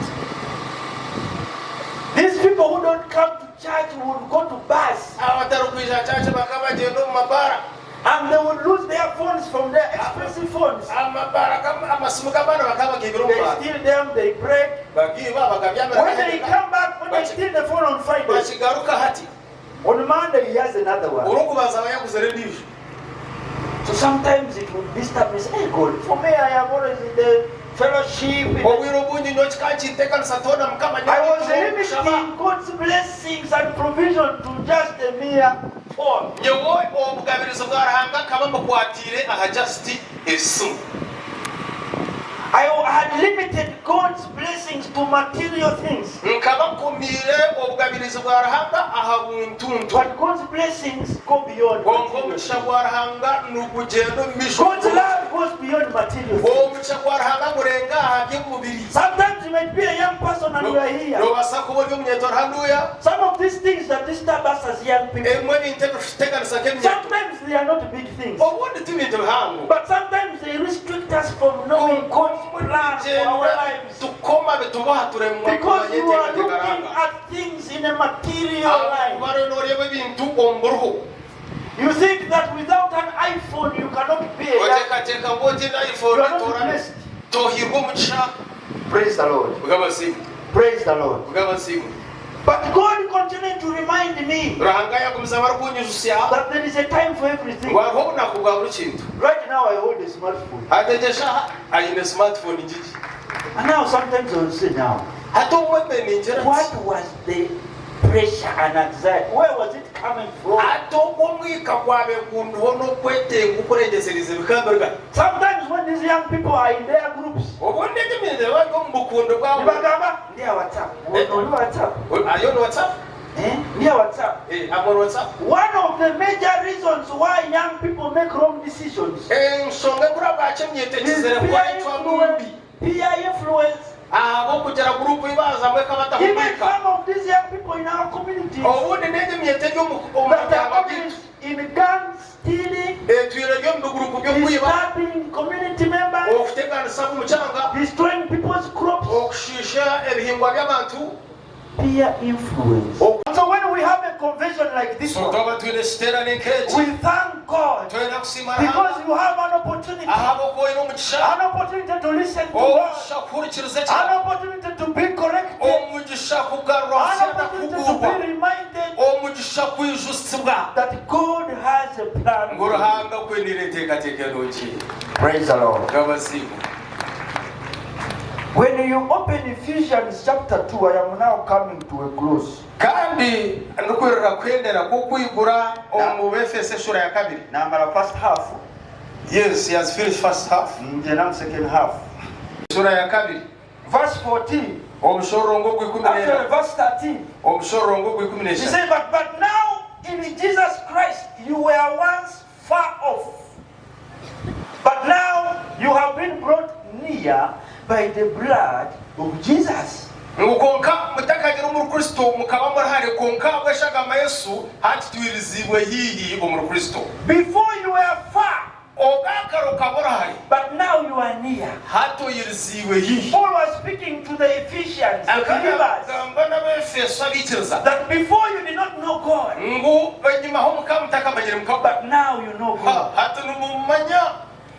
these people who don't come to church would go to bars. Abatarikwija church bakaba bagyenda omu mabaara. And they would lose their phones from their expensive phones. Amabaara amasimu g'abaana bakaba bagaibire omu They baara. steal them, they break. Bagiiba bagabyamira When they come back, when they steal the phone on Friday, Bakigaruka hati. On Monday he has another one. Orikubanza aba yaguzire endiijo. So sometimes it would disturb me. Say, hey God, for me I am always in the fellowship. In the Obwire obungi nyowe kikankintekanisa ntoona Mukama nyowe I was nituura omu kushaba. limiting God's blessings and provision to just a mere phone. Nyowe obugabirizi bwa Ruhanga nkaba mbukwatiire aha just esimu. I had limited God's blessings to material things. Nkaba nkomiire obugabirizi bwa Ruhanga aha buntuntu. But God's blessings go beyond Kwonka material omugisha things. gwa Ruhanga nigugyenda omu maisho. God's love goes beyond material things. Omugisha gwa Ruhanga gurenga aha by'omubiri. Sometimes you might be a young person and you are here. Noobaasa kuba ori omunyeeto ori hanuya. Some of these things that disturb us as young people. Ebimwe ebintu ebirikututeganisa nk'eminyeeto. Sometimes they are not big things. Obundi ti bintu bihango. But sometimes they restrict us from knowing God's plan for our lives. Tukoma bituboha turemwa Because kumanya you are enteekateeka looking Ruhanga. at things in a material life. Ahabw'okuba oriyo nooreeba ebintu omu buriho. You think that without an iPhone you cannot be a young Oteekateeka ngu otaine iPhone You are not toora blessed. tohiirwa omugisha. Praise the Lord. Mukama asiimwe. Praise the Lord. Mukama asiimwe. But God continued to remind me Ruhanga yagumizamu arikunyijutsya that there is a time for everything. ngu hariho obunaku bwa buri kintu. Right now I hold a smartphone. Hati egi eshaaha aine smartphone ngigi. And now sometimes I will say now, Hati obumwe mbe ningira nti, what was the pressure and anxiety, where was it coming from? Hati ogwo omwika gwabaire gundiho n'okwetenga okurengyesereize bikaba biruga hi? Sometimes when these young people are in their groups, Obundi egyo emyenda bari omu bukundo bwabo. Nibagamba ndi aha WhatsApp, ori WhatsApp? Are you on WhatsApp? Eh, ndi aha WhatsApp. Eh, I'm on WhatsApp. One of the major reasons why young people make wrong decisions. Enshonga enkuru ahabwaki emyeta is ekizire peer kuba mbi. influence. Peer influence. Ahabw'okugira guruupu ei baazamu ekabataho Even omwika. some of these young people in our communities Obundi n'egi emyeta eri omu omu that are byanga byaitu always in gangs, stealing, etwire eri omu biguruupu by'okwiba, disturbing community members, okuteganisa ab'omu kyanga, destroying people's crops. okushiisha ebihingwa by'abantu. Peer influence. So when we have a convention like this So one, twaba twine ekiteerane nk'eki, we thank God twine kusiima because Ruhanga you have an opportunity, ahabw'okuba oine omugisha, an opportunity to listen to God, omugisha kuhurikiriza an Ekigambo, opportunity to be corrected, omugisha kugarurwa an busya na opportunity to kuhuguurwa, be reminded omugisha kwijusibwa that God has a plan. ngu Ruhanga akwiniire enteekateeka enungi. Praise the Lord. Gabasiimwe. When you open Ephesians chapter 2, I am now coming to a close. Kandi ndikwirira kuhendera kw'okwigura omu Befeso eshuura ya kabiri. Namara first half. Yes, he has finished first half. Ngyenda mu second half. Eshuura ya kabiri. Verse 14. Omushororongo ogw'ikumi n'ena. Actually, verse 13. Omushororongo ogw'ikumi He n'eshatu. said, but, but now in Jesus Christ you were once far off. But now you have been brought near by the blood of Jesus. Ngu kwonka mutakagira omuri Kristo mukaba muri hare, kwonka ahabw'eshagama Yesu hati twiriziibwe haihi omuri Kristo. Before you were far, Obwa kare okaba ori hare. But now you are near. Hati oyiriziibwe haihi. Paul was speaking to the Ephesians, the Akaba believers. naagamba n'Abaefeso abaikiriza. That before you did not know God. Ngu enyimaho mukaba mutakamanyire Mukama. But now you know God. Hati nimumumanya.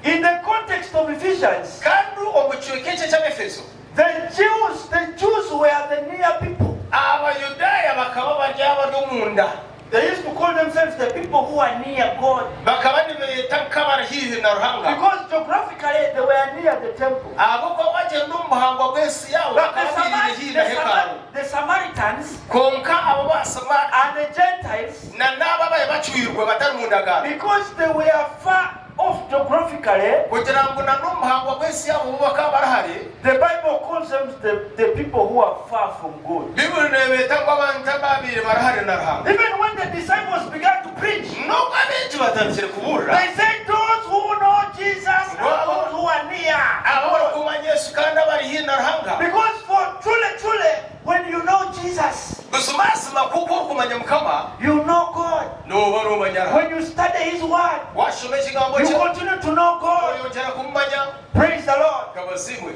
In the context of Ephesians. Kandi omu kicweka eki eky'Abaefeso. The Jews, the Jews were the near people. Abayudaaya bakaba bari abari omunda. They used to call themselves the people who are near God. Bakaba nibeyeta nk'abari haihi na Ruhanga. Because geographically they were near the temple. Ahabw'okuba wagyenda omu buhangwa bw'ensi yaabo But the, bakaba bairiire Samar- haihi the, na hekalu. Samar- the Samaritans Kwonka abo ba and the Gentiles, na n'abo ababaire bacwirwe batari mu ndagaano. because they were far off geographically, Kugira ngu na n'omu buhangwa bw'ensi yaabo bo bakaba bari hare. The Bible calls them the, the people who are far from God. Baibuli neebeeta ngu abantu abaabaire bari hare na Ruhanga. Even when the disciples began to preach, N'obu abeegi batandikire kubuurira, they said those who know Jesus are those who are near. Abo abarikumanya Yesu kandi abari haihi na Ruhanga. Because for truly, truly, when you know Jesus, Buzimazima ku ku orikumanya Mukama, you know God. nooba noomanya Ruhanga. When you study His Word, Waashoma Ekigambo you kye, continue to know God. oyongyera kumumanya. Praise the Lord. Kabasiimwe.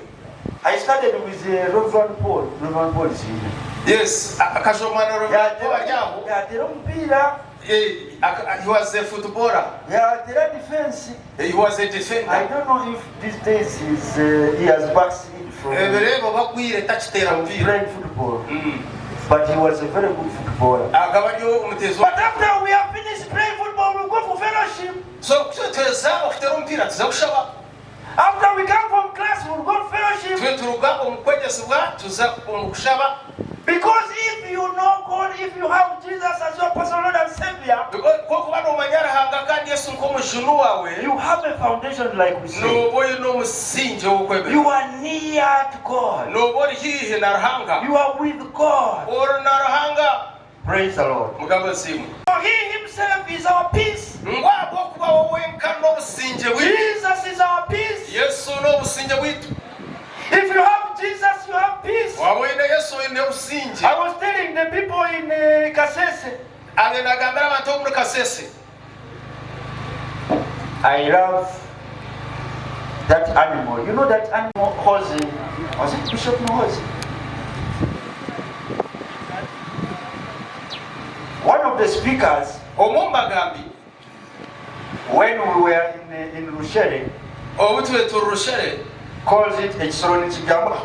I studied with uh, Reverend Paul. Reverend Paul is here. Yes, akashoma na Reverend Paul ari aho. Yatera omupiira. Eh, he was a footballer. Yatera defense. He was a defender. I don't know if these days he's, uh, he has backslid from, Ebiro ebyo bagwire takiteera from mupiira. playing football. But he was a very good footballer. Akaba ari omuteezi But after we have finished playing football, we go for fellowship. So ku tuheza okuteera omupiira tuza kushaba. After we come from class, we go fellowship. Twe turuga omu kwegyesibwa tuza omu kushaba. Because if you know God, if you have Jesus as your personal Lord and Savior, Ku orikuba noomanya Ruhanga kandi Yesu nk'omujuni waawe, you have a foundation like we say. nooba oine omusingye w'okwemera. You are near to God. Nooba ori haihi na Ruhanga. You are with God. Ori na Ruhanga. Praise the Lord. Mukama asiimwe. For he himself is our peace. Ngu ahabw'okuba we wenka n'obusingye bwaitu. Jesus is our peace. Yesu n'obusingye bwaitu. If you have Jesus, you have peace. Waaba oine Yesu oine obusingye. I was telling the people in uh, Kasese. Abe nagambira abantu b'omuri Kasese. I love that animal. You know that animal, Hozi? Was it Bishop Muhozi? One of the speakers, Omwe omu bagambi, when we were in, in Rushere, obu tube turi Rushere, calls it ekisoro nikigamba.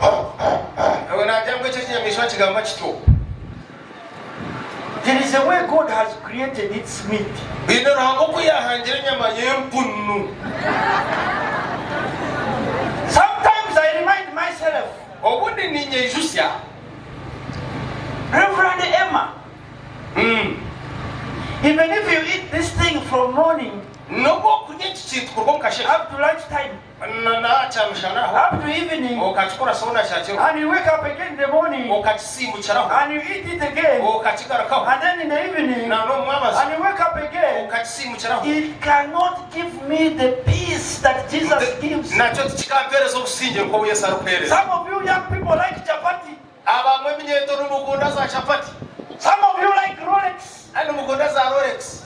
Naagira ngu ekyo ekinyamaishwa nikigamba kityo. There is a way God has created its meat. Haine Ruhanga oku yaahangire enyama y'empunu. Sometimes I remind myself. Obundi niinyeijutsya. Reverend Emma. Even if you eat this thing from morning N'obu okurya eki kintu kuruga omu kasheeshe up to lunch time, na n'aha kyamushana aho, up to evening, okakikorasaho na kyakiro, and you wake up again in the morning okakisimbukiraho, and you eat it again, okakigarukaho, and then in the evening, na n'omu mwabazyo and you wake up again, okakisimbukiraho, it cannot give me the peace that Jesus gives. nakyo tikikampeereza obusingye nk'obu Yesu arikuheereza. Some of you young people like chapati. Abamwe eminyeeto nimukunda za chapati. Some of you like Rolex. Kandi nimukunda za Rolex.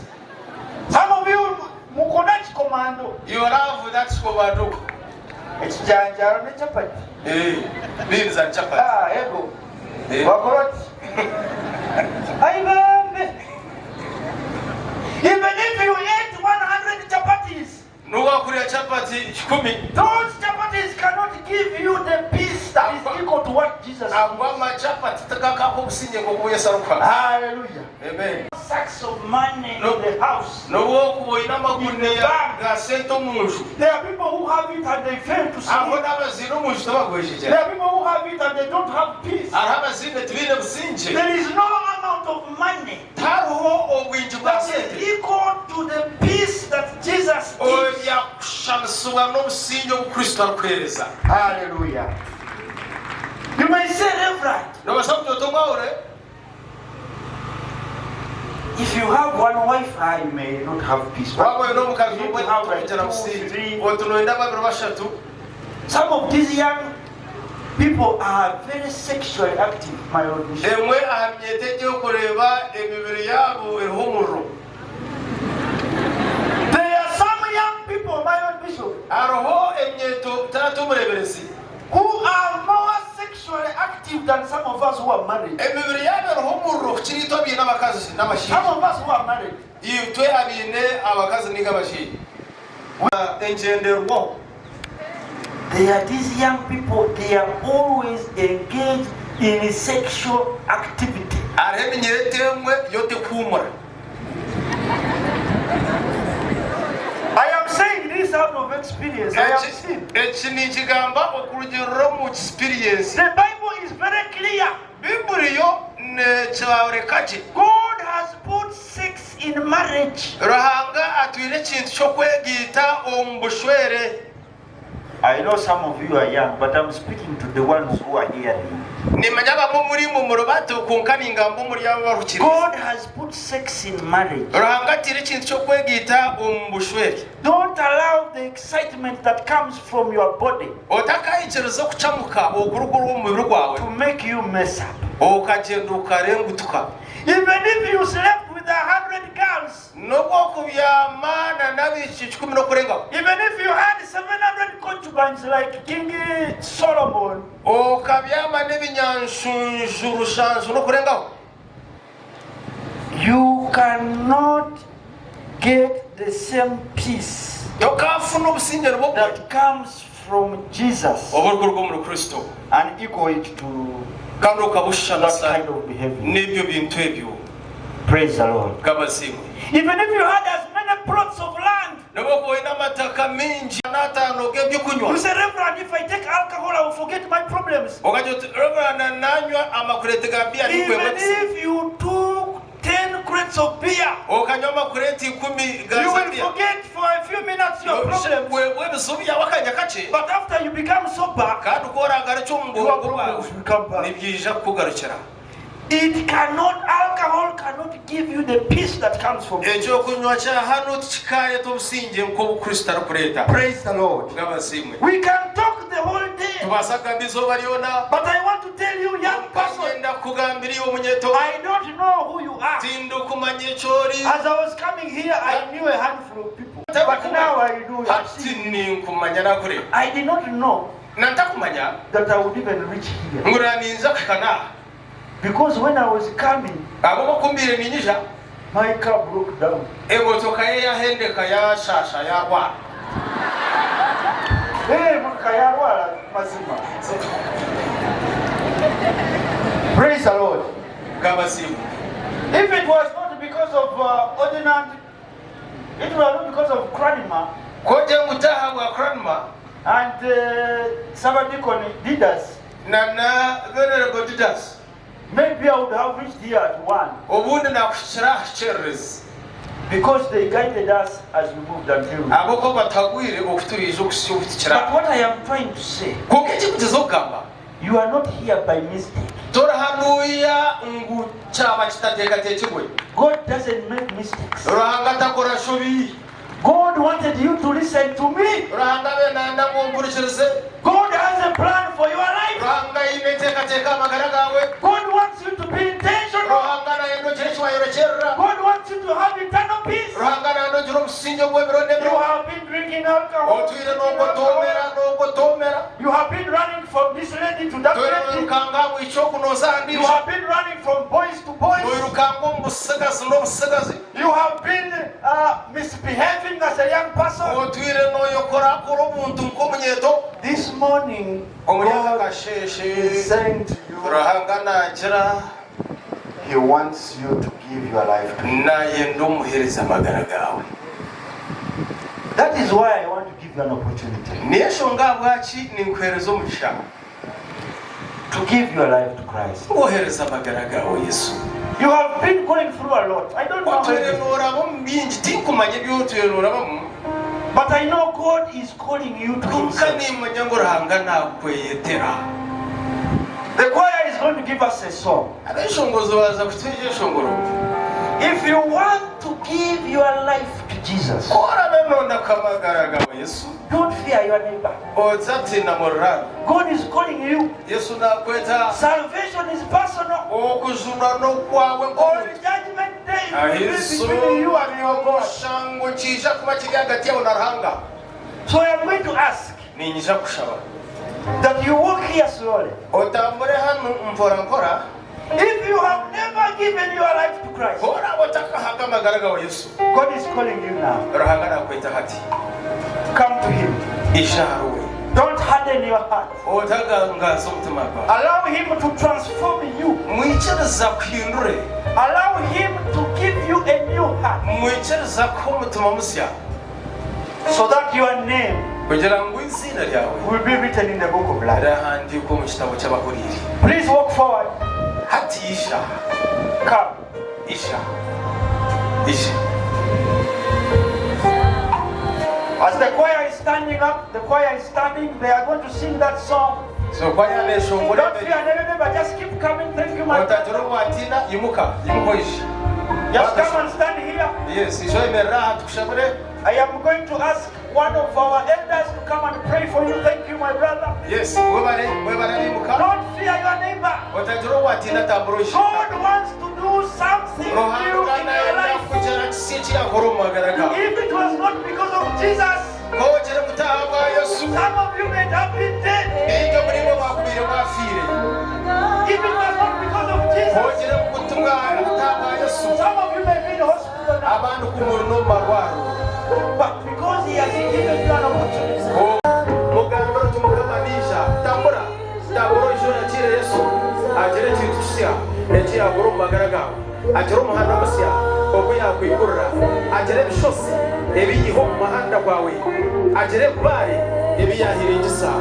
Some of you mukunda chikomando. You love that chikomando. Ekijanjaro ne chapati. Eh, beans and chapati. Ah, ego. Eh. Wakoroti. Aibambe. Even if you ate 100 chapatis, N'obu wakurya chapati kikumi, those chapatis cannot give you the peace that is equal to what Jesus ago gives. amachapati tigakakuha obusingye nk'obu Yesu arikuha. Hallelujah. Amen. Sacks of money No. in the house. N'obu okuba oine amaguniya ga sente omu nju, There are people who have it and they fail to hariho sleep. n'abaziine omu nju tibagwejegyera. There are people who have it and they don't have peace. Hariho abaziine tibaine busingye. There is no amount of money Tihariho obwingi bwa that is sente equal to the peace that Jesus gives. obyakushushanisibwa n'obusingye obu Kristo arikuheereza. Hallelujah. You may say, Reverend, Noobaasa kugira oti omwahure, if you have one wife, I may not have peace. waaba oine omukazi You need omwe to have like tokugira two, busingye. three. Oti noyenda babiri bashatu. Some of these young people are very sexually active, my old bishop. Emwe aha myeto egi orikureeba emibiri yaabo eriho omuriro. There are some young people, my old bishop, Hariho emyeto taata omureeberezi who are more sexually active than some of us who are married. Emibiri yaabo eriho omuriro kukira itwe abaine abakazi n'abashaija. Some of us who are married. Itwe abaine abakazi nainga abashaija. Engyenderwaho. There are these young people, they are always engaged in sexual activity. Hariho eminyeeto emwe yo tekuhuumura. I am saying this out of experience. I have seen. Eki ninkigamba okurugiirira omu kisipiriyensi. The Bible is very clear. Baiburi yo nekyoreka gye. God has put sex in marriage. Ruhanga atwire ekintu ky'okwegaita omu bushwere. I know some of you are young, but I'm speaking to the ones who are hearing. Nimanya abamwe omuri imwe muri bato, kwonka ningamba omuri abo abarikukiriza. God has put sex in marriage. Ruhanga ataire ekintu ky'okwegaita omu bushwere. Don't allow the excitement that comes from your body. Otakaikiriza okucamuka okurikuruga omu mubiri gwawe. To make you mess up. Okagyenda okarengutuka. Even if you slept with 100 girls. N'obu okubyama na n'abaishiki kikumi n'okurengaho. Even if you had 700 concubines like King Solomon. Okabyama n'ebinyanshunju rushanju n'okurengaho. You cannot get the same peace. Tokaafuna obusingye nibwo bumwe. That comes from Jesus. Oburikuruga omuri Kristo. And equal it to Kandi okabushushanisa that kind of behavior. n'ebyo bintu ebyo. Praise the Lord. Mukama asiimwe. Even if you had as many plots of land. N'obu okuba oine amataka maingi n'ataano g'eby'okunywa. You say, Reverend, if I take alcohol, I will forget my problems. Okagira oti, Reverend, nanywa amakureti ga biya ninkwebwa Even ebizibu. if you took 10 crates of beer, Okanywa amakureti ikumi ga you za will biya. forget for a few minutes your problems. Webwa ebizibu byawe akanya kakye. But after you become sober, Kandi ku oragarukye omu your bwongo bwawe, problems will come back. nibyija kukugarukira. It cannot, alcohol cannot give you the peace that comes from Ekyokunywa kya hanu tikikaareta obusingye nk'obu Kristo arikureeta. Praise the Lord. Mukama asiimwe. We can talk the whole day. Tubaasa kugamba eizooba ryona. But I want to tell you, young person, Nyenda kukugambira iwe omunyeeto. I don't know who you are. Tindikumanya eki ori. As I was coming here, I knew a handful of people. But now I do. Hati ninkumanya nakureeba. I did not know Na ntakumanya that I would even reach here. ngu ninza kuhika n'aha. Because when I was coming, Ahabw'okuba ku mbaire niinyija, my car broke down. Emotoka ye yahendeka yashaasha yarwara. Hey, emotoka yarwara mazima. Praise the Lord. Mukama asiimwe. If it was not because of uh, ordinand, it was not because of Cranmer. Ku ogire ngu taahabwa Cranmer. And uh, Sabadikon Didas. Na na Venerable Didas. Maybe I would have reached here at one. Obundi naakuhikire aha kyererezi. Because they guided us as we moved until we. Ahabw'okuba batagwire okuturiija okuhitsya obu tukiri But aha. what I am trying to say. Kwonka eki ndikugyezaho kugamba. You are not here by mistake. Tori hanuya ngu kyaba kitateekateekirwe. God doesn't make mistakes. Ruhanga takora nshobi. God wanted you to listen to me. Ruhanga abe nayenda ngu ompurikirize. God has a plan for your life. Ruhanga aine enteekateeka aha magara gaawe. God wants you to be intentional. Ruhanga nayenda ogire eki wayorekyerera. God wants you to have eternal peace. Ruhanga nayenda ogire obusingye obw'ebiro n'ebiro. You have been drinking alcohol. Otwire n'ogotoomera n'ogotoomera. You have been running from this lady to that Otwire lady. noirukanga aha mwishiki ogu nooza aha You ndiijo. have been running from boys to boys. Noirukanga omu butsigazi n'obutsigazi. You have been uh, misbehaving as a young person. Otwire noyokorakora obuntu nk'omunyeeto. This morning, Omuri aka God kasheeshe, is saying to you, Ruhanga naagira He wants you to give your life to Him. nayenda omuheereze amagara gaawe. That is why I want to give you an opportunity Niyo enshonga ahabwaki ninkuheereza omugisha to give your life to Christ. ngu oheereze amagara gaawe Yesu. You have been going through a lot. I don't know Otwire everything. nooraba omu bingi, tinkumanya ebi otwire noorabamu, But I know God is calling you to kwonka Himself. niimanya ngu Ruhanga naakweyetera. The choir is going to give us a song. Abeshongozi baaza kutwija enshongoro. If you want to give your life to Jesus, Ku oraabe nooyenda kuha amagara gaawe Yesu, don't fear your neighbor. otatiina muriraanwa. God is calling you. Yesu naakweta. Salvation is personal. Okujunwa n'okwawe On nk'omuntu. judgment day, it Aha will be between you izooba and your God. ry'omushango nikiija kuba kiri ahagati yaawe na Ruhanga. So I am going to ask Niinyija kushaba that you walk here slowly. otambure hanu mpora mpora. If you have never given your life to Christ, Ku oraabe otakahaga amagara gaawe Yesu, God is calling you now. Ruhanga naakweta hati. Come to Him. Ija ahariwe. Don't harden your heart. Otagangaaza omutima gwawe. Allow Him to transform you. Mwikirize akuhindure. Allow Him to give you a new heart. Mwikirize akuhe omutima musya. So that your name Kugira ngu eiziina ryawe will be written in the book of life. rihandiikwe omu kitabo ky'abahuriire. Please walk forward. Hati ija. Come. Ija. Ija. As the choir is standing up, the choir is standing, they are going to sing that song. So kwaya neshongora Don't emberi. fear, never, just keep coming. Thank you, my Otagira brother. obu watiina, imuka, imuka oije. Just come and stand here. Yes, ija oyemerere aha tukushabire. I am going to ask one of our elders to come and pray for you. Thank you, my brother. Yes, webare, webare abimuka. Don't fear your neighbor. Otagira obu watiina tambura oije. God wants to do something new Ruhanga in your nayenda life. kugira kisya eki yakora omu magara gaawe. If it was not because of Jesus, Ku ogire ngu tahabwa Yesu, some of you may have been dead. baingi omuriimwe baakubaire baafiire. If it was not because of Ku Jesus, ogire ngu tahabwa Yesu, some of you may be in hospital now. abandi ku muri n'omu marwariro. But because he has given you an opportunity. Mugambire oti Mukama naija, tambura, tambura oije oyakiire Yesu, agire ekintu kisya eki yaakora omu magara gaawe, agire omuhanda musya ogu yaakwigurira, agire ebishozi ebi yaiha omu muhanda gwawe, agire ebibaare ebi yaahiringisa.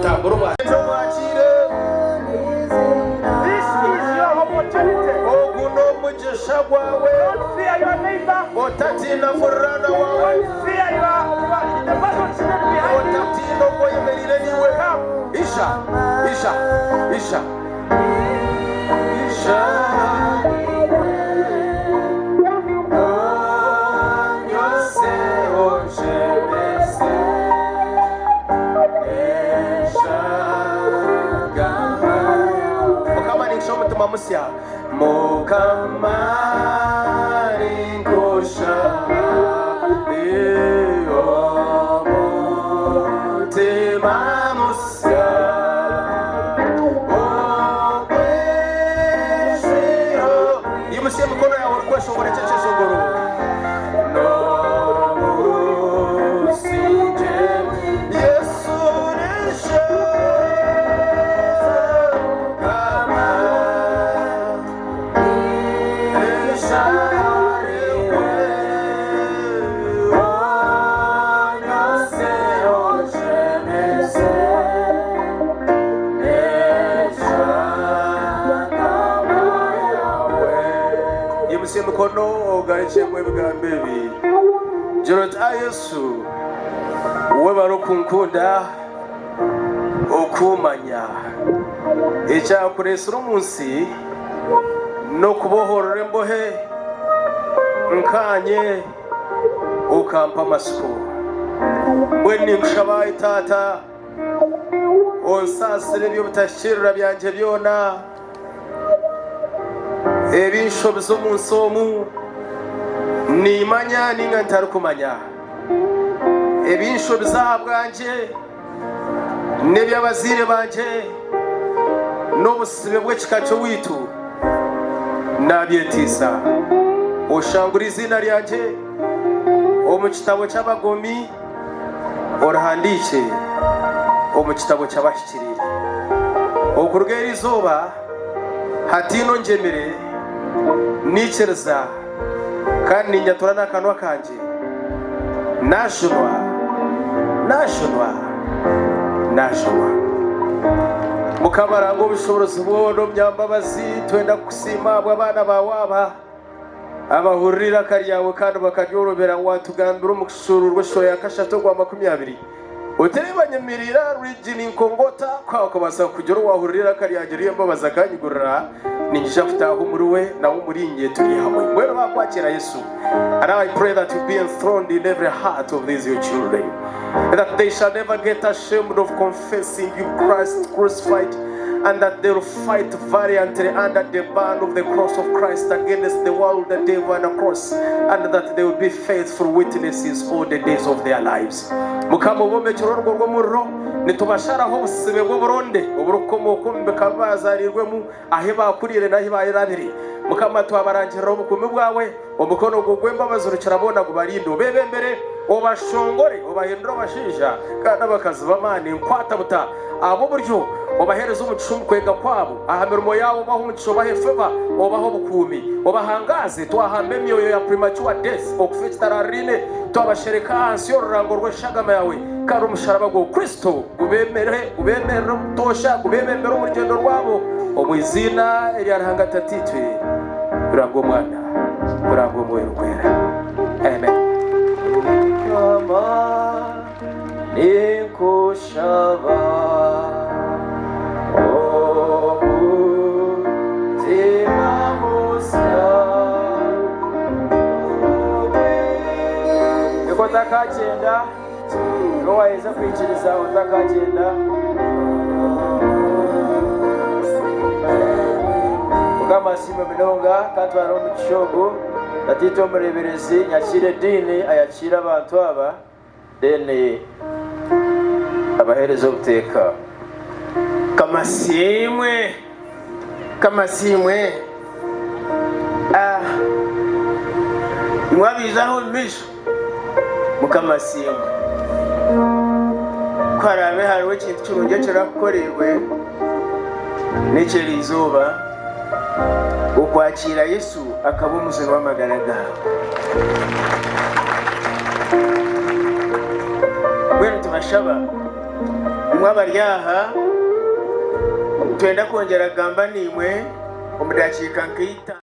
Tambura omwakiire. This is your opportunity. Ogu n'omugisha gwawe. Don't fear your neighbor. Otatiina muriraanwa waawe. Don't fear your, your, the person sitting behind you. Otatiina ogu oyemereire naiwe. Isha, isha, isha, isha. Onyose onshemeze eshagama. Mukama ninkusha omutima musya. Mukama ninkushaba omutima musya. Okweshiro. Yimutsya emikono yaawe orikweshongora ekyo ekyeshongoro. N'obusingye Yesu nishagama. Imutsya emikono ogarukyemu ebigambo ebi. Gira oti, Ai Yesu, webare okunkunda, okuumanya. Ekyakureetsire omu nsi n'okubohorora embohe nkaanye, okampa amatsiko. Mbwenu ninkushaba, ai Taata, Onsaasire eby'obutahikiirira byangye byona, ebi nshobize omu nsi omu, niimanya nainga ntarikumanya, ebi nshobize ahabwangye n'eby'abazaire bangye n'obusibe bw'ekika ky'owaitu, naabyetiisa. Oshangure eiziina ryangye omu kitabo ky'abagomi. Orihandiikye omu kitabo ky'abahikiriire. Okuruga eri izooba hataine ongyemire, naikiriza kandi ninyatura n'akanwa kangye, naajunwa, naajunwa, naajunwa. Mukama Ruhanga ow'obushoboorozi bwona, omunyambabazi, twenda kukusiima ahabw'abaana baawe aba. Abahurira eiraka ryawe kandi bakaryorobera, waatugambira omu kushuuruurwa eshuura ya kashatu ogwa 20, oti, Reeba nyemereire aha rwigi ninkongota, ku haakubaasa kugira owaahurira eiraka ryangye ry'embabazi akanyigurira, niinyija kutaaha omuriwe, nawe omuriinye, turi hamwe. Mbwenu baakwakiira Yesu. And I pray that you be enthroned in every heart of these your children, that they shall never get ashamed of confessing you Christ crucified, and that they will fight valiantly under the banner of the cross of Christ against the world, the devil, and the cross, and that they will be faithful witnesses all the days of their lives. Mukama obombekire orugo rw'omuriro, nitubasharaho obusibe bw'oburonde oburikukomooka omu bika bi baazaariirwemu, ahi baakuriire n'ahi baayerabire. Mukama twabarangirira obukuumi bwawe, omukono gwe gw'embabazi rukira-boona gubarinde, obeebembere, obashongore, obahindure abashaija kandi abakazi b'amaani enkwata-buta. Ab'oburyo obaheereze omugisha omu kwega kwabo, aha mirimo yaabo obahe omugisha, obahe favour, obahe obukuumi, obahangaaze. Twahamba emyoyo ya premature death, okufa ekitaraariine, twabashereka ahansi y'orurango rw'eshagama yaawe, kandi omusharaba gwa Kristo gubeemere, gubeemerere obutoosha, gubeebembere omu rugyendo rwabo, omu iziina erya Ruhanga Tataitwe, Ruhanga Omwana, Ruhanga Omwoyo Orikwera. Amen. Mukama Ninkushaba omutima musya. Reka otakagyenda, iwe waaheza kwikiriza otakagyenda. Mukama asiimwe munonga katwara omugisha ogu. Tataitwe omureeberezi nyakiire ediini ayakiire abantu aba. Then abahereza obuteeka. Kamasiimwe Kamasiimwe ah Imwe abaija aha omu maisho Mukama asiimwe Ku haraabe hariho ekintu kirungi ekirakukoreirwe n'eky'eri izooba okwakiira Yesu akaba omujuni w'amagara gaawe. Mbwenu nitubashaba imwe abari aha, nitwenda kwongyera kugamba naimwe omu dakiika nka itaano.